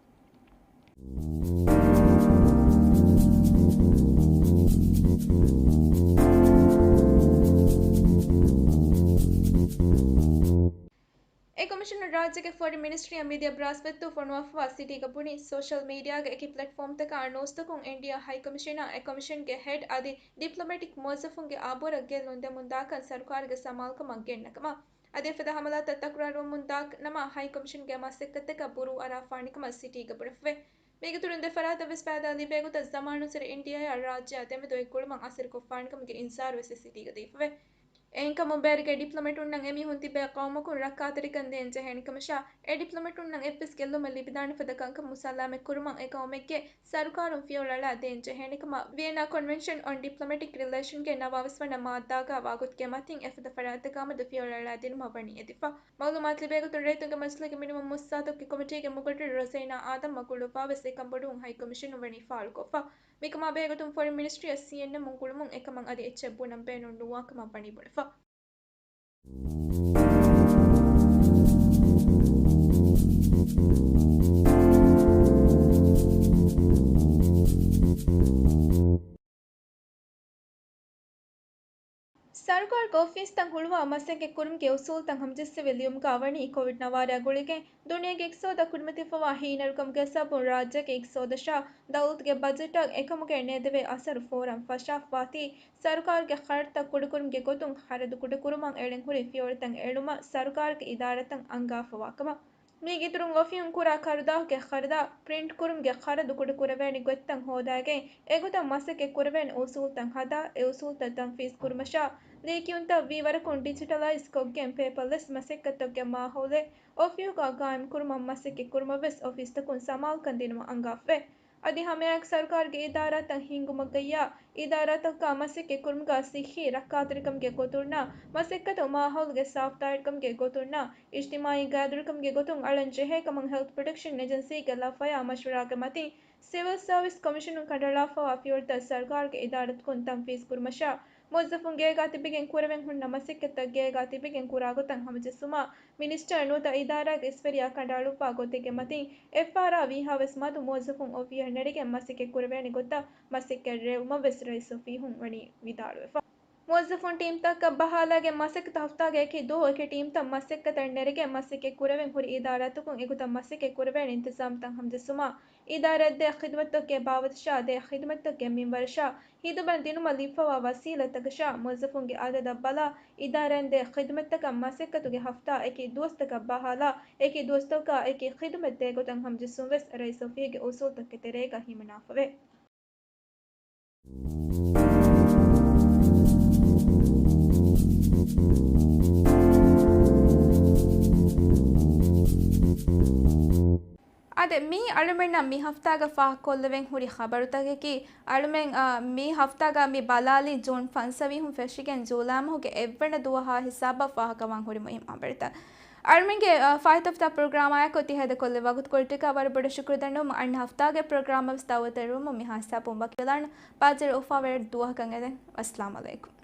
އެ ކޮމިޝަނުން ރާއްޖޭގެ ފޮރިން މިނިސްޓްރީއަށް މިދިޔަ ބްރާސްބަތު ފޮނުވާފަވާ ސިޓީގަ ބުނި، ސޯޝަލް މީޑިއާގެ އެކި ޕްލެޓްފޯމްތަކާ ނޫސްތަކުން އިންޑިއާ ހައިކޮމިޝަނާ އެ ކޮމިޝަންގެ ހެޑް އަދި ޑިޕްލޮމެޓިކް މުވައްޒަފުންގެ އަބުރަށް ގެއްލުން ދެމުންދާކަން ސަރުކާރުގެ ސަމާލުކަމަށް ގެންނަކަމަށް. އަދި އެފަދަ ހަމަލާތައް ތަކުރާރުވަމުންދާ ނަމަ، ހައިކޮމިޝަންގެ މަސައްކަތްތަކަށް ބުރޫ އަރާފާނެކަމަށް ސިޓީގަ ބުނެފަވޭ. މީގެތުރުން ދެ ފަރާތަށް ވެސް ފައިދާ ލިބޭގޮތަށް ޒަމާނުއްސުރެ އިންޑިއާއާ ރާއްޖެއާ ދެމެދު އެއް ގުޅުމަށް އަސަރުކޮށްފާނެކަމުގެ އިންޒާރު ވެސް ސިޓީގަ ދީފަވޭ. އެހެންކަމުން ބޭރުގެ ޑިޕްލޮމެޓުންނަށް އެމީހުން ތިބޭ ޤައުމަކުން ރައްކާތެރިކަން ދޭން ޖެހޭނެކަމަށާ، އެ ޑިޕްލޮމެޓުންނަށް އެއްވެސް ގެއްލުމެއް ލިބިދާނެ ފަދަ ކަންކަން މުސާލާމަތްކުރުމަށް އެ ޤައުމެއްގެ ސަރުކާރުން ފިޔަވަޅު އަޅާ ދޭން ޖެހޭނެކަމަށް ވިއެންނާ ކޮންވެންޝަން އޮން ޑިޕްލޮމެޓިކް ރިލޭޝަންގެ ނަވާވީސް ވަނަ މާއްދާގަ ވާގޮތުގެ މަތިން އެފަދަ ފަރާތްތަކާމެދު ފިޔަވަޅު އަޅާދިނުމަށް ވަނީ އެދިފަ. މައުލޫމާތު ލިބޭގޮތުން ރައްޔިތުންގެ މަޖިލީގެ މިނިވަން މުއައްސަސާތަކުގެ ކޮމިޓީގެ މުގައްރިރު ރޮޒައިނާ އާދަމް މަގުޅުއްވާވެސް އެކަން ބޮޑުވުން ހައިކޮމިޝަނުން ވަނީ ފާޅުކޮށްފަ. މިކަމާ ބެހޭގޮތުން ފޮރިން މިނިސްޓްރީއަށް ސީއެންއެމުން ގުޅުމުން އެކަމަށް އަދި އެއްޗެއް ބުނަން ބޭނުން ނުވާކަމަށް ވަނީ ބުނެފަ. ސަރުކާރުގެ އޮފީސްތައް ހުޅުވާ މަސައްކަތް ކުރުމުގެ އުސޫލުތައް ހަމަޖެއްސެވި ލިޔުމުގަ ވަނީ ކޮވިޑް ނަވާރައާ ގުޅިގެން ދުނިޔޭގެ އިގްތިސޯދަށް ކުރިމަތިވެފަވާ ހީނަރުކަމުގެ ސަބަބުން ރާއްޖޭގެ އިގްތިސޯދަށާ ދައުލަތުގެ ބަޖެޓަށް އެކަމުގެ ނޭދެވޭ އަސަރު ފޯރަން ފަށާފަވާތީ، ސަރުކާރުގެ ޚަރަދުތައް ކުޑަކުރުމުގެ ގޮތުން ޚަރަދު ކުޑަކުރުމަށް އެޅެން ހުރި ފިޔަވަޅުތައް އެޅުމަށް ސަރުކާރުގެ އިދާރާތައް އަންގާފަވާ ކަމަށް. މީގެ އިތުރުން އޮފީހުން ކުރާ ކަރުދާހުގެ ޚަރަދާ ޕްރިންޓް ކުރުމުގެ ޚަރަދު ކުޑަކުރެވޭނެ ގޮތްތައް ހޯދާގެން އެގޮތަށް މަސައްކަތް ކުރެވޭނެ އުސޫލުތައް ހަދާ، އެ އުސޫލުތައް ތަންފީޒު ކުރުމަށާ، ލިޔެކިޔުންތައް ވީވަރަކުން ޑިޖިޓަލައިޒް ކޮށްގެން ޕޭޕަރލެސް މަސައްކަތްތަކުގެ މާހައުލެއް އޮފީހުގަ ގާއިމް ކުރުމަށް މަސައްކަތް ކުރުމަށް ވެސް އޮފީސްތަކުން ސަމާލުކަން ދިނުމަށް އަންގާފަވޭ. އަދި ހަމައެއާއެކު ސަރުކާރުގެ އިދާރާތައް ހިންގުމުގައްޔާ، އިދާރާތަކާ މަސައްކަތް ކުރުމުގަ ސިއްހީ ރައްކާތެރިކަމުގެ ގޮތުންނާ، މަސައްކަތު މާހައުލުގެ ސާފުތާހިރުކަމުގެ ގޮތުންނާ، އިޖްތިމާއީ ގާތްދުރުކަމުގެ ގޮތުން އަޅަން ޖެހޭ ކަމަށް ހެލްތު ޕްރޮޓެކްޝަން އެޖެންސީގެ ލަފަޔާ މަޝްވަރާގެ މަތިން، ސިވިލް ސަރވިސް ކޮމިޝަނުން ކަނޑައަޅާފަވާ ފިޔަވަޅުތައް ސަރުކާރުގެ އިދާރާތަކުން ތަންފީޒު ކުރުމަށާ، މުވައްޒަފުން ގޭގާ ތިބިގެން ކުރެވެން ހުންނަ މަސައްކަތްތައް ގޭގާ ތިބިގެން ކުރާ ގޮތަށް ހަމަޖެއްސުމަށް، މިނިސްޓަރ ނުވަތަ އިދާރާގެ އިސްވެރިޔާ ކަނޑައަޅުއްވާ ގޮތެއްގެ މަތިން އެފްއާރްއާ ވީހާވެސް މަދު މުވައްޒަފުން އޮފީހަށް ނެރެގެން މަސައްކަތް ކުރެވޭނެ ގޮތަށް މަސައްކަތް ރޭވުމަށް ވެސް ރައީސް އޮފީހުން ވަނީ ވިދާޅުވެފަ. މުވައްޒަފުން ޓީމްތަކަށް ބަހާލާގެން މަސައްކަތު ހަފްތާގެ އެކި ދުވަހު އެކި ޓީމްތައް މަސައްކަތަށް ނެރެގެން މަސައްކަތް ކުރެވެން ހުރި އިދާރާތަކުން އެގޮތަށް މަސައްކަތް ކުރެވޭނެ އިންތިޒާމްތައް ހަމަޖެއްސުމަށް، އިދާރާއަށް ދޭ ޚިދުމަތްތަކުގެ ބާވަތަށާ ދޭ ޚިދުމަތްތަކުގެ މިންވަރަށާ ހިދުމަތް ދިނުމަށް ލިބިފަވާ ވަސީލަތްތަކަށާ މުވައްޒަފުންގެ އަދަދަށް ބަލާ، އިދާރާއިން ދޭ ޚިދުމަތްތަކަށް މަސައްކަތުގެ ހަފްތާ އެކި ދުވަސްތަކަށް ބަހާލާ، އެކި ދުވަސްތަކަށް އެކި ޚިދުމަތް ދޭ ގޮތަށް ހަމަޖެއްސުން ވެސް ރައީސް އޮފީހުގެ އުސޫލްތަކުގެ ތެރޭގަ ހިމަނާފަވޭ. އާދެ، މީ އަޅުމެންނަށް މި ހަފްތާގަ ފާހަގަކޮށްލެވެން ހުރި ޚަބަރުތަކަކީ، އަޅުމެން، އާ، މި ހަފްތާގަ މި ބަލާލީ ޖޫން ފަންސަވީހުން ފެށިގެން ޖޫލައި މަހުގެ އެއްވަނަ ދުވަހާ ހިސާބަށް ފާހަގަވާން ހުރި މުހިންމު ހަބަރުތައް. އަޅުމެންގެ، އާ، ފާއިތުފްތާ ޕްރޮގްރާމާއެކު ތިހަދަ ކޮށްލި ވަގުތުކޮޅަށްޓަކާ ވަރަށް ބޮޑަށް ޝުކުރު ދަންނަވަމުން އަންނަ ހަފްތާގެ ޕްރޮގްރާމަށް ވެސް ދައުވަތު އެރުވަމުން މިހާ ހިސާބުން ވަކިވެލާނަން. ބާއްޖަވެރި އުފާވެރި ދުވަހަކަށް އެދެން. އައްސަލާމު ޢަލައިކުމް.